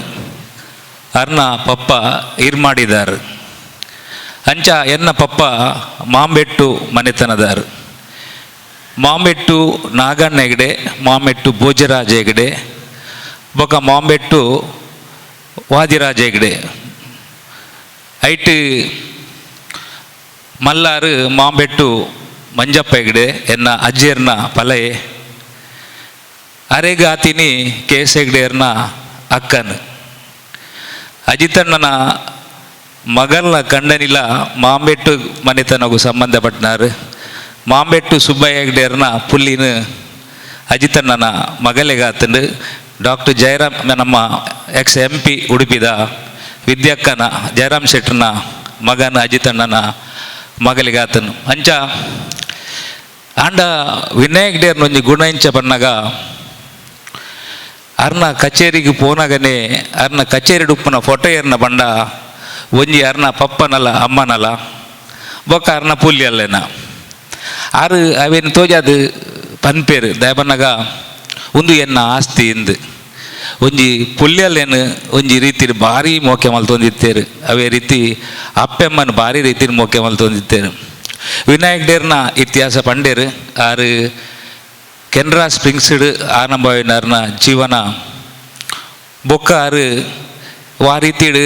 ಅರ್ನ ಪಪ್ಪ ಇರ್ಮಾಡಿದಾರು. ಅಂಚ ಎನ್ನ ಪಪ್ಪ ಮಾಂಬೆಟ್ಟು ಮನೆತನದಾರು. ಮಾಂಬೆಟ್ಟು ನಾಗಣ್ಣ ಹೆಗಡೆ, ಮಾಂಬೆಟ್ಟು ಭೋಜರಾಜ ಹೆಗಡೆ, ಬೊಕ ಮಾಂಬೆಟ್ಟು ವಾದಿರಾಜ ಹೆಗಡೆ. ಐಟ್ ಮಲ್ಲಾರು ಮಾಂಬೆಟ್ಟು ಮಂಜಪ್ಪ ಹೆಗಡೆ ಎನ್ನ ಅಜ್ಜಿಯರ್ನ ಪಲಯೆ. ಅರೆಗಾತಿನಿ ಕೆ ಎಸ್ ಹೆಗ್ಡೆಯರ್ನ ಅಕ್ಕನ್. ಅಜಿತಣ್ಣನ ಮಗಲ್ನ ಕಂಡನಿಲ ಮಾಂಬೆಟ್ಟು ಮನೆತನಗೂ ಸಂಬಂಧಪಟ್ಟನಾರು. ಮಾಂಬೆಟ್ಟು ಸುಬ್ಬಯ್ಯ ಹೆಗ್ಡೆಯರ್ನ ಪುಲ್ಲಿನ ಅಜಿತಣ್ಣನ ಮಗಲೆಗಾತಂಡು. ಡಾಕ್ಟರ್ ಜಯರಾಮ್, ನಮ್ಮ X M P ಉಡುಪಿದ ವಿದ್ಯಕ್ಕನ ಜಯರಾಮ್ ಶೆಟ್ಟರ್ನ ಮಗನ ಅಜಿತಣ್ಣನ ಮಗಲಿಗಾತನು. ಅಂಚ ಆಂಡ ವಿನಾಯಕ್ ಡೇರ್ನ ಒಂಜಿ ಗುಣ ಇಂಚ ಪನ್ನಗ ಅರ್ನ ಕಚೇರಿಗೆ ಪೋನಗನೆ ಅರ್ನ ಕಚೇರಿ ಉಪ್ಪುನ ಫೋಟೋ ಏರ್ನ ಬಂಡ ಒಂಜಿ ಅರ್ನ ಪಪ್ಪನಲ ಅಮ್ಮನಲ ಬೊಕ್ಕ ಅರ್ನ ಪುಲ್ಯಲ್ಲೇನ ಆರು ಅವೇನು ತೋಜಾದು ಪನ್ಪೇರು ದಯಬನ್ನಗ ಒಂದು ಎನ್ನ ಆಸ್ತಿ ಇಂದು ಒಂಜಿ ಪುಲ್ಯಲ್ಲೇನು ಒಂಜಿ ರೀತಿ ಭಾರಿ ಮೋಕೆ ಮಲ್ತೊಂದಿತ್ತೇರು. ಅವೇ ರೀತಿ ಅಪ್ಪೆಮ್ಮನ ಭಾರಿ ರೀತಿ ಮೋಕೆ ಮಲ್ತೊಂದಿತ್ತೇರು. ವಿನಾಯಕ್ ಡೇರ್ನ ಇತಿಹಾಸ ಪಂಡೇರು. ಆರು ಕೆನರಾ ಸ್ಪ್ರಿಂಗ್ಸ್ಡ್ ಆರಂಭವಿನಾರ್ನ ಜೀವನ ಬೊಕ್ಕ ಆರು ವಾ ರೀತಿಡು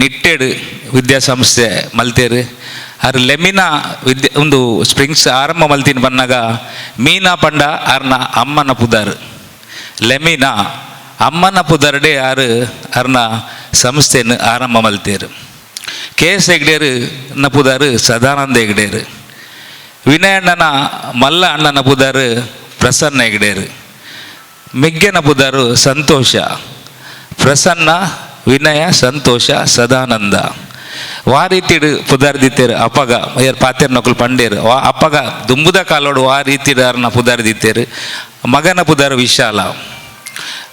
ನಿಟ್ಟೆಡು ವಿದ್ಯಾಸಂಸ್ಥೆ ಮಲ್ತೇರು. ಆರು ಲೆಮಿನಾ ವಿದ್ಯೆ ಒಂದು ಸ್ಪ್ರಿಂಗ್ಸ್ ಆರಂಭ ಮಲ್ತಿನ ಬನ್ನಾಗ ಮೀನಾ ಪಂಡ ಆರ್ನ ಅಮ್ಮನ ಪುದಾರ್ ಲೆಮಿನಾ ಅಮ್ಮನ ಪುದರ್ಡೆ ಆರು ಅರ್ನ ಸಂಸ್ಥೆಯನ್ನು ಆರಂಭ ಮಲ್ತೇರು. ಕೆ ಎಸ್ ಹೆಗ್ಡೇರು ನ ಪುದಾರು ಸದಾನಂದ ಹೆಗ್ಡೇರು. ವಿನಯಣ್ಣನ ಮಲ್ಲ ಅಣ್ಣನ ಪುದಾರು ಪ್ರಸನ್ನ ಹೆಗ್ಡೇರು. ಮೆಗ್ಗೆನ ಪುದಾರು ಸಂತೋಷ. ಪ್ರಸನ್ನ, ವಿನಯ, ಸಂತೋಷ, ಸದಾನಂದ ವಾ ರೀತಿಡು ಪುದಾರ್ದಿತ್ತೇರು. ಅಪ್ಪಗ ಏರ್ ಪಾತೇರ್ ನಕುಲು ಪಂಡೇರು ವಾ ಅಪ್ಪಗ ದುಂಬುದ ಕಾಲೋಡು ವಾ ರೀತಿಡು ಅರ್ನ ಪುದಾರ್ದಿತ್ತೇರು. ಮಗನ ಪುದಾರು ವಿಶಾಲ.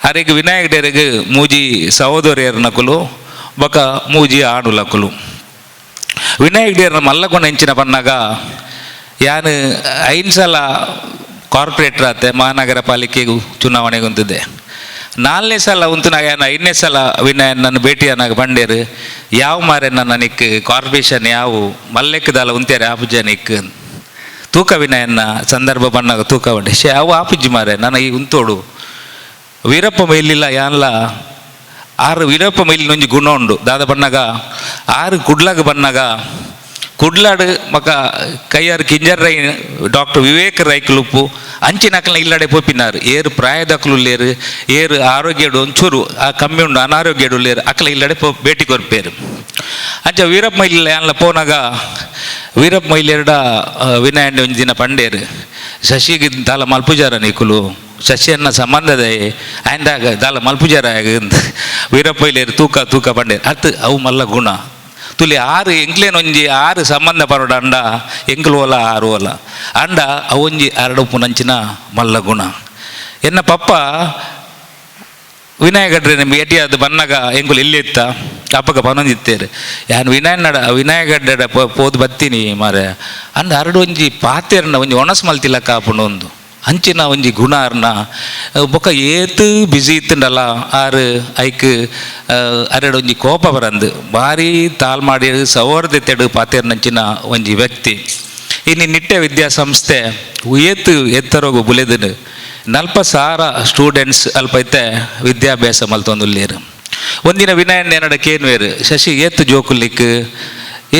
ಅರೆಗ್ ವಿನಾಯಕ ಡೇರೆಗ್ ಮೂಜಿ ಸಹೋದರಿಯರ್ ನಕುಲು ಬೊಕ ಮೂಜಿ ಆಡುಲಕುಲು. ವಿನಾಯಕ ಡೇರ್ನ ಮಲ್ಲಗೊಂಡ ಹೆಂಚಿನ ಪನ್ನಾಗ ಯಾನು 5 ಸಲ ಕಾರ್ಪೊರೇಟರ್ ಆತೆ ಮಹಾನಗರ ಪಾಲಿಕೆಗೂ ಚುನಾವಣೆಗೆ ಹೊಂದಿದ್ದೆ. 4ನೇ ಸಲ ಉಂತುನಾಗ ಯಾನು 5ನೇ ಸಲ ವಿನಯ ನನ್ನ ಭೇಟಿಯನ್ನಾಗ ಬಂಡೇರು ಯಾವ ಮಾರೆ ನನ್ನ ನಿಕ್ ಕಾರ್ಪೊರೇಷನ್ ಯಾವ ಮಲ್ಲೆಕ್ಕದಾಲ ಉಂತೇರೆ ಆಪುಜ ನಿಕ್ ತೂಕ ವಿನಯನ್ನ ಸಂದರ್ಭ ಬಣ್ಣಾಗ ತೂಕ ಬಂಡೆ ಶೇ ಅವು ಆಪುಜ್ಜಿ ಮಾರೆ ನನ್ನ ಈ ಉಂತೋಡು ವೀರಪ್ಪ ಮೈಲಿಲ್ಲ ಯಾನ್ಲ ಆರು ವೀರಪ್ಪ ಮೈಲಿನ ಒಂಜಿ ಗುಣ ಉಂಡು ದಾದ ಬಣ್ಣಾಗ ಆರು ಕುಡ್ಲಾಗ ಬಣ್ಣಾಗ ಕುಡ್ಲಾಡು ಮಕ ಕೈಯಾರು ಕಿಂಜರ್ ರೈ ಡಾಕ್ಟರ್ ವಿವೇಕ್ ರೈಕ್ಲುಪ್ಪು ಅಂಚಿನಕಲ್ನ ಇಲ್ಲಡೆ ಪೋಪಿನಾರು ಏರು ಪ್ರಾಯದಕ್ಲು ಲೇರು ಏರು ಆರೋಗ್ಯಡು ಒಂಚೂರು ಆ ಕಮ್ಮಿ ಉಂಡು ಅನಾರೋಗ್ಯಡು ಲೇರು ಅಕ್ಲ ಇಲ್ಲಡೆ ಪೋ ಭೇಟಿ ಕೊರ್ಪೇರು. ಅಂಚ ವೀರಪ್ಪ ಮೈಲಿಲ್ಲ ಯಾನ್ಲ ಪೋನಾಗ ವೀರಪ್ಪ ಮೈಲೇರ್ಡ ವಿನಯಣ್ಣ ಒಂಜಿ ದಿನ ಪಂಡೇರು ಶಶಿಗೆ ದಾಲ ಮಲ್ಪುಜಾರ ನಿಕುಲು ಶಶಿಯನ್ನ ಸಂಬಂಧದ ಆಂದಾಗ ದಾಲ ಮಲ್ಪುಜಾರ ವೀರಪ್ಪ ಮೈಲೇರು ತೂಕ ತೂಕ ಪಂಡೇರು ಅತ್ ಅವು ಮಲ್ಲ ಗುಣ ತುಲಿ ಆರು ಎಂಕ್ಲೇನ್ ಒಂಜಿ ಆರು ಸಂಬಂಧ ಪರೋಡ ಅಂಡ ಎಂಕ್ಲು ಓಲ ಆರು ಓಲ ಅಂಡ ಅವೊಂಜಿ ಅರಡುಪ್ಪು ನಂಚಿನ ಮಲ್ಲ ಗುಣ. ಎನ್ನ ಪಪ್ಪ ವಿನಾಯಕಡ್ರೆ ನಿಮ್ಗೆ ಎಟಿಯಾದ ಬನ್ನಾಗ ಎಂಕುಲು ಇಲ್ಲಿ ಇತ್ತ ಅಪ್ಪಗ ಪನೊಂದಿತ್ತೇರು ಯಾನು ವಿನಾಯನಡ ವಿನಾಯಕಡ್ಡ ಪೋದು ಬತ್ತೀನಿ ಮಾರೆ ಅಂಡ ಅರಡು ಒಂಜಿ ಪಾತೆರ್ನ ಒಂಜಿ ಒಣಸ್ ಮಲ್ತಿಲ್ಲ ಕಾಪುಂಡು ಒಂದು ಅಂಚಿನ ಒಂಜಿ ಗುಣ ಅರ್ನ ಬೊಕ್ಕ ಏತ್ ಬಿಸಿ ಇತ್ತುಂಡಲ್ಲ ಆರು ಐಕ್ ಅರಡು ಒಂಜಿ ಕೋಪ ಬರಂದು ಭಾರಿ ತಾಲ್ ಮಾಡಿ ಸೌಹಾರ್ದತೆಡು ಪಾತೆರ್ನಂಚಿನ ಒಂಜಿ ವ್ಯಕ್ತಿ. ಇನ್ನು ನಿಟ್ಟೆ ವಿದ್ಯಾಸಂಸ್ಥೆ ಏತ್ ಎತ್ತರೋಗು ಬುಲೆದನು 40,000 ಸ್ಟೂಡೆಂಟ್ಸ್ ಅಲ್ಪ ಐತೆ ವಿದ್ಯಾಭ್ಯಾಸ ಮಲ್ತೊಂದುಲ್ಲೇರು. ಒಂದಿನ ವಿನಯಣ್ಣ ಏನಡ ಕೇನ್ವೇರು ಶಶಿ ಏತ್ ಜೋಕುಲಿಕ್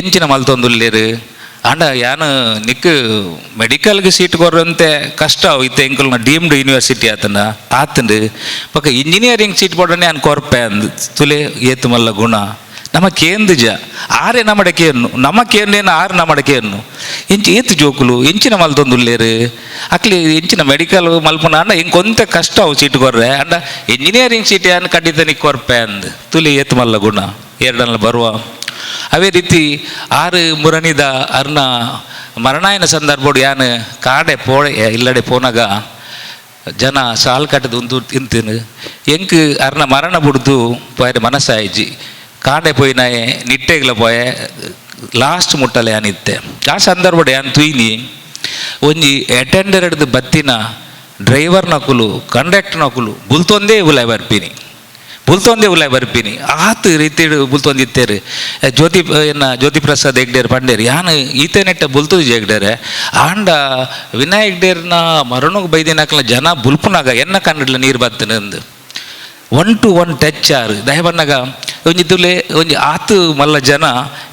ಎಂಚಿನ ಮಲ್ತೊಂದುಲ್ಲೇರು ಅಂಡ ಯಾನು ನಿಕ್ ಮೆಡಿಕಲ್ಗೆ ಸೀಟ್ ಕೊರ್ರಂತೆ ಕಷ್ಟ ಇತ್ತೆ ಎಂಕಲ್ನ ಡೀಮ್ಡ್ ಯೂನಿವರ್ಸಿಟಿ ಆತನ ಆತಂಡು ಪಕ್ಕ ಇಂಜಿನಿಯರಿಂಗ್ ಸೀಟ್ ಕೊಡನೆ ಯಾನ್ ಕೊರ್ಪೆ ಅಂದ್ ತುಲೆ ಏತು ಮಲ್ಲ ಗುಣ ನಮ್ಮ ಕೇಂದ್ಜ ಆರೆ ನಮ್ಮಡ ಕೇನ್ನು ನಮ್ಮ ಕೇಂದ್ರೇನು ಆರು ನಮ್ಮಡ ಕೇನ್ನು ಎಂಚ ಏತು ಜೋಕುಲು ಎಂಚಿನ ಮಲ್ತೊಂದುಲ್ಲೇರು ಅಕ್ಲಿ ಎಂಚಿನ ಮೆಡಿಕಲ್ ಮಲ್ಪುನ ಅಂಡ ಇಂಕೊಂತ ಕಷ್ಟ ಅವು ಸೀಟ್ ಕೊರ್ರೆ ಅಂಡ ಇಂಜಿನಿಯರಿಂಗ್ ಸೀಟ್ ಯಾನ್ ಖಂಡಿತ ನಿಕ್ ಕೊರ್ಪೆ ಅಂದ್ ತುಲಿ ಏತು ಮಲ್ಲ ಗುಣ ಎರಡಲ್ಲ ಬರುವ. ಅವೇ ರೀತಿ ಆರು ಮುರಣಿದ ಅರ್ನ ಮರಣಾಯನ ಸಂದರ್ಭೋಡು ಯಾನು ಕಾಡೆ ಪೋಳೆ ಇಲ್ಲಡೆ ಪೋನಾಗ ಜನ ಸಾಲು ಕಟ್ಟದ ಉಂದು ತಿಂತೀನಿ ಎಂಕ್ ಅರ್ನ ಮರಣ ಬುಡ್ದು ಪೋಯರೆ ಮನಸ್ಸಾಯಿಜಿ ಕಾಡೆ ಪೋಯಿನಾಯೆ ನಿಟ್ಟೆಗ್ಲ ಪೋಯೆ ಲಾಸ್ಟ್ ಮುಟ್ಟಲೆ ಯಾನಿತ್ತೆ. ಆ ಸಂದರ್ಭಡ್ ಯಾನ್ ತುಯ್ನಿ ಒಂಜಿ ಅಟೆಂಡರ್ ಹಿಡ್ದು ಬತ್ತಿನ ಡ್ರೈವರ್ ನಕುಲು ಕಂಡಕ್ಟರ್ ನಕುಲು ಬುಲ್ತೊಂದೇ ಉಲಾಯ್ ಬರ್ಪಿನಿ ಬುಲ್ತೊಂದೇ ಉಲಾಯ್ ಬರ್ಪಿನಿ ಆತ್ ರೀತಿ ಬುಲ್ತೊಂದಿತ್ತೇರು. ಜ್ಯೋತಿ ಏನ ಜ್ಯೋತಿ ಪ್ರಸಾದ್ ಹೆಗ್ಡೇರ್ ಪಂಡೇರು ಯಾನ್ ಈತೆ ನೆಟ್ಟ ಬುಲ್ತು ಹೆಗ್ಡೇರೆ ಆಂಡ ವಿನಾಯಕ್ ಹೆಗ್ಡೇರ್ನ ಮರಣಗ್ ಬೈದಿನಕ್ಲ ಜನ ಬುಲ್ಪುನಾಗ ಎನ್ನ ಕನ್ನಡಲ ನೀರು ಬತ್ತನಂದು 1 to 1 touch ಆರು ದಯ ಬನ್ನಾಗ ಒಂಜಿ ತುಲೆ ಒಂಜಿ ಆತು ಮಲ್ಲ ಜನ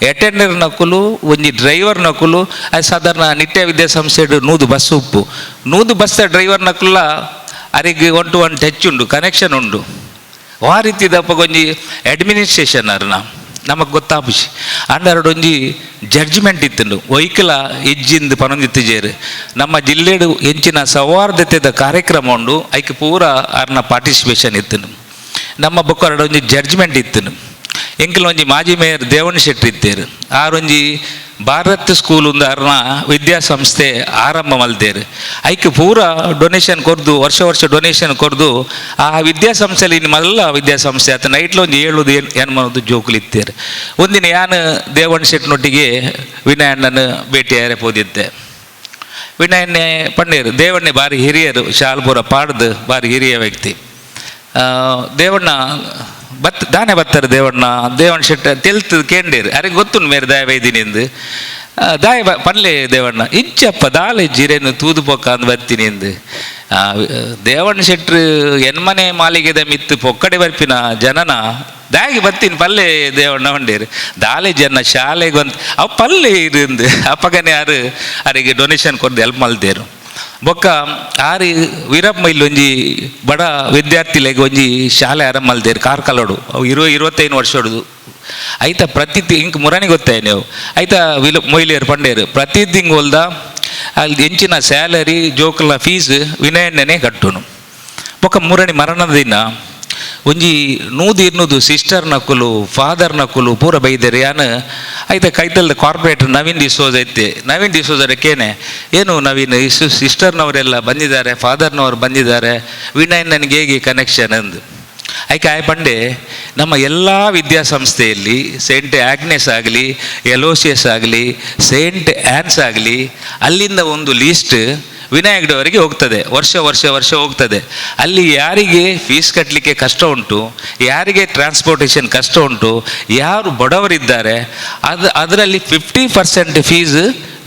ಅಟೆಂಡರ್ ನಕುಲು ಒಂಜಿ ಡ್ರೈವರ್ ನಕುಲು ಅದು ಸಾಧಾರಣ ನಿತ್ಯ ವಿದ್ಯಾಸಂಸ್ಥೆ 100 ಬಸ್ ಉಪ್ಪು 100 ಬಸ್ ಡ್ರೈವರ್ ನಕುಲ ಅರಿಗೆ 1 to 1 touch ಉಂಡು ಕನೆಕ್ಷನ್ ಉಂಡು. ಆ ರೀತಿದಪ್ಪ ಒಂಜಿ ಅಡ್ಮಿನಿಸ್ಟ್ರೇಷನ್ ಅರ್ನ ನಮಗೆ ಗೊತ್ತಾಪುಜಿ ಅಂಡರಡು ಒಂಜಿ ಜಡ್ಜ್ಮೆಂಟ್ ಇತ್ತುಂಡು ಒಯ್ಕಲ ಇಜ್ಜಿಂದು ಪನೊಂದಿತ್ತು ನಮ್ಮ ಜಿಲ್ಲೆಡು ಎಂಚಿನ ಸೌಹಾರ್ದತೆದ ಕಾರ್ಯಕ್ರಮ ಉಂಡು ಐಕ್ ಪೂರ ಅರ್ನ ಪಾರ್ಟಿಸಿಪೇಷನ್ ಇತ್ತುಂಡು. ನಮ್ಮ ಬೊಕ್ಕರಡು ಒಂಜಿ ಜಡ್ಜ್ಮೆಂಟ್ ಇತ್ತುಂಡು. ಎಂಕಲ್ ಒಂಜಿ ಮಾಜಿ ಮೇಯರ್ ದೇವಣ್ಣ ಶೆಟ್ಟಿ ಇತ್ತೇರು ಆರೊಂಜಿ ಭಾರತ್ ಸ್ಕೂಲ್ ಒಂದು ಅರ್ನ ವಿದ್ಯಾಸಂಸ್ಥೆ ಆರಂಭ ಮಲ್ದೇರು. ಐಕ್ ಪೂರ ಡೊನೇಷನ್ ಕೊರ್ದು, ವರ್ಷ ವರ್ಷ ಡೊನೇಷನ್ ಕೊರ್ದು ಆ ವಿದ್ಯಾಸಂಸ್ಥೆಯಲ್ಲಿ ಇನ್ನು ಮಲ್ಲ ವಿದ್ಯಾಸಂಸ್ಥೆ ಆತ. ನೈಟ್ಲ ಒಂಜಿ ಏಳುದು ಏನು ಏನು ಮಾಡೋದು ಜೋಕುಲು ಇತ್ತೇರು. ಒಂದಿನ ಯಾನ್ ದೇವಣ್ಣ ಶೆಟ್ನೊಟ್ಟಿಗೆ ವಿನಯಣ್ಣನ ಭೇಟಿಯಾರೆ ಪೋದಿದ್ದೆ. ವಿನಯನ್ನೇ ಪಣ್ಣೇರು, ದೇವಣ್ಣೆ ಬಾರಿ ಹಿರಿಯರು, ಶಾಲ್ಪುರ ಪಾಡ್ದು ಬಾರಿ ಹಿರಿಯ ವ್ಯಕ್ತಿ. ದೇವಣ್ಣ ಬತ್ ದಾನೆ ಬತ್ತಾರೆ ದೇವಣ್ಣ, ದೇವಣ್ಣ ಶೆಟ್ಟ ತೆಲ್ತು ಕೇಂಡೇರು, ಅರೆ ಗೊತ್ತುಂಡು ಮೇರೆ ದಾಯ ಬೈದಿನಿ ಎಂದು. ದಾಯ ಪನ್ಲೆ ದೇವಣ್ಣ, ಇಜ್ಜಪ್ಪ ದಾಲೆ ಜಿರೇನು ತೂದು ಪೊಕ್ಕ ಅಂದ್ ಬರ್ತೀನಿ ಎಂದು. ದೇವಣ್ಣ ಶೆಟ್ರು ಎನ್ಮನೆ ಮಾಲಿಗೆದ ಮಿತ್ತು ಪೊಕ್ಕಡೆ ಬರ್ಪಿನ ಜನನ ದಾಗಿ ಬರ್ತೀನಿ ಪಲ್ಲೆ ದೇವಣ್ಣ ಹೊಂಡೇರು. ದಾಲೆ ಜನ ಶಾಲೆಗೆ ಒಂದು ಅವು ಪಲ್ಲೆ ಇருந்து ಅಪ್ಪಗನೆ ಯಾರು ಅರಿಗೆ ಡೊನೇಷನ್ ಕೊರ್ದು ಹೆಲ್ಪ್ ಮಲ್ದೇರು. ಬೊಕ್ಕ ಆರಿ ವೀರಪ್ಪ ಇಲ್ಲಿ ಒಂಜಿ ಬಡ ವಿದ್ಯಾರ್ಥಿಲೆಗ್ ಒಂಜಿ ಶಾಲೆ ಆರಂಭ ಮಲ್ದೇರು ಕಾರ್ಕಳೋಡು. ಅವು 25 ವರ್ಷ ಹೊಡುದು ಐತ ಪ್ರತಿ ಇಂಕ್ ಮುರಾಣಿ ಗೊತ್ತಾಯ ನೀವು ಐತ ವಿಲ ಮೊಯ್ಲಿಯರು ಪಂಡೇರು ಪ್ರತಿ ತಿಂಗೊಲ್ದ ಅಲ್ಲಿ ಎಂಚಿನ ಸ್ಯಾಲರಿ ಜೋಕುಲ ಫೀಸ್ ವಿನಯಣ್ಣನೇ ಕಟ್ಟುನು. ಬೊಕ್ಕ ಮುರಣಿ ಮರಣದ ದಿನ ಒಂಜಿ 100-200 ಸಿಸ್ಟರ್ ನಕುಲು ಫಾದರ್ ನಕುಲು ಪೂರ ಬೈದೇರು. ಯಾನ್ ಐತ ಕೈತಲ್ದ ಕಾರ್ಪೊರೇಟರ್ ನವೀನ್ ಡಿಸೋಜ ಐತೆ, ನವೀನ್ ಡಿಸೋಜರ ಕೇನೆ, ಏನು ನವೀನ್ ಇಸು ಸಿಸ್ಟರ್ನವರೆಲ್ಲ ಬಂದಿದ್ದಾರೆ, ಫಾದರ್ನವರು ಬಂದಿದ್ದಾರೆ, ವಿನಯ್ ನನಗೆ ಹೇಗೆ ಕನೆಕ್ಷನ್ ಅಂದು. ಐಕೆ ಆಯ್ ಪಂಡೆ, ನಮ್ಮ ಎಲ್ಲ ವಿದ್ಯಾಸಂಸ್ಥೆಯಲ್ಲಿ ಸೇಂಟ್ ಆಗ್ನೆಸ್ ಆಗಲಿ, ಎಲೋಸಿಯಸ್ ಆಗಲಿ, ಸೇಂಟ್ ಆ್ಯನ್ಸ್ ಆಗಲಿ, ಅಲ್ಲಿಂದ ಒಂದು ಲೀಸ್ಟ್ ವಿನಾಯಕದವರಿಗೆ ಹೋಗ್ತದೆ, ವರ್ಷ ವರ್ಷ ವರ್ಷ ಹೋಗ್ತದೆ. ಅಲ್ಲಿ ಯಾರಿಗೆ ಫೀಸ್ ಕಟ್ಟಲಿಕ್ಕೆ ಕಷ್ಟ ಉಂಟು, ಯಾರಿಗೆ ಟ್ರಾನ್ಸ್ಪೋರ್ಟೇಷನ್ ಕಷ್ಟ ಉಂಟು, ಯಾರು ಬಡವರಿದ್ದಾರೆ, ಅದು ಅದರಲ್ಲಿ 50% ಫೀಸ್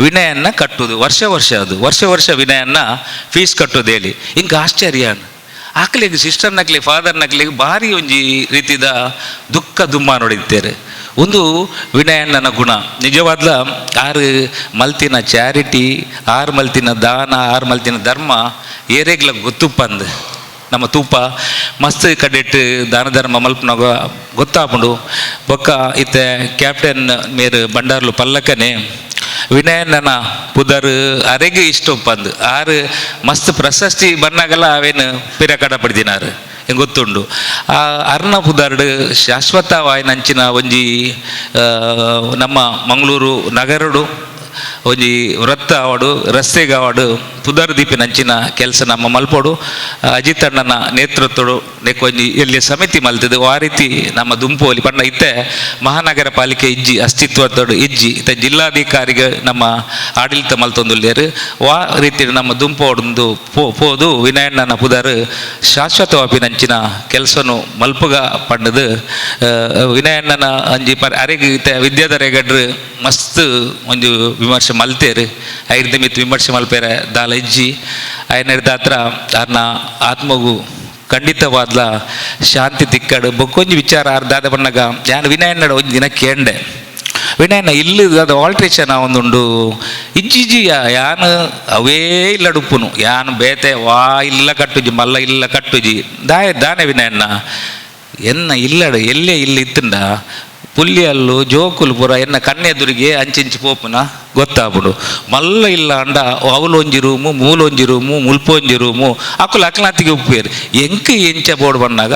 ವಿನಯನ್ನ ಕಟ್ಟುವುದು ವರ್ಷ ವರ್ಷ. ಅದು ವರ್ಷ ವರ್ಷ ವಿನಯನ್ನ ಫೀಸ್ ಕಟ್ಟುವುದು ಹೇಳಿ. ಹಿಂಗೆ ಆಶ್ಚರ್ಯ ಆಕಲಿಗೆ, ಸಿಸ್ಟರ್ನಕ್ಲಿ ಫಾದರ್ನಕ್ಲಿಗೆ ಭಾರಿ ಒಂಜಿ ರೀತಿದ ದುಃಖ ದುಮ್ಮ ನೋಡಿದ್ದೇವೆ. ಒಂದು ವಿನಯಣ್ಣನ ಗುಣ ನಿಜವಾದ್ಲ ಆರು ಮಲ್ತಿನ ಚಾರಿಟಿ, ಆರು ಮಲ್ತಿನ ದಾನ, ಆರು ಮಲ್ತಿನ ಧರ್ಮ ಏರೆಗ್ಲ ಗೊತ್ತುಪ್ಪಂದು. ನಮ್ಮ ತೂಪ ಮಸ್ತ್ ಕಡೆಟ್ ದಾನ ಧರ್ಮ ಮಲ್ಪನಾಗ ಗೊತ್ತಾಪುಂಡು. ಬೊಕ್ಕ ಇತ್ತೆ ಕ್ಯಾಪ್ಟನ್ ಮೇರು ಬಂಡಾರ್ಲು ಪಲ್ಲಕ್ಕನೆ ವಿನಯಣ್ಣನ ಪುದರ್ ಅರೆಗೆ ಇಷ್ಟ ಒಪ್ಪಂದು. ಆರು ಮಸ್ತ್ ಪ್ರಶಸ್ತಿ ಬನ್ನಾಗಲ್ಲ ಅವೇನು ಪಿರ ಕಡಪಡ್ದಿನಾರು ಗೊತ್ತುಂಡು. ಆ ಅರ್ಣ ಪುದರ್ಡ್ ಶಾಶ್ವತ ವಾಯಿನಂಚಿನ ಒಂಜಿ ನಮ್ಮ ಮಂಗಳೂರು ನಗರಡು ಒಂಜಿ ವೃತ್ತ ಆವಡು ರಸ್ತೆಗೆ ಆವಡು ಪುದರ್ ದೀಪಿನಂಚಿನ ಕೆಲಸ ನಮ್ಮ ಮಲ್ಪೋಡು. ಅಜಿತ್ ಅಣ್ಣನ ನೇತೃತ್ವಡು ನೆಕ್ಕೊಂಜಿ ಎಲ್ಲಿ ಸಮಿತಿ ಮಲ್ತದು. ಆ ರೀತಿ ನಮ್ಮ ದುಂಪೋಲಿ ಪಂಡ ಇತ್ತೆ ಮಹಾನಗರ ಪಾಲಿಕೆ ಇಜ್ಜಿ, ಅಸ್ತಿತ್ವದೋಡು ಇಜ್ಜಿ, ಇತ್ತೆ ಜಿಲ್ಲಾಧಿಕಾರಿಗೆ ನಮ್ಮ ಆಡಳಿತ ಮಲ್ತೊಂದುಲ್ಲೇರು. ವಾ ರೀತಿ ನಮ್ಮ ದುಂಪೋಡೊಂದು ಪೋದು ವಿನಯಣ್ಣನ ಪುದರ್ ಶಾಶ್ವತವಾಪಿನಂಚಿನ ಕೆಲಸನು ಮಲ್ಪುಗ ಪಂಡದು. ವಿನಯಣ್ಣನ ಅಂಜಿ ಪರ್ ಅರೆಗ್ ಇತ್ತೆ ವಿದ್ಯಾಧರ ಹೆಗಡ್ರು ಮಸ್ತ್ ಒಂಜಿ ವಿಮರ್ಶೆ ಮಲ್ತೇರು, ಐರ್ದ ಮಿತ್ ವಿಮರ್ಶೆ ಮಲ್ಪೇರೆ ದಾಲ ಇಜ್ಜಿ. ಐನರ್ದ ಹತ್ರ ಅರ್ನ ಆತ್ಮಗು ಖಂಡಿತವಾದ್ಲ ಶಾಂತಿ ತಿಕ್ಕಡು. ಬೊಕ್ಕೊಂಜಿ ವಿಚಾರ ಅರ್ಧಾದ ಬಣ್ಣಗ ಯಾನ್ ವಿನಯಣ್ಣಡ ಒಂಜಿ ದಿನ ಕೇಂಡೆ, ವಿನಯಣ್ಣ ಇಲ್ಲಿ ಅದು ಆಲ್ಟ್ರೇಷನ್ ಒಂದುಂಡು ಇಜ್ಜಿ ಯಾನ್ ಅವೇ ಇಲ್ಲ ಡುಪ್ಪುನು ಯಾನ್ ಬೇತೆ ವಾ ಇಲ್ಲ ಕಟ್ಟುಜಿ ಮಲ್ಲ ಇಲ್ಲ ಕಟ್ಟುಜಿ ದಾಯ ದಾನೆ ವಿನಯಣ್ಣ ಎನ್ನ ಇಲ್ಲಡು ಎಲ್ಲೇ ಇಲ್ಲಿ ಇತ್ತಂಡ ಪುಲ್ಯಲ್ಲು ಜೋಕುಲು ಪೂರ ಎನ್ನ ಕಣ್ಣೆದುರಿಗೆ ಅಂಚಿಂಚಿ ಪೋಪುನ ಗೊತ್ತಾಪುಂಡು. ಮಲ್ಲ ಇಲ್ಲ ಅಂಡ ಅವಲೊಂಜಿ ರೂಮು ಮೂಲೊಂಜಿ ರೂಮು ಮುಲ್ಪೊಂಜಿ ರೂಮು ಅಕುಲು ಅಕ್ಲಾತಿಗೆ ಉಪ್ಪೇರು ಎಂಕ್ ಎಂಚ ಬೋರ್ಡ್ ಬಣ್ಣಾಗ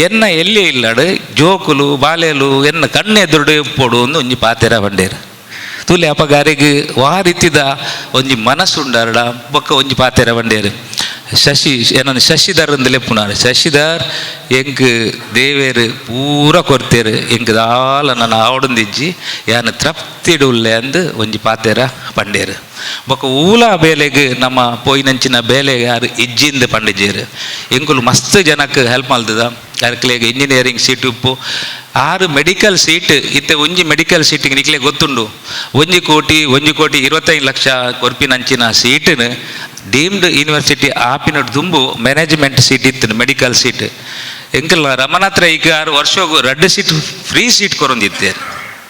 ಎನ್ನ ಎಲ್ಲೇ ಇಲ್ಲಡು ಜೋಕುಲು ಬಾಲೆಲು ಎನ್ನ ಕಣ್ಣೆದುರುಡು ಉಪ್ಪೋಡು ಒಂದು ಒಂಜಿ ಪಾತೆರ ಬಂಡೇರು. ತೂಲೆ ಅಪಗಾರಿಗೆ ವಾ ರೀತಿದ ಒಂಜಿ ಮನಸ್ಸುಂಡಾರಡ. ಬೊಕ್ಕ ಒಂಜಿ ಪಾತೆರ ಬಂಡೇರು, ಶಶಿ ಏನಂದ್ರೆ ಶಶಿಧರ್ ಅಂದ್ ಲೆಪ್ಪುನಾರು. ಶಶಿಧರ್ ಎಂಕ್ ದೇವೇರು ಪೂರ ಕೊರ್ತೇರು, ಎಂಕ್ ದಾಲ ನನ್ನ ಆವಡೊಂದಿಜ್ಜಿ, ಯಾನ್ ತೃಪ್ತಿಡು ಉಲ್ಲೆ ಅಂದ್ ಒಂಜಿ ಪಾತೆರ ಪಂಡೇರು. ಬೊಕ್ಕ ಊಲ ಬೇಲೆಗ್ ನಮ್ಮ ಪೋಯಿನಂಚಿನ ಬೇಲೆ ಯಾರು ಇಜ್ಜಿಂದ್ ಪಂಡಿಜೇರು. ಎಂಕುಲು ಮಸ್ತ್ ಜನಕ್ಕೆ ಹೆಲ್ಪ್ ಮಲ್ತದ. ಅರ್ಕ್ಲೆಗ್ ಇಂಜಿನಿಯರಿಂಗ್ ಸೀಟ್ ಉಪ್ಪು 6 ಮೆಡಿಕಲ್ ಸೀಟ್ ಇತ್ತೆ ಒಂಜಿ ಮೆಡಿಕಲ್ ಸೀಟಿಗೆ ನಿಕ್ಲೆ ಗೊತ್ತುಂಡು 1 ಕೋಟಿ 1 ಕೋಟಿ 25 ಲಕ್ಷ ಕೊರ್ಪಿನಂಚಿನ ಸೀಟನ್ನು ಡೀಮ್ಡ್ ಯೂನಿವರ್ಸಿಟಿ ಆಪಿನ ದುಂಬು ಮ್ಯಾನೇಜ್ಮೆಂಟ್ ಸೀಟ್ ಇತ್ತು ಮೆಡಿಕಲ್ ಸೀಟ್. ಎಂಕಲ್ನ ರಮನಾತ್ರ ಈಗ 6 ವರ್ಷ 2 ಸೀಟ್ ಫ್ರೀ ಸೀಟ್ ಕೊರೊಂದಿತ್ತೇರು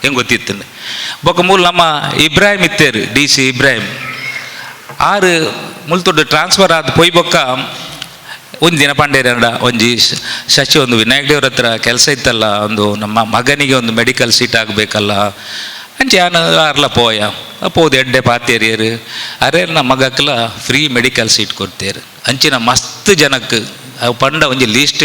ಹೆಂಗೆ ಗೊತ್ತಿತ್ತು. ಬೊಕ್ಕ ಮೂಲ ನಮ್ಮ ಇಬ್ರಾಹಿಂ ಇತ್ತೇರು, ಡಿ ಸಿ ಇಬ್ರಾಹಿಂ ಆರು ಮುಲ್ತೊಡ್ಡು ಟ್ರಾನ್ಸ್ಫರ್ ಆದ ಪೊಯ್ ಬೊಕ್ಕ ಒಂದು ದಿನ ಪಂಡೇರಂಡ ಒಂಜಿ ಶಶಿ ಒಂದು ವಿನಾಯಕ ದೇವ್ರ ಹತ್ರ ಕೆಲಸ ಇತ್ತಲ್ಲ, ಒಂದು ನಮ್ಮ ಮಗನಿಗೆ ಒಂದು ಮೆಡಿಕಲ್ ಸೀಟ್ ಆಗಬೇಕಲ್ಲ ಅಂಚೆ ಯಾನ್ ಆರ್ಲ ಪೋಯ ಪೋದು ಎಡ್ಡೆ ಪಾತೇರಿಯರು ಅರೆ ನಮ್ಮ ಮಗಕ್ಲ ಫ್ರೀ ಮೆಡಿಕಲ್ ಸೀಟ್ ಕೊಡ್ತೇರು. ಅಂಚಿನ ಮಸ್ತ್ ಜನಕ್ಕೆ ಅವು ಪಂಡ ಒಂಜಿ ಲೀಸ್ಟ್.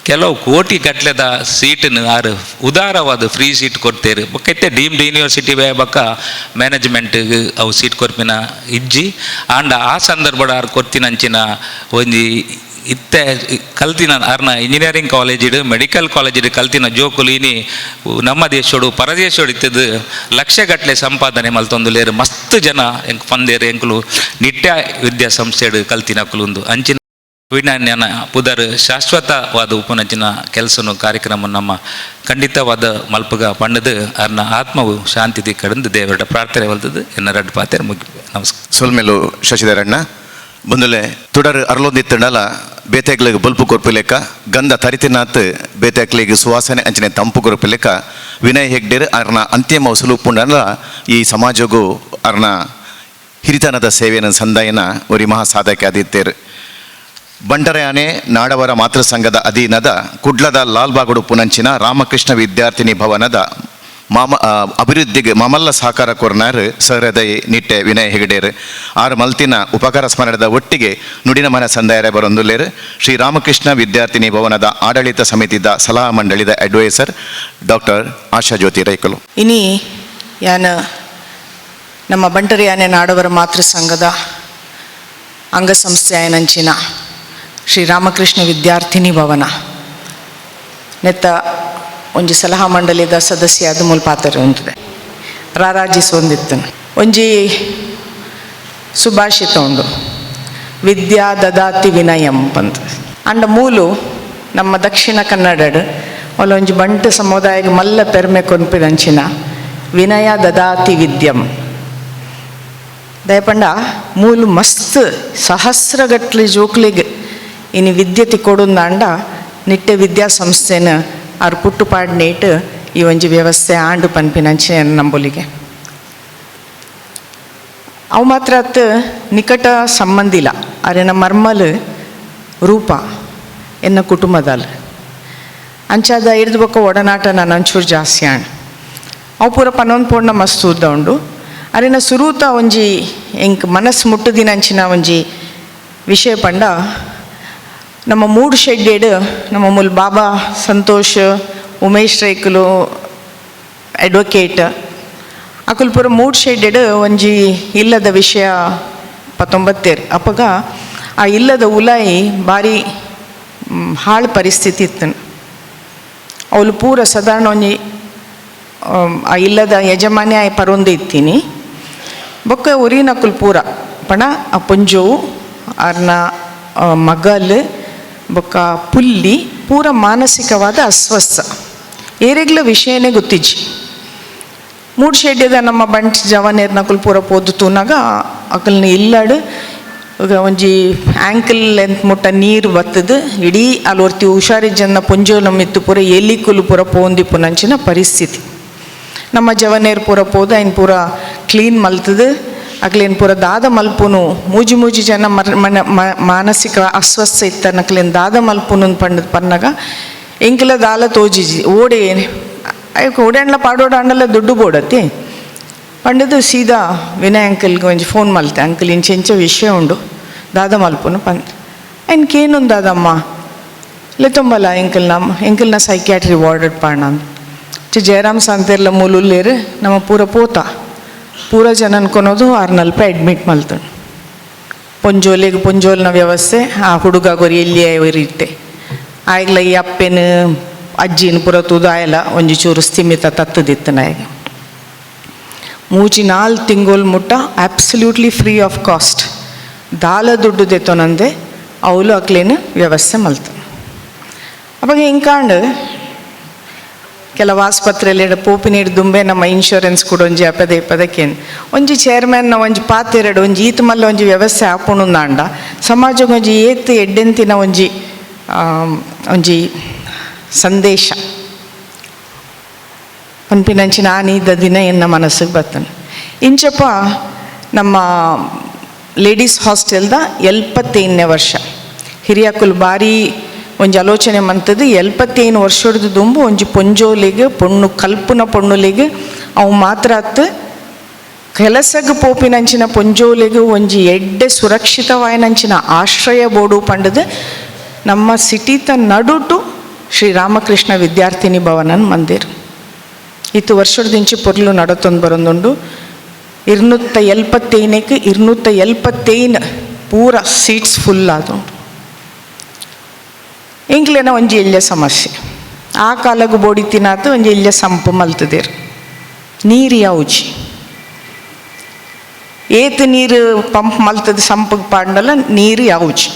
ಕೆಲವು ಕೋಟಿ ಗಟ್ಲೆದ ಸೀಟನ್ನು ಆರು ಉದಾರವಾದ ಫ್ರೀ ಸೀಟ್ ಕೊಡ್ತೇರು. ಬೊಕ್ಕ ಡೀಮ್ಡ್ ಯೂನಿವರ್ಸಿಟಿ ಬೊಕ್ಕ ಮ್ಯಾನೇಜ್ಮೆಂಟ್ಗೆ ಅವು ಸೀಟ್ ಕೊರ್ಪಿನ ಇಜ್ಜಿ. ಆಂಡ ಆ ಸಂದರ್ಭಡ್ ಆರು ಕೊರ್ತಿನಂಚಿನ ಒಂಜಿ ಇತ್ತೆ ಕಲ್ತಿನ ಅರ್ನ ಇಂಜಿನಿಯರಿಂಗ್ ಕಾಲೇಜಿಡ್, ಮೆಡಿಕಲ್ ಕಾಲೇಜಿಡ್ ಕಲ್ತಿನ ಜೋಕುಲು ಇನಿ ನಮ್ಮ ದೇಶೋಡು, ಪರದೇಶೋಡು ಇತ್ತದು ಲಕ್ಷಗಟ್ಟಲೆ ಸಂಪಾದನೆ ಮಲ್ತೊಂದುಲ್ಲೇರು. ಮಸ್ತ್ ಜನ ಎಂಕ್ ಪಂದೇರು, ಎಂಕುಲು ನಿಟ್ಯ ವಿದ್ಯಾಸಂಸ್ಥೆಡ್ ಕಲ್ತಿನಕುಲು. ಅಂಚಿನ ವಿಜ್ಞಾನ ಪುದರ್ ಶಾಶ್ವತವಾದ ಉಪನಂಚಿನ ಕೆಲಸನು ಕಾರ್ಯಕ್ರಮ ನಮ್ಮ ಖಂಡಿತವಾದ ಮಲ್ಪಗ ಪಂಡದು ಅರ್ನ ಆತ್ಮವು ಶಾಂತಿ ದಿಕ್ಕಡಂದು ದೇವರ ಪ್ರಾರ್ಥನೆ ಮಲ್ತದು ಎನ್ನ ರಡ್ಡು ಪಾತ್ರೆ ಮುಗಿ. ನಮಸ್ಕಾರ. ಸೊಲ್ಮೆಲು ಶಶಿಧರಣ್ಣ. ಬಂದುಲೆ ತುಡರ್ ಅರ್ಲೊಂದಿತ್ತಂಡಲ ಬೇತೆಗ್ಲಿಗೆ ಬಲ್ಪು ಕೊರ್ಪು ಲೆಕ್ಕ, ಗಂಧ ತರಿತಿನಾತ್ ಬೇತೆಕ್ಲಿಗೆ ಸುವಾಸನೆ ಅಂಚನೆ ತಂಪು ಕೊರ್ಪು ಲೆಕ್ಕ ವಿನಯ್ ಹೆಗ್ಡೇರ್ ಅರ್ನ ಅಂತಿಮ ಉಸುಲು ಈ ಸಮಾಜಗೂ ಅರ್ನ ಹಿರಿತನದ ಸೇವೆಯನ್ನು ಸಂದಾಯನ ಒರಿ ಮಹಾ ಸಾಧಕ ಆದಿತ್ತೇರು. ಬಂಟರಯಾನೆ ನಾಡವರ ಮಾತೃ ಸಂಘದ ಅಧೀನದ ಕುಡ್ಲದ ಲಾಲ್ಬಾಗುಡು ಪುನಂಚಿನ ರಾಮಕೃಷ್ಣ ವಿದ್ಯಾರ್ಥಿನಿ ಭವನದ ಮಾಮ ಅಭಿವೃದ್ಧಿಗೆ ಮಾಮಲ್ಲ ಸಹಕಾರ ಕೊರ್ನಾರ್ ಸಹೃದಯ ನಿಟ್ಟೆ ವಿನಯ್ ಹೆಗಡೇರ್. ಆರು ಮಲ್ತಿನ ಉಪಕಾರ ಸ್ಮರಣದ ಒಟ್ಟಿಗೆ ನುಡಿನ ಮನ ಸಂದಾಯರ ಬರೊಂದುಲ್ಲೇರು ಶ್ರೀ ರಾಮಕೃಷ್ಣ ವಿದ್ಯಾರ್ಥಿನಿ ಭವನದ ಆಡಳಿತ ಸಮಿತಿದ ಸಲಹಾ ಮಂಡಳಿದ ಅಡ್ವೈಸರ್ ಡಾಕ್ಟರ್ ಆಶಾ ಜ್ಯೋತಿ ರೈಕಲು. ಇನಿ ಯಾನ ನಮ್ಮ ಬಂಟರಯಾನೆ ನಾಡವರ ಮಾತೃ ಸಂಘದ ಅಂಗಸಂಸ್ಥೆ ಆಯನಂಚಿನ ಶ್ರೀ ರಾಮಕೃಷ್ಣ ವಿದ್ಯಾರ್ಥಿನಿ ಭವನ ನೆತ್ತ ಒಂಜಿ ಸಲಹಾ ಮಂಡಳಿದ ಸದಸ್ಯ ಅದು ಮುಲ್ಪಾತರೆ ಉಂಟದೆ ರಾರಾಜಿಸೊಂದಿತ್ತನು. ಒಂಜಿ ಸುಭಾಷಿತ ಉಂಡು, "ವಿದ್ಯಾ ದದಾತಿ ವಿನಯಂ" ಪಂತ. ಅಂಡ ಮೂಲು ನಮ್ಮ ದಕ್ಷಿಣ ಕನ್ನಡಡ್ ಒಂಜಿ ಬಂಟ ಸಮುದಾಯಕ್ಕೆ ಮಲ್ಲ ಪೆರ್ಮೆ ಕೊನ್ಪಿದಂಚಿನ "ವಿನಯ ದದಾತಿ ವಿದ್ಯಂ". ದಯಪಂಡ ಮೂಲು ಮಸ್ತ್ ಸಹಸ್ರಗಟ್ಲೆ ಜೋಕ್ಲಿಗೆ ಇನಿ ವಿದ್ಯೆ ತಿಕ್ಕೊಡುಂದಾಂಡ ನಿಟ್ಟೆ ವಿದ್ಯಾಸಂಸ್ಥೆನ ಆರು ಪುಟ್ಟು ಪಾಡ್ನೇಟ್ ಈ ಒಂಜಿ ವ್ಯವಸ್ಥೆ ಆಂಡು ಪನ್ಪಿನಂಚೆ ನಂಬೊಲಿಗೆ. ಅವು ಮಾತ್ರ ಅತ್, ನಿಕಟ ಸಂಬಂಧಿಲ ಅರೆನ ಮರ್ಮಲ್ ರೂಪ ಎನ್ನ ಕುಟುಂಬದಲ್. ಅಂಚಾದ ಇರ್ದು ಬೊಕ್ಕ ಒಡನಾಟ ನಾನು ಒಂಚೂರು ಜಾಸ್ತಿ ಆಂಡ್. ಅವು ಪೂರ ಪನೊಂದು ಪೋಂಡ ಮಸ್ತ್ ಉದ್ದ ಉಂಡು. ಅರೆನ ಸುರೂತ ಒಂಜಿ ಎಂಕ್ ಮನಸ್ಸು ಮುಟ್ಟುದಿನಂಚಿನ ಒಂಜಿ ವಿಷಯ ಪಂಡ, ನಮ್ಮ ಮೂಡು ಶೆಡ್ಡೆಡ್ ನಮ್ಮ ಮೂಲ ಬಾಬಾ ಸಂತೋಷ್, ಉಮೇಶ್ ರೈಕುಲು ಅಡ್ವೊಕೇಟ್ ಅಕುಲು ಪೂರ ಮೂಡ್ ಶೆಡ್ಡೆಡ್ ಒಂಜಿ ಇಲ್ಲದ ವಿಷಯ ಪತ್ತೊಂಬತ್ತೇರು. ಅಪಗ ಆ ಇಲ್ಲದ ಉಲಾಯಿ ಬಾರಿ ಹಾಳು ಪರಿಸ್ಥಿತಿ ಇತ್ತು. ಅವಳು ಪೂರ ಸಾಧಾರಣ ಒಂಜಿ ಆ ಇಲ್ಲದ ಯಜಮಾನಿ ಆಯ್ ಪರೊಂದು ಇತ್ತೀನಿ. ಬೊಕ್ಕ ಒರಿನಕುಲು ಪೂರ ಪಣ ಆ ಪೊಂಜೋವು, ಆರ್ನ ಮಗಲ್ ಬೊಕ್ಕ ಪುಲ್ಲಿ ಪೂರ ಮಾನಸಿಕವಾದ ಅಸ್ವಸ್ಥ. ಏರೆಗ್ಲ ವಿಷಯನೇ ಗೊತ್ತಿಜ್ಜಿ. ಮೂಡ್ ಶೆಡ್ಯದ ನಮ್ಮ ಬಂಟ್ ಜವಾನೇರ್ನಕುಲು ಪೂರ ಪೋದು ತೂನಾಗ ಅಕಲ್ನ ಇಲ್ಲಡ್ ಈಗ ಒಂಜಿ ಆ್ಯಂಕಲ್ ಲೆಂತ್ ಮುಟ್ಟ ನೀರು ಬತ್ತದು. ಇಡೀ ಅಲ್ಲಿ ಒರ್ತಿ ಹುಷಾರಿಜ್ಜನ್ನ ಪೊಂಜೋಲ ಮಿತ್ತು ಪೂರ ಎಲಿಕುಲು ಪೂರ ಪೋಂದಿಪ್ಪುನಂಚಿನ ಪರಿಸ್ಥಿತಿ. ನಮ್ಮ ಜವನೇರ್ ಪೂರ ಪೋದು ಐನ್ ಪೂರ ಕ್ಲೀನ್ ಮಲ್ತದು. ಅಕ್ಲೇನ್ ಪೂರ ದಾದ ಮಲ್ಪುನು, ಮೂಜಿ ಮೂಜಿ ಜನ ಮರ್ ಮನ ಮಾನಸಿಕ ಅಸ್ವಸ್ಥ ಇತ್ತನಕ್ಲೇನ್ ದಾದ ಮಲ್ಪುನು ಪಂಡದ್ ಪನ್ನಗ ಎಂಕಲ ದಾಲ ತೋಜಿಜಿ. ಓಡೆ ಅಯ್ಯೋ ಓಡಾಂಡ್ಲ ಪಾಡೋಡ ಅಂಡಲ ದುಡ್ಡು ಬೋಡತಿ ಪಂಡದು ಸೀದಾ ವಿನಯ್ ಅಂಕಲ್ಗೆ ಒಂಜಿ ಫೋನ್ ಮಲ್ತೆ. ಅಂಕಲ್, ಇಂಚ ಇಂಚ ವಿಷಯ ಉಂಡು, ದಾದ ಮಲ್ಪುನು ಪಂದ್. ಐನ್ಕೇನುಂದು ದಾದಮ್ಮ, ಲೆತ್ತೊಂಬಲ ಎಂಕಲ್ನ ಎಂಕಲ್ನ ಸೈಕ್ಯಾಟ್ರಿ ವಾರ್ಡ್ ಪಾಣ. ಜಯರಾಮ್ ಸಾಂತೇರ್ಲ ಮೂಲುಲ್ಲೇರು. ನಮ್ಮ ಪೂರ ಪೋತ, ಪೂರ ಜನ ಅನ್ಕೊನೋದು ಆರ್ನಲ್ಪ ಅಡ್ಮಿಟ್ ಮಲ್ತನು. ಪೊಂಜೋಲಿಗೆ ಪೊಂಜೋಲ್ನ ವ್ಯವಸ್ಥೆ, ಆ ಹುಡುಗ ಗೊರಿ ಎಲ್ಲಿ ಇತ್ತೆ ಆಯ್ಗ್ಲ ಈ ಅಪ್ಪೆನ ಅಜ್ಜಿನ ಪೂರ ತೂದು ಆಯಲ ಒಂಜಿ ಚೂರು ಸ್ಥಿಮಿತ ತತ್ತದಿತ್ತು ನಾಯಿಗೆ. 3-4 ತಿಂಗಳು ಮುಟ್ಟ absolutely free of cost, ದಾಲ ದುಡ್ಡು ದೆತ್ತೊನಂದೆ ಅವಳು ಅಕ್ಲೇನು ವ್ಯವಸ್ಥೆ ಮಲ್ತ. ಅವಾಗ ಹಿಂಕಾಂಡು ಕೆಲವು ಆಸ್ಪತ್ರೆಯಲ್ಲಿ ಪೋಪಿನೀರು ದುಂಬೆ ನಮ್ಮ ಇನ್ಶೂರೆನ್ಸ್ ಕೂಡ ಒಂಜಿ ಅಪದೆ ಪದಕ್ಕೇನು ಒಂಜಿ ಚೇರ್ಮನ್ ಒಂಜಿ ಪಾತೆರಡು ಒಂಜಿ ಈತ ಮಲ್ಲ ಒಂಜಿ ವ್ಯವಸ್ಥೆ ಆಪುಣುಂದಾಂಡ ಸಮಾಜಕ್ಕೆ ಒಂಜಿ ಏತ್ ಎಡ್ಡೆಂತಿನ ಒಂಜಿ ಒಂಜಿ ಸಂದೇಶ ಪನ್ಪಿನಂಚಿನ ಆನಿದ ದಿನ ಎನ್ನ ಮನಸ್ಸಿಗೆ ಬರ್ತನೆ. ಇಂಚಪ್ಪ ನಮ್ಮ ಲೇಡೀಸ್ ಹಾಸ್ಟೆಲ್ದ 75ನೇ ವರ್ಷ. ಹಿರಿಯಕುಲು ಬಾರಿ ಒಂಜಿ ಆಲೋಚನೆ ಮಂತದ್ದು. 75 ವರ್ಷದ ದುಂಬು ಒಂಜಿ ಪೊಂಜೋಲಿಗೆ, ಪೊಣ್ಣು ಕಲ್ಪುನ ಪೊಣ್ಣುಲಿಗೆ, ಅವು ಮಾತ್ರ ಅತ್ತು ಕೆಲಸಗ್ ಪೋಪಿನಂಚಿನ ಪೊಂಜೋಲಿಗೆ ಒಂಜಿ ಎಡ್ಡೆ ಸುರಕ್ಷಿತವಾಯಿನಂಚಿನ ಆಶ್ರಯ ಬೋಡು ಪಂಡದು ನಮ್ಮ ಸಿಟಿತ ನಡುಟು. ಶ್ರೀ ರಾಮಕೃಷ್ಣ ವಿದ್ಯಾರ್ಥಿನಿ ಭವನನ್ ಮಂದಿರ್. ಇತ್ತು ವರ್ಷದಿಂಚಿ ಪೊರ್ಲು ನಡತೊಂದು ಬರೊಂದುಂಡು. 275ಕ್ಕೆ 275 ಪೂರ ಸೀಟ್ಸ್ ಫುಲ್ ಆದುಂಡು. ಎಂಕ್ಲೆನ ಒಂಜಿ ಎಲ್ಯ ಸಮಸ್ಯೆ, ಆ ಕಾಲಗು ಬೋಡಿ ತಿನಾತು ಒಂಜಿ ಎಲ್ಯ ಸಂಪು ಮಲ್ತದೇರು, ನೀರು ಯಾವುಜಿ. ಏತ್ ನೀರು ಪಂಪ್ ಮಲ್ತದ ಸಂಪಿಗೆ ಪಾಂಡಲ ನೀರು ಯಾವುಜಿ.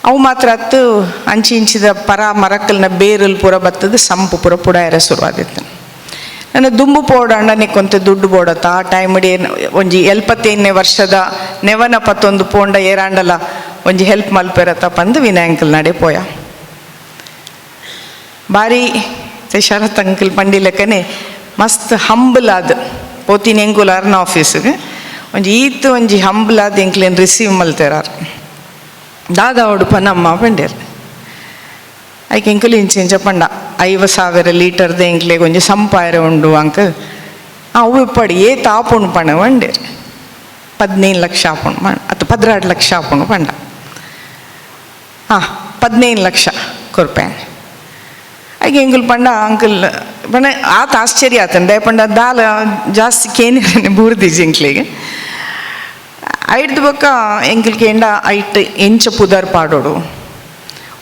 ಅವು ಮಾತ್ರ ಅತ್ತು ಅಂಚಿ ಇಂಚಿದ ಪರ ಮರಕ್ಕಲ್ನ ಬೇರಲ್ ಪೂರ ಬತ್ತದ ಸಂಪು ಪೂರ ಪುಡಾಯರ ಶುರುವಾದಿತ್ತು. ನನ್ನ ದುಂಬು ಪೋಡಂಡ ನಿಕ್ಕೊಂತೆ ದುಡ್ಡು ಬೋಡತ್ತ ಆ ಟೈಮ್ ಏನು ಒಂಜಿ 75ನೇ ವರ್ಷದ ನೆವನ ಪತ್ತೊಂದು ಪೋಂಡ ಏರಾಂಡಲ ಒಂಜಿ ಹೆಲ್ಪ್ ಮಲ್ಪೆರತ್ತ ಪಂದು ವಿನಾಯಂಕಲ್ ನಡೆ ಪೋಯ. ಬಾರಿ ಶರತ್ ಅಂಕಲ್ ಪಂಡಿ ಲೆಕ್ಕನೆ ಮಸ್ತ್ ಹಂಬಲ್ ಆದ್ ಪೋತಿನ ಎಂಕುಲು ಅರ್ನ ಆಫೀಸ್ಗೆ ಒಂಜಿ ಈತ್ ಒಂಜಿ ಹಂಬಲ್ ಆದ್ ಎಂಕ್ಲೇನ್ ರಿಸೀವ್ ಮಲ್ತೆರಾರ್. ದಾದಾ ಉಡುಪ ನಮ್ಮ ಪಂಡೇರ್ ಐಕ್ ಎಂಕುಲು ಇಂಚ ಇಂಚ ಪಂಡ 50,000 ಲೀಟರ್ದ ಎಂಕ್ಲೆಗ್ ಒಂಜಿ ಸಂಪಾಯರೆ ಉಂಡು ಅಂಕಲ್. ಅವು ಇಪ್ಪಡಿ ಏತ್ ಆಪುಂಡು ಪಣ ಪಂಡೇರ್. 15 ಲಕ್ಷ ಆಪುಂಡು ಪಂಡ, ಅತ್ತು 12 ಲಕ್ಷ ಆಪುಂಡು ಪಂಡ. ಹಾಂ 15 ಲಕ್ಷ ಕೊರ್ಪೆ. ಐಕ್ ಎಂಕುಲು ಪಂಡ ಅಂಕಲ್ ಪಂಡ ಆತ ಆಶ್ಚರ್ಯ ಆತಂಡೆ ಪಂಡ ದಾಲ ಜಾಸ್ತಿ ಕೇನಿರನೆ ಬೂರ್ದಿಜಿ ಎಂಕ್ಲೆಗ್. ಐಡ್ದು ಬೊಕ್ಕ ಎಂಕಲ್ ಕೇಂಡ ಐಟ್ ಎಂಚ ಪುದರ್ ಪಾಡೋಡು,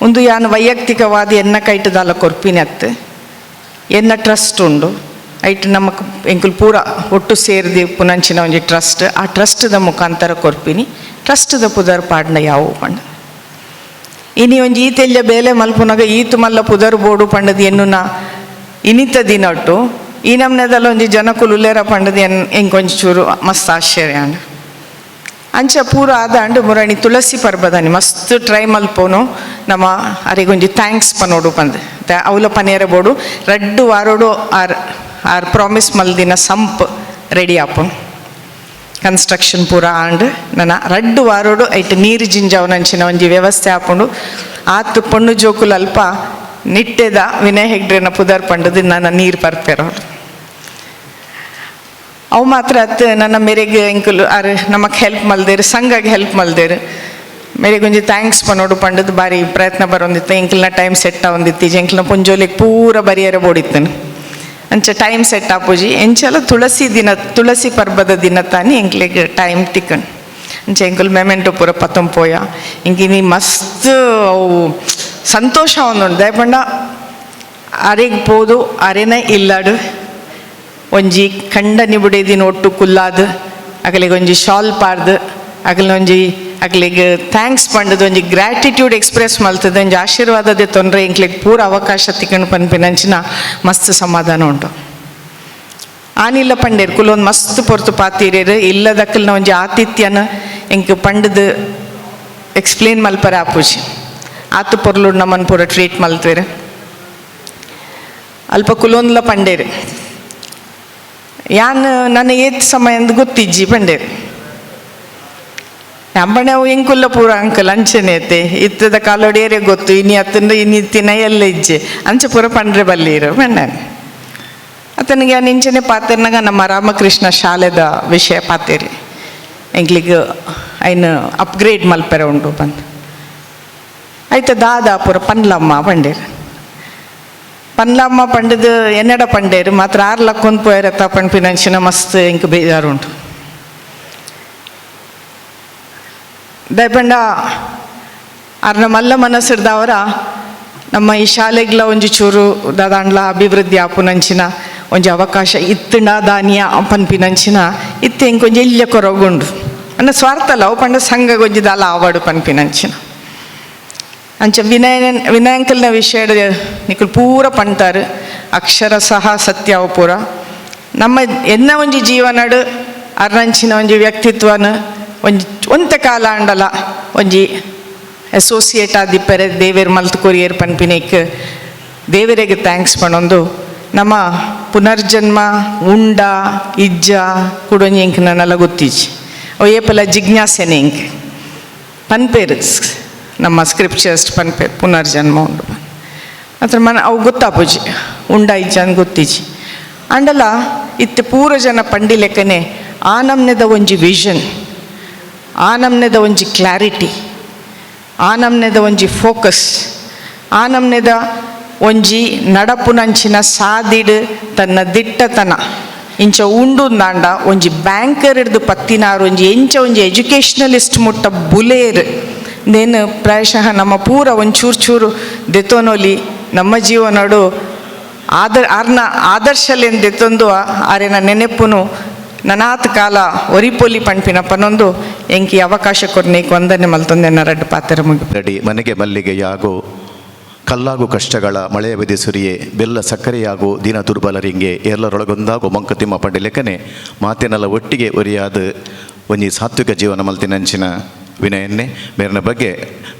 ಒಂದು ಯಾನ್ ವೈಯಕ್ತಿಕವಾದ ಎನ್ನ ಕೈಟ್ ದಾಲ ಕೊರ್ಪಿನಿ ಅತ್ತು, ಎನ್ನ ಟ್ರಸ್ಟ್ ಉಂಡು ಐಟ್ ನಮಕ್ ಎಂಕುಲು ಪೂರ ಒಟ್ಟು ಸೇರ್ದಿ ಪುನಂಚಿನ ಒಂಜಿ ಟ್ರಸ್ಟ್, ಆ ಟ್ರಸ್ಟ್ದ ಮುಖಾಂತರ ಕೊರ್ಪಿನಿ, ಟ್ರಸ್ಟ್ದ ಪುದರ್ ಪಾಡ್ನ ಯಾವು ಪಂಡ. ಇನಿ ಒಂಜಿ ಈತೆಲ್ಲ ಬೇಲೆ ಮಲ್ಪುನಗ ಈತು ಮಲ್ಲ ಪುದರ್ ಬೋಡು ಪಂಡದು ಎನ್ನುನ ಇನಿತ ದಿನೊಟ್ಟು ಈ ನಮ್ನೆದಲ್ಲ ಒಂಜಿ ಜನಕುಲು ಉಲ್ಲೇರ ಪಂಡದು ಎನ್ ಎಂಕೊಂಚಿ ಚೂರು ಮಸ್ತ್ ಆಶ್ಚರ್ಯ ಅಂಡ್. ಅಂಚ ಪೂರ ಆದಾಂಡ್ ಮುರಣಿ ತುಳಸಿ ಪರ್ಬದಾನಿ ಮಸ್ತ್ ಟ್ರೈ ಮಲ್ಪೋನು ನಮ್ಮ ಅರೆಗೊಂಜಿ thanks ಪನೋಡು ಪಂದ್ ಅವಲ ಪನೇರ ಬೋಡು ರಡ್ಡು ವಾರೋಡು ಆರ್ ಆರ್ ಪ್ರಾಮಿಸ್ ಮಲ್ದಿನ ಸಂಪ್ ರೆಡಿ ಆಪುಂಡು. ಕನ್ಸ್ಟ್ರಕ್ಷನ್ ಪೂರ ಆಂಡ್ ನನ ರಡ್ಡು ವಾರೋಡು ಐಟ್ ನೀರು ಜಿಂಜಾವನಂಚಿನ ಒಂಜಿ ವ್ಯವಸ್ಥೆ ಆಪುಂಡು. ಆತು ಪೊಣ್ಣು ಜೋಕುಲು ಅಲ್ಪ ನಿಟ್ಟೆದ ವಿನಯ್ ಹೆಗ್ಡ್ರೆನ ಪುದರ್ ಪಂಡದು ನನ್ನ ನೀರು ಪರ್ಪೆರೋಡು. ಅವು ಮಾತ್ರ ಅತ್ ನನ್ನ ಮೇರೆಗೆ ಎಂಕುಲು ಆರ್ ನಮಕ್ ಹೆಲ್ಪ್ ಮಲ್ದೇರು, ಸಂಘಗೆ ಹೆಲ್ಪ್ ಮಲ್ದೇರು, ಮೇರೆಗೆ ಒಂಜಿ thanks ಪನೋಡು ಪಂಡದು ಬಾರಿ ಪ್ರಯತ್ನ ಬರೋಂದಿತ್ತು. ಎಂಕಲ್ನ ಟೈಮ್ ಸೆಟ್ ಆವೊಂದಿತ್ತು, ಎಂಕಲ್ನ ಪೊಂಜೋಲಿಗೆ ಪೂರ ಬರಿಯರ ಬೋಡಿತ್ತನು, ಅಂಚ ಟೈಮ್ ಸೆಟ್ ಆಪುಜಿ. ಎಂಚಲ ತುಳಸಿ ದಿನ ತುಳಸಿ ಪರ್ಬದ ದಿನ ತಾನಿ ಎಂಕ್ಲೆಗ್ ಟೈಮ್ ತಿಕ್ಕಣ್. ಅಂಚ ಎಂಕುಲು ಮೆಮೆಂಟೋ ಪೂರ ಪತ್ತೊಂಪೋಯ. ಇಂಕಿನಿ ಮಸ್ತ್ ಅವು ಸಂತೋಷ ಒಂದುಂಡು ದಾಯೆ ಪಂಡ ಅರೆಗ್ ಪೋದು ಅರೆನ ಇಲ್ಲಡು ಒಂಜಿ ಕಂಡನಿ ಬುಡೇದಿನ ಒಟ್ಟು ಕುಲ್ಲಾದ್ ಅಗಲಿಗೆ ಒಂಜಿ ಶಾಲ್ ಪಾರ್ದು ಅಗಲ ಒಂಜಿ ಅಗಲಿಗೆ thanks ಪಂಡದು ಒಂಜಿ ಗ್ರ್ಯಾಟಿಟ್ಯೂಡ್ ಎಕ್ಸ್ಪ್ರೆಸ್ ಮಲ್ತದ ಒಂಜಿ ಆಶೀರ್ವಾದದ ತೊಂದರೆ ಎಂಕ್ಲೆಗ್ ಪೂರ ಅವಕಾಶ ತಿಕ್ಕಣ್ ಪನ್ಪಿನಂಚಿನ ಮಸ್ತ್ ಸಮಾಧಾನ ಉಂಟು. ಆನಿಲ್ಲ ಪಂಡೇರ್ ಕುಲೊಂದು ಮಸ್ತ್ ಪೊರ್ತು ಪಾತೀರೇರು ಇಲ್ಲದಕ್ಕಲ್ನ ಒಂಜಿ ಆತಿಥ್ಯನ ಎಂಕ್ ಪಂಡದು ಎಕ್ಸ್ಪ್ಲೇನ್ ಮಲ್ಪರೆ ಆಪುಜಿ. ಆತು ಪೊರ್ಲು ನಮ್ಮನ್ನು ಪೂರ ಟ್ರೀಟ್ ಮಲ್ತೇರು. ಅಲ್ಪ ಕುಲೊಂದ್ಲ ಪಂಡೇರು ಯಾನ್ ನನ್ನ ಏತ್ ಸಮಯ ಅಂದ್ ಗೊತ್ತಿಜ್ಜಿ ಪಂಡೇರು. ಅಂಬಣೆ ಅವು ಎಂಕುಲ್ಲ ಪೂರ ಅಂಕಲ್ ಅಂಚನೆ ಐತೆ ಇತ್ತದ ಕಾಲೊಡಿಯರೆ ಗೊತ್ತು ಇನಿ ಅತ್ತಂದ್ರೆ ಇನಿ ತಿನ ಎಲ್ಲ ಇಜ್ಜೆ ಅಂಚೆ ಪೂರ ಪಂಡ್ರೆ ಬಲ್ಲಿರು ಪಂಡಾನೆ. ಅತನಿಗೆ ನಿಂಚನೆ ಪಾತೆರ್ನಾಗ ನಮ್ಮ ರಾಮಕೃಷ್ಣ ಶಾಲೆದ ವಿಷಯ ಪಾತೇರಿ ಎಂಕ್ಲಿಗ್ ಐನ್ ಅಪ್ಗ್ರೇಡ್ ಮಲ್ಪೆರೆ ಉಂಟು ಬಂದು ಆಯ್ತು ದಾದಾ ಪೂರ ಪನ್ಲಮ್ಮ ಪಂಡೇರು. ಪನ್ಲಮ್ಮ ಪಂಡದು ಎನ್ನಡ ಪಂಡೇರು ಮಾತ್ರ 6 ಲಕ್ಕೊಂದು ಪೋಯರತ್ತ ಪನ್ಪಿನಂಚಿನ ಮಸ್ತ್ ಇಂಕ್ ಬೇಜಾರು ಉಂಟು. ದಯಪಂಡ ಅರ್ನ ಮಲ್ಲ ಮನಸ್ಸಿಡ್ದವರ ನಮ್ಮ ಈ ಶಾಲೆಗ್ಲ ಒಂಜಿ ಚೂರು ದಾದಾಂಡ್ಲ ಅಭಿವೃದ್ಧಿ ಆಪುನಂಚಿನ ಒಂಜಿ ಅವಕಾಶ ಇತ್ತುಂಡ ದಾನಿಯ ಪನ್ಪಿನಂಚಿನ ಇತ್ತು ಎಂಕೊಂಜಿ ಎಲ್ಯ ಕೊರಗುಂಡು ಅನ್ನ ಸ್ವಾರ್ಥಲ್ಲ ಅವು ಪಂಡ ಸಂಘ ಒಂಜಿ ದಾಲ ಆವಾಡು ಪನ್ಪಿನಂಚಿನ. ಅಂಚ ವಿನಯಂಕಲ್ನ ವಿಷಯ ನಿಕುಲು ಪೂರ ಪಂಟಾರು ಅಕ್ಷರ ಸಹ ಸತ್ಯ ಅವು ಪೂರ ನಮ್ಮ ಎನ್ನ ಒಂಜಿ ಜೀವನಡು ಅರ್ನಂಚಿನ ಒಂಜಿ ವ್ಯಕ್ತಿತ್ವನ ಒಂಜಿ ಒಂತೆ ಕಾಲ ಅಂಡಲ ಒಂಜಿ ಅಸೋಸಿಯೇಟ್ ಆದಿಪ್ಪರೆ ದೇವೇರ್ ಮಲ್ತ್ ಕೊರಿಯರ್ ಪನ್ಪಿನೇಕ್ ದೇವರಿಗೆ thanks ಪಣೊಂದು ನಮ್ಮ ಪುನರ್ಜನ್ಮ ಉಂಡ ಇಜ್ಜ ಕುಡೊಂಜಿ ಎಂಕ್ ನನ್ನಲ್ಲ ಗೊತ್ತಿಜ್ಜಿ. ಅವು ಏಪಲ ಜಿಜ್ಞಾಸೆನೆ ಎಂಕ್ ಪನ್ಪೇರು ನಮ್ಮ ಸ್ಕ್ರಿಪ್ಚರ್ಸ್ ಪನ್ಪೇರು ಪುನರ್ಜನ್ಮ ಉಂಡು ಮಾತ್ರ ಮನ ಅವು ಗೊತ್ತಾಪುಜಿ ಉಂಡ ಇಜ್ಜ ಅಂದ್ ಗೊತ್ತಿಜ್ಜಿ. ಅಂಡಲ ಇತ್ತೆ ಪೂರ ಜನ ಪಂಡಿ ಲೆಕ್ಕನೆ ಆ ನಮ್ನೆದ ಒಂಜಿ ವಿಷನ್, ಆ ನಮ್ನೆದ ಒಂಜಿ ಕ್ಲಾರಿಟಿ, ಆ ನಮ್ನೆದ ಒಂಜಿ ಫೋಕಸ್ ಆ ನಮ್ನೆದ ಒಂಜಿ ನಡಪುನಂಚಿನ ಸಾದಿಡ್ ತನ್ನ ದಿಟ್ಟತನ ಇಂಚ ಉಂಡು ದಾಂಡ ಒಂಜಿ ಬ್ಯಾಂಕರ್ ಹಿಡ್ದು ಪತ್ತಿನಾರು ಒಂಜಿ ಎಂಚ ಒಂಜಿ ಎಜುಕೇಷನಲಿಸ್ಟ್ ಮುಟ್ಟ ಬುಲೇರ್ ನೇನು ಪ್ರಾಯಶಃ ನಮ್ಮ ಪೂರ ಒಂಚೂರು ಚೂರು ದೆತೊನೊಲಿ ನಮ್ಮ ಜೀವನಡು ಆರ್ನ ಆದರ್ಶಲೆನ್ ದೆತ್ತೊಂದು ಆರೆನ ನೆನೆಪುನು ನನಾತ್ ಕಾಲ ಒರಿಪೊಲಿ ಪಣ್ಪಿನ ಪನೊಂದು ಎಂಕಿ ಅವಕಾಶ ಕೊರ್ನೇಕ್ ವಂದನೆ ಮಲ್ತೊಂದೆ ರಡ್ಡ್ ಪಾತೆರ ಮುಗಿ. ರೆಡಿ ಮನೆಗೆ ಮಲ್ಲಿಗೆಯಾಗೋ ಕಲ್ಲಾಗು ಕಷ್ಟಗಳ ಮಳೆಯ ಬೆದೆ ಸುರಿಯೇ ಬೆಲ್ಲ ಸಕ್ಕರೆಯಾಗು ದೀನ ದುರ್ಬಲರಿಂಗೆ ಎಲ್ಲರೊಳಗೊಂದಾಗು ಮಂಕುತಿಮ್ಮ ಪಂಡಿಲೆಕ್ಕನೆ ಮಾತಿನೆಲ್ಲ ಒಟ್ಟಿಗೆ ಒರಿಯಾದ ಒಂಜಿ ಸಾತ್ವಿಕ ಜೀವನ ಮಲ್ತಿನಂಚಿನ ವಿನಯನ್ನೇ ಮೇರಿನ ಬಗ್ಗೆ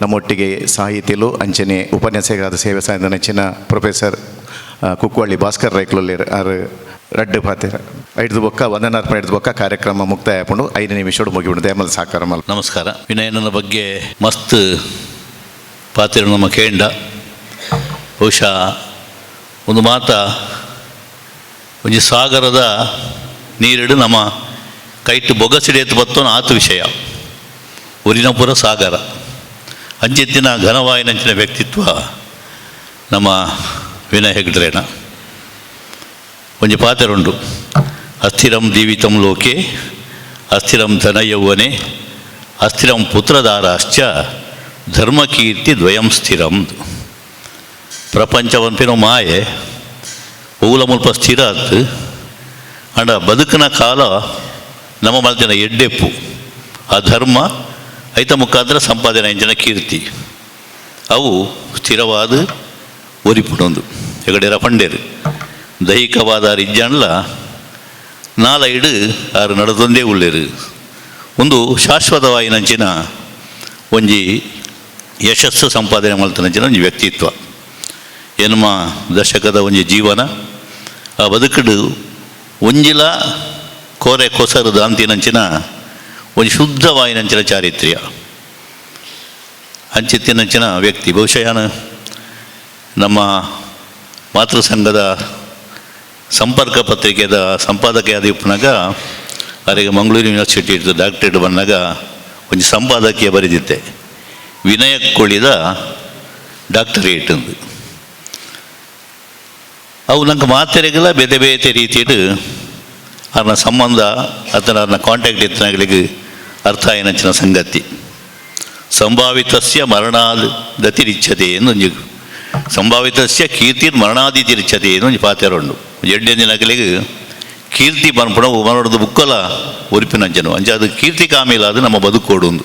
ನಮ್ಮೊಟ್ಟಿಗೆ ಸಾಹಿತಿಲು ಅಂಚನೆ ಉಪನ್ಯಾಸಕರಾದ ಸೇವೆ ಸಾಯದ ನೆಚ್ಚಿನ ಪ್ರೊಫೆಸರ್ ಕುಕ್ಕುವಳ್ಳಿ ಭಾಸ್ಕರ್ ರೈಕ್ಲೊಲ್ಲೇರ್ ಆರು ರಡ್ಡು ಪಾತೆರ ಐದು ಬೊಕ್ಕ ವಂದನಾರ್ಪಣೆ ಐದು ಬೊಕ್ಕ ಕಾರ್ಯಕ್ರಮ ಮುಕ್ತಾಯ ಆಪುಂಡು. 5 ನಿಮಿಷಡು ಮುಗಿಬಿಡು ದೇಮಲ್ ಸಾಕಾರ ಮಲ್. ನಮಸ್ಕಾರ. ವಿನಯನನ ಬಗ್ಗೆ ಮಸ್ತ್ ಪಾತ್ರ ನಮ್ಮ ಕೇಂಡ ಬಹುಶಃ ಒಂದು ಮಾತ ಒಂಜಿ ಸಾಗರದ ನೀರಿಡು ನಮ್ಮ ಕೈಟ್ ಬೊಗಸಿಡಿಯತ್ತು ಬತ್ತೋನ ಆತು ವಿಷಯ ಒರಿನಪುರ ಸಾಗರ ಅಂಚಿತ್ತಿನ ಘನವಾಯಿನಂಚಿನ ವ್ಯಕ್ತಿತ್ವ ನಮ್ಮ ವಿನಯ ಹೆಗ್ಡ್ರೇನ. ಒಂಜಿ ಪಾತೆರುಂಡು, ಅಸ್ಥಿರಂ ಜೀವಿತಂ ಲೋಕೆ ಅಸ್ಥಿರಂ ಧನ ಯೌವನೆ ಅಸ್ಥಿರಂ ಪುತ್ರದಾರಾಶ್ಚ ಧರ್ಮಕೀರ್ತಿ ದ್ವಯಂ ಸ್ಥಿರಂ. ಪ್ರಪಂಚವನ್ಪಿನ ಮಾಯೆ ಓಲ ಮುಲ್ಪ ಸ್ಥಿರ ಆತು ಅಂಡ ಬದುಕಿನ ಕಾಲ ನಮ್ಮ ಮಲ್ತಿನ ಎಡ್ಡೆಪ್ಪು ಆ ಧರ್ಮ ಐತ ಮುಖಾಂತರ ಸಂಪಾದನೆ ಇಂಚಿನ ಕೀರ್ತಿ ಅವು ಸ್ಥಿರವಾದ ಒರಿಪುಡೊಂದು ಎಗಡೆರ ಪಂಡೇರು ದೈಹಿಕವಾದ ಇಜ್ಜಾನ್ಲ ನಾಲೈಡು ಆರು ನಡೆದೊಂದೇ ಉಳ್ಳೇರು ಒಂದು ಶಾಶ್ವತವಾಯಿನಂಚಿನ ಒಂಜಿ ಯಶಸ್ಸು ಸಂಪಾದನೆ ಮಲ್ತನಂಚಿನ ಒಂಜಿ ವ್ಯಕ್ತಿತ್ವ ಎನ್ಮ ದಶಕದ ಒಂಜಿ ಜೀವನ ಆ ಬದುಕುಡು ಒಂಜಿಲ ಕೋರೆ ಕೊಸರು ದಾಂತಿನಂಚಿನ ಒಂಜಿ ಶುದ್ಧವಾಯಿನಂಚಿನ ಚಾರಿತ್ರ್ಯ ಅಂಚಿತ್ತಿನಂಚಿನ ವ್ಯಕ್ತಿ. ಬಹುಶಃ ನಮ್ಮ ಮಾತೃ ಸಂಘದ ಸಂಪರ್ಕ ಪತ್ರಿಕೆದ ಸಂಪಾದಕಿಯಾದ ಇಪ್ಪನಾಗ ಅವರಿಗೆ ಮಂಗಳೂರು ಯೂನಿವರ್ಸಿಟಿ ಡಾಕ್ಟರೇಟ್ ಬಂದಾಗ ಒಂಜಿ ಸಂಪಾದಕೀಯ ಬರೆದಿದ್ದೆ, ವಿನಯ ಕೊಳಿದ ಡಾಕ್ಟರೇಟ್ ಅಂದು. ಅವು ನಂಗೆ ಮಾತೆರೆಗೆಲ್ಲ ಬೇತೆ ಬೇತೆ ರೀತಿಯಡು ಅವ್ರನ್ನ ಸಂಬಂಧ ಅಥವಾ ಅವ್ರನ್ನ ಕಾಂಟ್ಯಾಕ್ಟ್ ಇತ್ತನಾಗಲಿಗೆ ಅರ್ಥ ಆಯಿನಂಚಿನ ಸಂಗತಿ. ಸಂಭಾವಿತಸ್ಯ ಮರಣಾದ್ ಗತಿರಿಚ್ಛತೆ ಎಂದು ಒಂಜಿ ಸಂಭಾವಿತಸ್ಯ ಕೀರ್ತಿ ಮರಣಾದಿ ತಿರಿಚ್ಛತೆ ಎಂದು ಒಂಜಿ ಪಾತೆರ ಉಂಡು. ಎಡ್ಡೆ ದಿನಗಳಿಗೆ ಕೀರ್ತಿ ಪನ್ಪುಣ ಮರಣದ ಬುಕ್ಕಲ ಒರಿಪಿನಂಚನು ಅಂಚ ಅದು ಕೀರ್ತಿ ಕಾಮಿಲ್ಲ, ಅದು ನಮ್ಮ ಬದುಕೋಡು ಒಂದು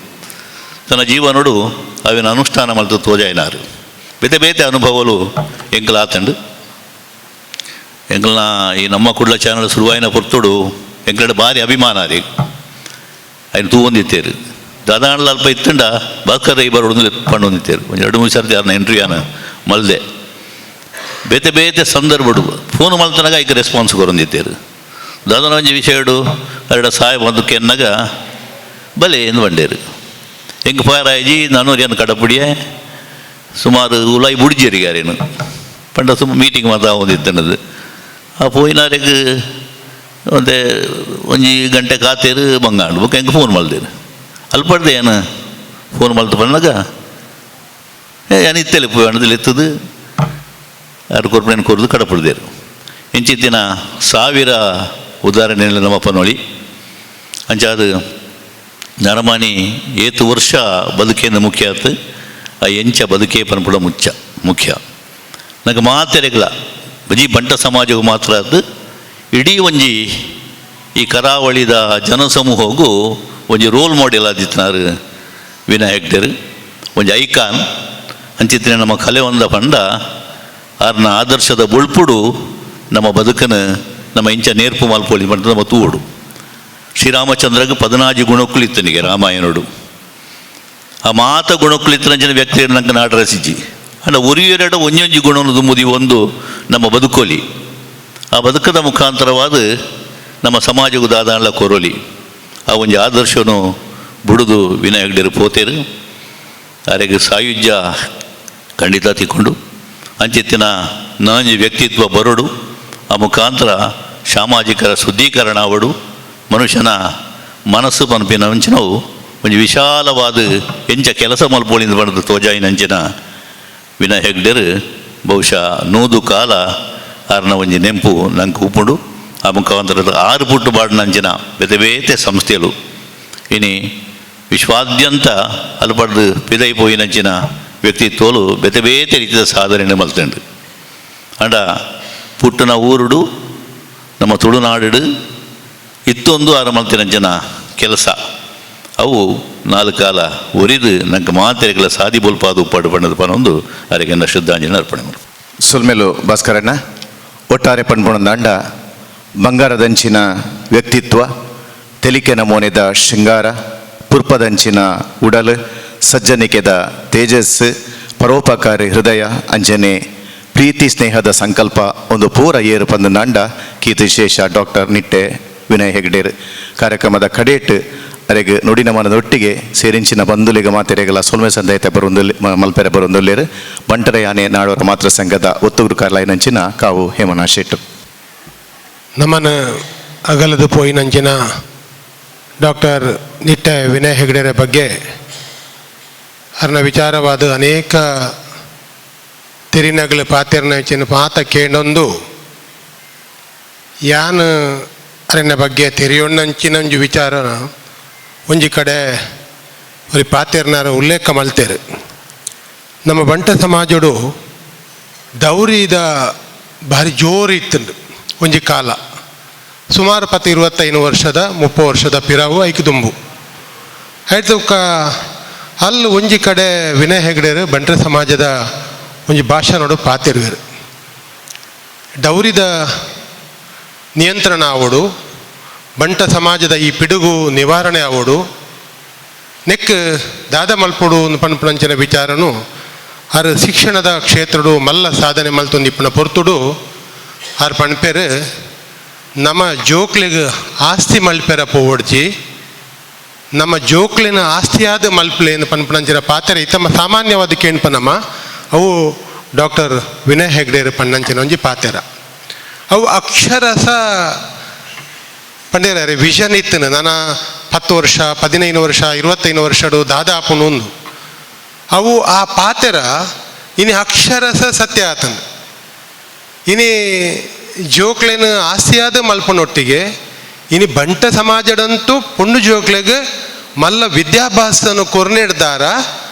ತನ್ನ ಜೀವನೋಡು ಅವಿನ ಅನುಷ್ಠಾನ ಮಲ್ತು ತೋಜಾಯಿನಾರು. ಬೇತೆ ಬೇತೆ ಅನುಭವಲು ಎಂಕಲಾತಂಡು ಎಂಕಲ್ನ ಈ ನಮ್ಮ ಕುಡ್ಲ ಚಾನಲ್ ಶುರುವಾಯಿನ ಪೊರ್ತುಡು ಎಂಕಲಡ ಭಾರಿ ಅಭಿಮಾನ ರೀ ಅಯ್ನ ತೂವೊಂದಿತ್ತೇರು ದಾದಾಂಡ್ಲ ಅಲ್ಪ ಇತ್ತಂಡ ಭಾಸ್ಕರ್ ರೈ ಬರೋಡು ಪಂಡೊಂದಿತ್ತೇರು ಒಂದು 2-3 ಸರ್ತಿ ಯಾರನ್ನ ಇಂಟರ್ವ್ಯೂ ಆನ ಮಲ್ದೆ. ಬೇತೆ ಬೇತೆ ಸಂದರ್ಭಡು ಫೋನ್ ಮಲ್ತನಾಗ ಐಕ ರೆಸ್ಪಾನ್ಸ್ ಕೊರೊಂದಿತ್ತೇರು. ದಾದನ ಒಂಜಿ ವಿಷಯಡು ಅರಡ ಸಾಯ್ ಬಂದು ಕೆನ್ನಗ ಬಲೆ ಎಂದು ಬಂಡೇರು ಎಂಕ್ ಪಾರಾಯಿಜಿ ನಾನೂರು ಕಡಪುಡಿಯೆ ಸುಮಾರು ಉಲಾಯಿ ಬುಡ್ಜೇರಿಗಾರೇನು ಪಂಡ ಸುಮ್ಮ ಮೀಟಿಂಗ್ ಮಾತಾ ಒಂದಿತ್ತನದು ಆ ಪೋಯಿನಾರೆಗ್ ಒಂತೆ ಒಂಜಿ ಗಂಟೆ ಕಾತೇರು ಬಂಗಾಂಡು ಬೊಕ್ಕ ಎಂಕ್ ಫೋನ್ ಮಲ್ದೇರು ಅಲ್ಪಡ್ದೆ ಏನು ಫೋನ್ ಮಲ್ತು ಪನ್ನಾಗ ಏ ಏನು ಇತ್ತಲೆ ಪೋಯಣದಲ್ಲಿ ಎತ್ತದು ಯಾರು ಕೊರ್ಪಣೆ ಕೊರ್ದು ಕಡಪುಡ್ದೇರು. ಇಂಚಿತ್ತಿನ ಸಾವಿರ ಉದಾಹರಣೆ ನಮ್ಮ ಪನೋಳಿ. ಅಂಚಾದ ನರಮಾನಿ ಏತು ವರ್ಷ ಬದುಕೇಂದು ಮುಖ್ಯ ಆತು ಆ ಎಂಚ ಬದುಕೇ ಪನ್ಪುಡ ಮುಚ್ಚ ಮುಖ್ಯ. ನಂಗೆ ಮಾತೆರೆಗ್ಲ ಬಜಿ ಬಂಟ ಸಮಾಜವು ಮಾತ್ರ ಅದು ಇಡೀ ಒಂಜಿ ಈ ಕರಾವಳಿದ ಜನಸಮೂಹಗೂ ಒಂಜಿ ರೋಲ್ ಮಾಡೆಲ್ ಆದಿತ್ತಿನಾರು ವಿನಯ್ ಹೆಗ್ಡೆರ್ ಒಂಜಿ ಐಕಾನ್. ಅಂಚಿತ್ತಿನ ನಮ್ಮ ಕಲೆ ಒಂದ ಪಂಡ ಆರ್ನ ಆದರ್ಶದ ಬೊಳ್ಪುಡು ನಮ್ಮ ಬದುಕನ ನಮ್ಮ ಇಂಚ ನೇರ್ಪು ಮಲ್ಪೊಳಿ ಪಂಡ ನಮ್ಮ ತೂವೊಡು. ಶ್ರೀರಾಮಚಂದ್ರಗೆ 14 ಗುಣಕ್ಕುಲಿತ್ತನಿಗೆ ರಾಮಾಯಣಡು ಆ ಮಾತ ಗುಣಕ್ಕುಲಿತ್ತನಂಚಿನ ವ್ಯಕ್ತಿ ನಂಗೆ ನಾಟರಸಿಜಿ ಅಂಡ ಒರಿಯೆರಡು ಒಂಜೊಂಜಿ ಗುಣವನ್ನು ದುಂಬುದಿ ಒಂದು ನಮ್ಮ ಬದುಕೋಲಿ ಆ ಬದುಕದ ಮುಖಾಂತರವಾದ ನಮ್ಮ ಸಮಾಜಕ್ಕೂ ದಾದಾನ್ಲ ಕೊರೋಲಿ ಆ ಒಂಜಿ ಆದರ್ಶನು ಬುಡುದು ವಿನಯ ಹೆಗ್ಡೆರು ಪೋತೇರು ಆರೆಗ್ ಸಾಯುಜ್ಯ ಖಂಡಿತ ತಿಕ್ಕೊಂಡು ಅಂಚಿತ್ತಿನ ನಾಂಜಿ ವ್ಯಕ್ತಿತ್ವ ಬರೋಡು ಆ ಮುಖಾಂತರ ಸಾಮಾಜಿಕರ ಶುದ್ಧೀಕರಣ ಅವಡು ಮನುಷ್ಯನ ಮನಸ್ಸು ಪನ್ಪಿನ ಅಂಚಿನವು ಒಂಜಿ ವಿಶಾಲವಾದ ಎಂಚ ಕೆಲಸ ಮಲ್ಪೋಳಿಂದ ಬಣ್ಣದ ತೋಜಾಯಿನ ಅಂಚಿನ ವಿನಯ್ ಹೆಗ್ಡೆರ್ ಬಹುಶಃ ನೂದು ಕಾಲ ಆರ್ನ ಒಂಜಿ ನೆಂಪು ನಂಗೆ ಉಪ್ಪುಂಡು. ಆ ಮುಖಾಂತರ ಆರು ಪುಟ್ಟು ಬಾಡಿನಂಚಿನ ಬೇತೆ ಬೇತೆ ಸಂಸ್ಥೆಲು ಇನಿ ವಿಶ್ವಾದ್ಯಂತ ಅಲ್ಪಡ್ದು ಪಿದೈ ಪೋಯಿನಂಚಿನ ವ್ಯಕ್ತಿತ್ವಲು ಬೇತೆ ಬೇತೆ ರೀತಿಯ ಸಾಧನೆ ಮಲ್ತಂಡು. ಅಂಡ ಪುಟ್ಟನ ಊರುಡು ನಮ್ಮ ತುಳುನಾಡು ಇತ್ತೊಂದು ಆರು ಮಲ್ತಿನಂಚಿನ ಕೆಲಸ ಅವು ನಾಲ್ಕು ಕಾಲ ಒರಿದು ನಂಗೆ ಮಾತೆರೆಗಳ ಸಾದಿ ಬೋಲ್ಪಾದು ಉಪ್ಪಾಡು ಬಣ್ಣದ ಪನೊಂದು ಅರೆಗೆನ್ನ ಶ್ರದ್ಧಾಂಜಲಿ ಅರ್ಪಣೆ ಮಾಡು. ಸೊಲ್ಮೆಲು ಭಾಸ್ಕರಣ್ಣ. ಒಟ್ಟಾರೆ ಪಣ್ಪುಣದಾಂಡ ಬಂಗಾರದಂಚಿನ ವ್ಯಕ್ತಿತ್ವ, ತೆಲಿಕೆ ನಮೂನೆದ ಶೃಂಗಾರ, ಪುರ್ಪದಂಚಿನ ಉಡಲು, ಸಜ್ಜನಿಕೆದ ತೇಜಸ್, ಪರೋಪಕಾರಿ ಹೃದಯ, ಅಂಜನೆ ಪ್ರೀತಿ ಸ್ನೇಹದ ಸಂಕಲ್ಪ ಒಂದು ಪೂರ ಏರು ಪಂದು ನಾಂಡ ಕೀರ್ತಿಶೇಷ ಡಾಕ್ಟರ್ ನಿಟ್ಟೆ ವಿನಯ್ ಹೆಗ್ಡೇರ್. ಕಾರ್ಯಕ್ರಮದ ಕಡೇಟ್ ಅರೆಗ್ ನುಡಿನ ಮನದೊಟ್ಟಿಗೆ ಸೇರಿಂಚಿನ ಬಂಧುಲಿಗ ಮಾತೆರೆಗಲ ಸೊಲ್ಮೆ ಸಂದೈತೆ ಬರುಂದು ಮಲ್ಪೆರೆ ಬರುಂದುಲ್ಲೇರು ಬಂಟರ ಯಾನೆ ನಾಡೋರ ಮಾತೃ ಸಂಘದ ಒತ್ತುಗುರು ಕಾರ್ಲಾಯಿನಂಚಿನ ಕಾವು ಹೇಮನಾ ಶೆಟ್ಟು. ನಮ್ಮನ ಅಗಲದು ಪೋಯಿನಂಚಿನ ಡಾಕ್ಟರ್ ನಿಟ್ಟೆ ವಿನಯ್ ಹೆಗ್ಡೆರ ಬಗ್ಗೆ ಅರ್ನ ವಿಚಾರವಾದ ಅನೇಕ ತೆರಿನಗಲ ಪಾತೆರ್ನ ಹೆಚ್ಚಿನ ಪಾತ ಕೇಳೊಂದು ಯಾನ್ ಅರಿನ ಬಗ್ಗೆ ತೆರಿಯೊಣ್ಣಂಚಿನಂಜು ವಿಚಾರ ಒಂಜಿ ಕಡೆ ಒರಿ ಪಾತೆರ್ನಾರ ಉಲ್ಲೇಖ ಮಲ್ತೇರು. ನಮ್ಮ ಬಂಟ ಸಮಾಜಡು ದೌರಿದ ಭಾರಿ ಜೋರು ಇತ್ತಂಡು ಒಂಜಿ ಕಾಲ, ಸುಮಾರು ಪತ್ತು 25 ವರ್ಷದ 30 ವರ್ಷದ ಪಿರಾವು ಐಕ್ ದುಂಬು ಆಯ್ತು. ಅಲ್ಲಿ ಒಂಜಿ ಕಡೆ ವಿನಯ್ ಹೆಗ್ಡೆರು ಬಂಟರ ಸಮಾಜದ ಒಂಜಿ ಭಾಷೆ ನೋಡು ಪಾತಿರುವೆರು. ಡೌರಿದ ನಿಯಂತ್ರಣ ಆವಡು, ಬಂಟ ಸಮಾಜದ ಈ ಪಿಡುಗು ನಿವಾರಣೆ ಆವಡು, ನೆಕ್ ದಾದ ಮಲ್ಪೊಡು ಪನ್ಪುನಂಚಿನ ವಿಚಾರನು ಆರ್ ಶಿಕ್ಷಣದ ಕ್ಷೇತ್ರಡು ಮಲ್ಲ ಸಾಧನೆ ಮಲ್ತೊಂದು ಇಪ್ಪುನ ಪೊರ್ತುಡು ಆರ್ ಪಣ್ಪೇರು, ನಮ್ಮ ಜೋಕ್ಲಿಗ್ ಆಸ್ತಿ ಮಲ್ಪೆರ ಪೋವಡ್ಜಿ, ನಮ್ಮ ಜೋಕ್ಲಿನ ಆಸ್ತಿಯಾದ ಮಲ್ಪಲೇನು ಪನ್ಪುನಂಚಿನ ಪಾತ್ರೆ ಇತ್ತಮ್ಮ ಸಾಮಾನ್ಯವಾದ ಕೇಣ್ಪನಮ್ಮ. ಅವು ಡಾಕ್ಟರ್ ವಿನಯ್ ಹೆಗ್ಡೇರು ಪಣ್ಣಂಚಿನ ಒಂಜಿ ಪಾತೆರ. ಅವು ಅಕ್ಷರಸ ಪಂಡೇರ ವಿಷನ್ ಇತ್ತನು. ನನ್ನ 10 ವರ್ಷ 15 ವರ್ಷ 25 ವರ್ಷಡು ದಾದಾಪುನು ಅವು ಆ ಪಾತೆರ ಇನಿ ಅಕ್ಷರಸ ಸತ್ಯ ಆತನು. ಇನಿ ಜೋಕ್ಲೇನು ಆಸ್ತಿಯಾದ ಮಲ್ಪನೊಟ್ಟಿಗೆ ಇನಿ ಬಂಟ ಸಮಾಜದಂತೂ ಪೊಣ್ಣು ಜೋಕ್ಲೆಗ್ ಮಲ್ಲ ವಿದ್ಯಾಭ್ಯಾಸನು ಕೊರ್ನೆಡ್ದಾರ.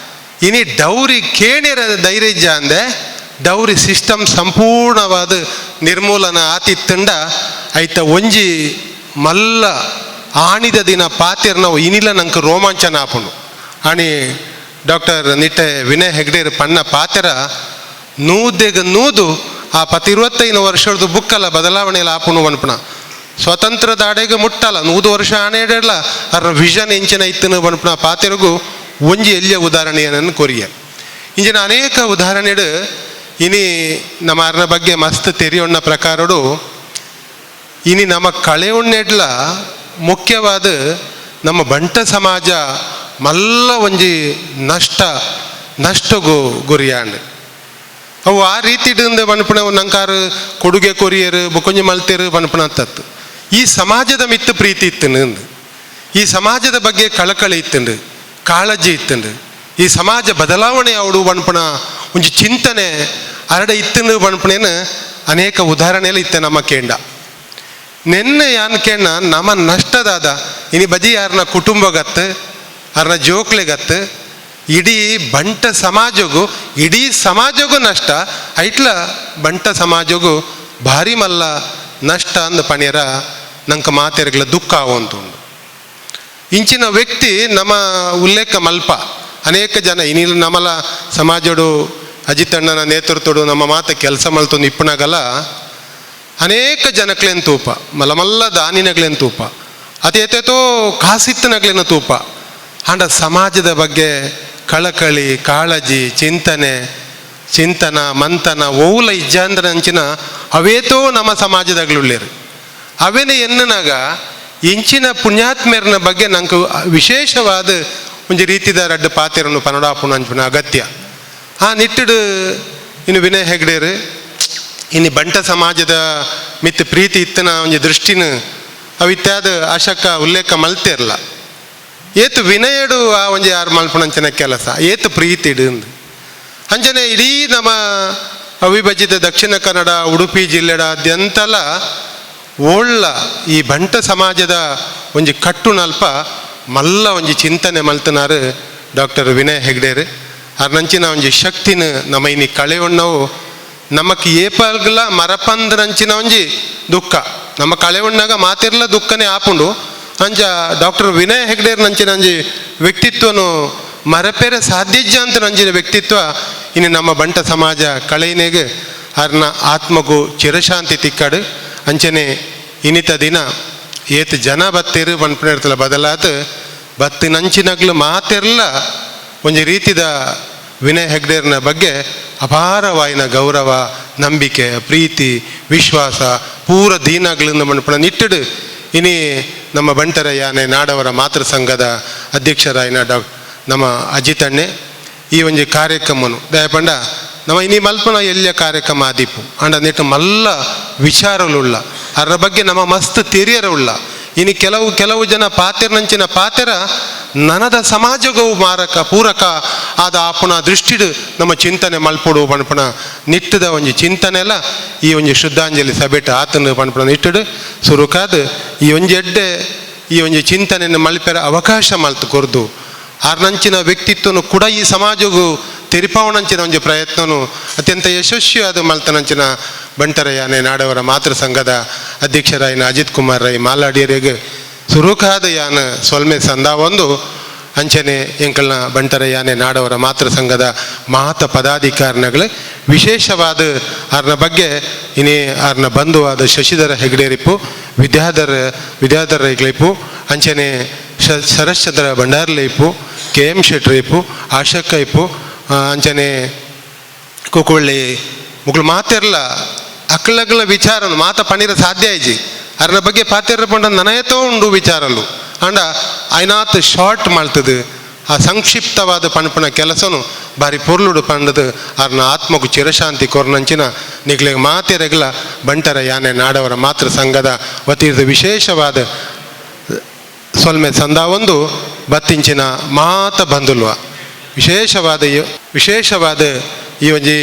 ಇನಿ ಡೌರಿ ಕೇಣಿರ ಧೈರ್ಯ ಅಂದೆ ಡೌರಿ ಸಿಸ್ಟಮ್ ಸಂಪೂರ್ಣವಾದ ನಿರ್ಮೂಲನ ಆತಿತ್ತಂಡ ಐತ ಒಂಜಿ ಮಲ್ಲ ಆಣಿದ ದಿನ ಪಾತಿರ್ ನಾವು ಇನಿಲ ನಂಗೆ ರೋಮಾಂಚನ ಆಪುಂಡು. ಆಣಿ ಡಾಕ್ಟರ್ ನಿಟ್ಟೆ ವಿನಯ್ ಹೆಗ್ಡೇರ್ ಪಣ್ಣ ಪಾತೆರ ನೂದೆಗ್ ನೂದು ಆ 25 ವರ್ಷದ ಬುಕ್ಕಲ್ಲ ಬದಲಾವಣೆಯಲ್ಲಿ ಆಪುಣು ವನ್ಪಣ ಸ್ವತಂತ್ರ ದಾಡೆಗೆ ಮುಟ್ಟಲ್ಲ 100 ವರ್ಷ ಆಣೆಡಲ್ಲ ಅರ ವಿಷನ್ ಎಂಚಿನ ಇತ್ತನು ವನ್ಪಣ ಪಾತೆರಗು ಒಂಜಿ ಎಲ್ಲಿಯ ಉದಾಹರಣೆಯನ್ನು ಕೊರಿಯ. ಇಂಜಿನ ಅನೇಕ ಉದಾಹರಣೆಡು ಇನಿ ನಮ್ಮ ಅರ್ನ ಬಗ್ಗೆ ಮಸ್ತ್ ತೆರಿಯೊಣ್ಣ ಪ್ರಕಾರಡು ಇನಿ ನಮ್ಮ ಕಳೆಯೊಣ್ಣೆಡ್ಲ ಮುಖ್ಯವಾದ ನಮ್ಮ ಬಂಟ ಸಮಾಜ ಮಲ್ಲ ಒಂಜಿ ನಷ್ಟಗು ಗುರಿಯಾಂಡ್. ಅವು ಆ ರೀತಿ ಬನ್ಪಣ ನಂಕಾರು ಕೊಡುಗೆ ಕೊರಿಯರು ಬೊಕೊಂಜಿ ಮಲ್ತೇರು ಬನ್ಪಣ ತತ್ತು. ಈ ಸಮಾಜದ ಮಿತ್ತು ಪ್ರೀತಿ ಇತ್ತನು, ಈ ಸಮಾಜದ ಬಗ್ಗೆ ಕಳಕಳಿ ಇತ್ತಂಡು, ಕಾಳಜಿ ಇತ್ತಂಡು, ಈ ಸಮಾಜ ಬದಲಾವಣೆ ಅವಡು ಬನ್ಪಣ ಒಂಜಿ ಚಿಂತನೆ ಅರಡ ಇತ್ತಂಡು ಬನ್ಪಣೇನು ಅನೇಕ ಉದಾಹರಣೆಯಲ್ಲಿ ಇತ್ತೆ ನಮ್ಮ ಕೇಂಡ. ನಿನ್ನೆ ಯಾನ್ ಕೇಣ ನಮ್ಮ ನಷ್ಟದಾದ ಇನಿ ಬಜಿ ಯಾರನ್ನ ಕುಟುಂಬಗತ್ತು ಅರ್ನ ಜೋಕ್ಲೆಗತ್ತು ಇಡೀ ಬಂಟ ಸಮಾಜಗೂ ಇಡೀ ಸಮಾಜಗೂ ನಷ್ಟ ಐಟ್ಲ ಬಂಟ ಸಮಾಜಗೂ ಭಾರಿ ಮಲ್ಲ ನಷ್ಟ ಅಂದ ಪಣಿಯರ ನಂಗೆ ಮಾತೆರಗಳ ದುಃಖ ಆವಂತುಂಡು. ಇಂಚಿನ ವ್ಯಕ್ತಿ ನಮ್ಮ ಉಲ್ಲೇಖ ಮಲ್ಪ ಅನೇಕ ಜನ ಇನಿಲ್ ನಮ್ಮಲ ಸಮಾಜಡು ಅಜಿತಣ್ಣನ ನೇತೃತ್ವಡು ನಮ್ಮ ಮಾತ ಕೆಲಸ ಮಲ್ತೊಂದು ಇಪ್ಪನಾಗಲ್ಲ ಅನೇಕ ಜನಕ್ಲೇನ್ ತೂಪ ಮಲಮಲ್ಲ ದಾನಿನಗ್ಲೇನ್ ತೂಪ ಅತೇತೇತೋ ಕಾಸಿತ್ತನಗ್ಲೇನ ತೂಪ. ಅಂಡ ಸಮಾಜದ ಬಗ್ಗೆ ಕಳಕಳಿ ಕಾಳಜಿ ಚಿಂತನೆ ಚಿಂತನ ಮಂಥನ ಓಲ ಇಜ್ಜಾಂದ್ರ ಅಂಚಿನ ಅವೇತೋ ನಮ್ಮ ಸಮಾಜದಾಗ್ಲುಳ್ಳೇರು. ಅವೇನೆ ಎನ್ನನಾಗ ಇಂಚಿನ ಪುಣ್ಯಾತ್ಮೇರ್ನ ಬಗ್ಗೆ ನಂಗೆ ವಿಶೇಷವಾದ ಒಂಜಿ ರೀತಿದ ರಡ್ಡು ಪಾತೆರನ್ನು ಪನಡಾಪುಣ ಅಂಚಿನ ಅಗತ್ಯ. ಆ ನಿಟ್ಟಿಡು ಇನ್ನು ವಿನಯ್ ಹೆಗ್ಡೇರು ಇನ್ನು ಬಂಟ ಸಮಾಜದ ಮಿತ್ ಪ್ರೀತಿ ಇತ್ತನ ಒಂಜಿ ದೃಷ್ಟಿನ ಅವಿತ್ಯಾದ ಆಶಕ್ಕ ಉಲ್ಲೇಖ ಮಲ್ತಿರ್ಲ. ಏತು ವಿನಯಡು ಆ ಒಂಜಿ ಯಾರು ಮಲ್ಪುಣಂಚಿನ ಕೆಲಸ ಏತು ಪ್ರೀತಿ ಇಡು. ಅಂಚನೆ ಇಡೀ ನಮ್ಮ ಅವಿಭಜಿತ ದಕ್ಷಿಣ ಕನ್ನಡ ಉಡುಪಿ ಜಿಲ್ಲೆಡಾದ್ಯಂತಲ ಓಳ್ಳ ಈ ಬಂಟ ಸಮಾಜದ ಒಂಜಿ ಕಟ್ಟುನಲ್ಪ ಮಲ್ಲ ಒಂಜಿ ಚಿಂತನೆ ಮಲ್ತನಾರು ಡಾಕ್ಟರ್ ವಿನಯ್ ಹೆಗ್ಡೇರ್. ಅರ್ನಂಚಿನ ಒಂಜಿ ಶಕ್ತಿನ ನಮ್ಮ ಇನಿ ಕಳೆಯೊಣ್ಣವು ನಮಕ್ ಏಪಲ್ಗಲ ಮರಪಂದ್ರಂಚಿನ ಒಂಜಿ ದುಃಖ ನಮ್ಮ ಕಳೆಯುಣ್ಣಾಗ ಮಾತಿರ್ಲ ದುಃಖನೇ ಆಪುಂಡು. ಅಂಚ ಡಾಕ್ಟರ್ ವಿನಯ್ ಹೆಗ್ಡೇರ್ ನಂಚಿನ ಒಂಜಿ ವ್ಯಕ್ತಿತ್ವನು ಮರಪೇರೆ ಸಾಧ್ಯಜ್ಜ ಅಂತ ನಂಜಿನ ವ್ಯಕ್ತಿತ್ವ ಇನ್ನು ನಮ್ಮ ಬಂಟ ಸಮಾಜ ಕಳೆಯಿನೆಗೆ ಅರ್ನ ಆತ್ಮಗೂ ಚಿರಶಾಂತಿ ತಿಕ್ಕಾಡು. ಅಂಚನೆ ಇನ್ನಿತ ದಿನ ಏತ್ ಜನ ಬತ್ತೀರು ಪನ್ಪಿನ ಬದಲಾದ ಬತ್ತಿ ನಂಚಿನಗ್ಲು ಮಾತಿರ್ಲ ಒಂಜಿ ರೀತಿದ ವಿನಯ್ ಹೆಗ್ಡೇರ್ನ ಬಗ್ಗೆ ಅಪಾರವಾಯಿನ ಗೌರವ, ನಂಬಿಕೆ, ಪ್ರೀತಿ, ವಿಶ್ವಾಸ ಪೂರ ದೀನಗ್ಲಿಂದ ಮನ್ಪುನ ನಿಟ್ಟಿಡು ಇನಿ ನಮ್ಮ ಬಂಟರ ಯಾನೆ ನಾಡವರ ಮಾತೃ ಸಂಘದ ಅಧ್ಯಕ್ಷರಾಯಿನ ನಮ್ಮ ಅಜಿತಣ್ಣೆ ಈ ಒಂಜಿ ಕಾರ್ಯಕ್ರಮನು ದಯಪಂಡ ನಮ್ಮ ಇನಿ ಮಲ್ಪನ ಎಲ್ಲಿಯ ಕಾರ್ಯಕ್ರಮ ಆದೀಪು ಅಂಡ ನೆಟ್ಟು ಮಲ್ಲ ವಿಚಾರಗಳುಳ್ಳ ಅದರ ಬಗ್ಗೆ ನಮ್ಮ ಮಸ್ತ್ ತೆರಿಯರ ಉಳ್ಳ. ಇನಿ ಕೆಲವು ಕೆಲವು ಜನ ಪಾತೆರ್ನಂಚಿನ ಪಾತೆರ ನನದ ಸಮಾಜಗೂ ಮಾರಕ ಪೂರಕ ಆದ ಆಪುನ ದೃಷ್ಟಿಡು ನಮ್ಮ ಚಿಂತನೆ ಮಲ್ಪೊಡು ಪನ್ಪುನ ನಿಟ್ಟದ ಒಂಜಿ ಚಿಂತನೆ ಎಲ್ಲ ಈ ಒಂಜಿ ಶ್ರದ್ಧಾಂಜಲಿ ಸಭೆಟ್ ಆತನ ಪನ್ಪುನ ನಿಟ್ಟಡು ಸುರುಕಾದ ಈ ಒಂಜಿ ಎಡ್ಡೆ ಈ ಒಂಜಿ ಚಿಂತನೆಯನ್ನು ಮಲ್ಪೆರ ಅವಕಾಶ ಮಲ್ತು ಕೊರ್ದು ಆರ್ನಂಚಿನ ವ್ಯಕ್ತಿತ್ವನು ಕೂಡ ಈ ಸಮಾಜಗೂ ತೆರಿಪಾವಣಂಚಿನ ಒಂಜಿ ಪ್ರಯತ್ನನು ಅತ್ಯಂತ ಯಶಸ್ವಿಯಾದ ಮಲ್ತನಂಚಿನ ಬಂಟರ ಯಾನೆ ನಾಡವರ ಮಾತೃ ಸಂಘದ ಅಧ್ಯಕ್ಷರಾಯಿನ ಅಜಿತ್ ಕುಮಾರ್ ರೈ ಮಾಲಾಡಿಯರಿಗೆ ಸುರುಕಾದ ಯಾನ ಸೊಲ್ಮೆ ಸಂದಾವೊಂದು ಅಂಚನೆ ಎಂಕಲ್ನ ಬಂಟರ ಯಾನೆ ನಾಡವರ ಮಾತೃ ಸಂಘದ ಮಾತ ಪದಾಧಿಕಾರಿಗಳು ವಿಶೇಷವಾದ ಆರ್ನ ಬಗ್ಗೆ ಇನಿ ಆರ್ನ ಬಂಧುವಾದ ಶಶಿಧರ ಹೆಗ್ಡೇರಿಪ್ಪು, ವಿದ್ಯಾಧರ ವಿದ್ಯಾಧರ ರೈಗಳಿಪ್ಪು, ಅಂಚನೆ ಶರಶ್ಚಂದ್ರ ಭಂಡಾರ್ಲೆ ಇಪ್ಪು, ಕೆ ಎಂ ಶೆಟ್ರ್ ಇಪ್ಪು, ಆಶಕ್ಕ ಇಪ್ಪು, ಅಂಚನೆ ಕುಕೊಳ್ಳಿ ಮುಗ್ಳು ಮಾತಿರ್ಲ ಅಕ್ಲಗ್ಲ ವಿಚಾರನು ಮಾತ ಪಣಿರ ಸಾಧ್ಯ ಇಜ್ಜಿ. ಅರ್ನ ಬಗ್ಗೆ ಪಾತೆರ ಪಂಡ ನನಯತೋ ಉಂಡು ವಿಚಾರಲು ಅಂಡ ಐನಾತ್ ಶಾರ್ಟ್ ಮಾಡ್ತದೆ ಆ ಸಂಕ್ಷಿಪ್ತವಾದ ಪಣಪಣ ಕೆಲಸನು ಬಾರಿ ಪೊರ್ಲುಡು ಪಂಡದು ಅರ್ನ ಆತ್ಮకు ಚಿರಶಾಂತಿ ಕೊರ್ನಂಚಿನ ನಿಗ್ಲಿಗೆ ಮಾತೆರೆಗ್ಲ ಬಂಟರ ಯಾನೆ ನಾಡವರ ಮಾತೃ ಸಂಘದ ವತಿರ್ದ ವಿಶೇಷವಾದ ಸೊಲ್ಮೆ ಸಂದಾವೊಂದು ಬತ್ತಿಂಚಿನ ಮಾತ ಬಂದುಲ್ವ ವಿಶೇಷವಾದ ವಿಶೇಷವಾದ ಈ ಒಂಜಿ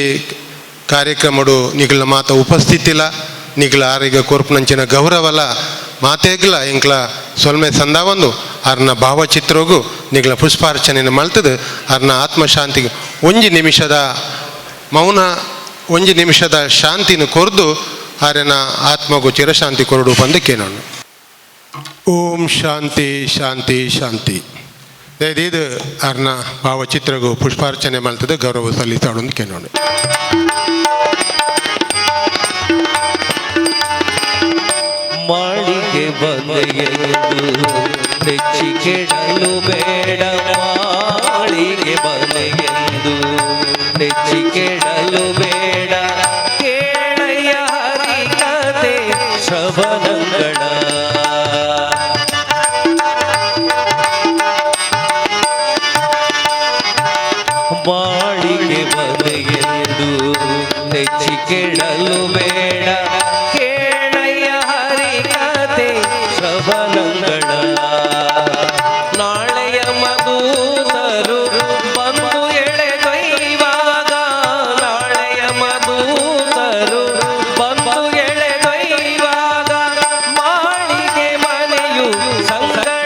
ಕಾರ್ಯಕ್ರಮಡು ನಿಗ್ಲ ಮಾತ ಉಪಸ್ಥಿತಿಲ ನಿಗ್ಲ ಆರಿಗ ಕೊರ್ಪುನಂಚಿನ ಗೌರವಲ ಮಾತೇಗ್ಲ ಎಂಕ್ಲ ಸೊಲ್ಮೆ ಸಂದಾವೊಂದು ಆರ್ನ ಭಾವಚಿತ್ರಗೂ ನಿಗ್ಲ ಪುಷ್ಪಾರ್ಚನೆಯನ್ನು ಮಲ್ತದು ಆರ್ನ ಆತ್ಮಶಾಂತಿಗೆ ಒಂಜಿ ನಿಮಿಷದ ಮೌನ ಒಂಜಿ ನಿಮಿಷದ ಶಾಂತಿನ ಕೊರ್ದು ಆರ್ಯನ ಆತ್ಮಗೂ ಚಿರಶಾಂತಿ ಕೊರಡು ಬಂದು ಕೇಳೋಣ. ಓಂ ಶಾಂತಿ ಶಾಂತಿ ಶಾಂತಿ. ದಯದೀದು ಆರ್ನ ಭಾವಚಿತ್ರಗೂ ಪುಷ್ಪಾರ್ಚನೆ ಮಲ್ತದೆ ಗೌರವ ಸಲ್ಲಿಸಾಡು ಕೇಳೋಣ. ಮಾಳಿಗೆ ಬಂದೆಯೆಂದು ನೆಚ್ಚಿ ಕೆಡಲು ಬೇಡ, ಮಾಳಿಗೆ ಬಂದೆಯೆಂದು ನೆಚ್ಚಿ ಕೆಡಲು ಬೇಡ, ಕೇಳಯ್ಯ ಹರಿಕತೆ ಶ್ರವಣಗಳ. ಮಾಳಿಗೆ ಬಂದೆಯೆಂದು ನೆಚ್ಚಿ ಕೆಡಲು ಬೇಡ, ಕೇಳಯ್ಯ ಹರಿಕತೆ ಶ್ರವಣಗಳ.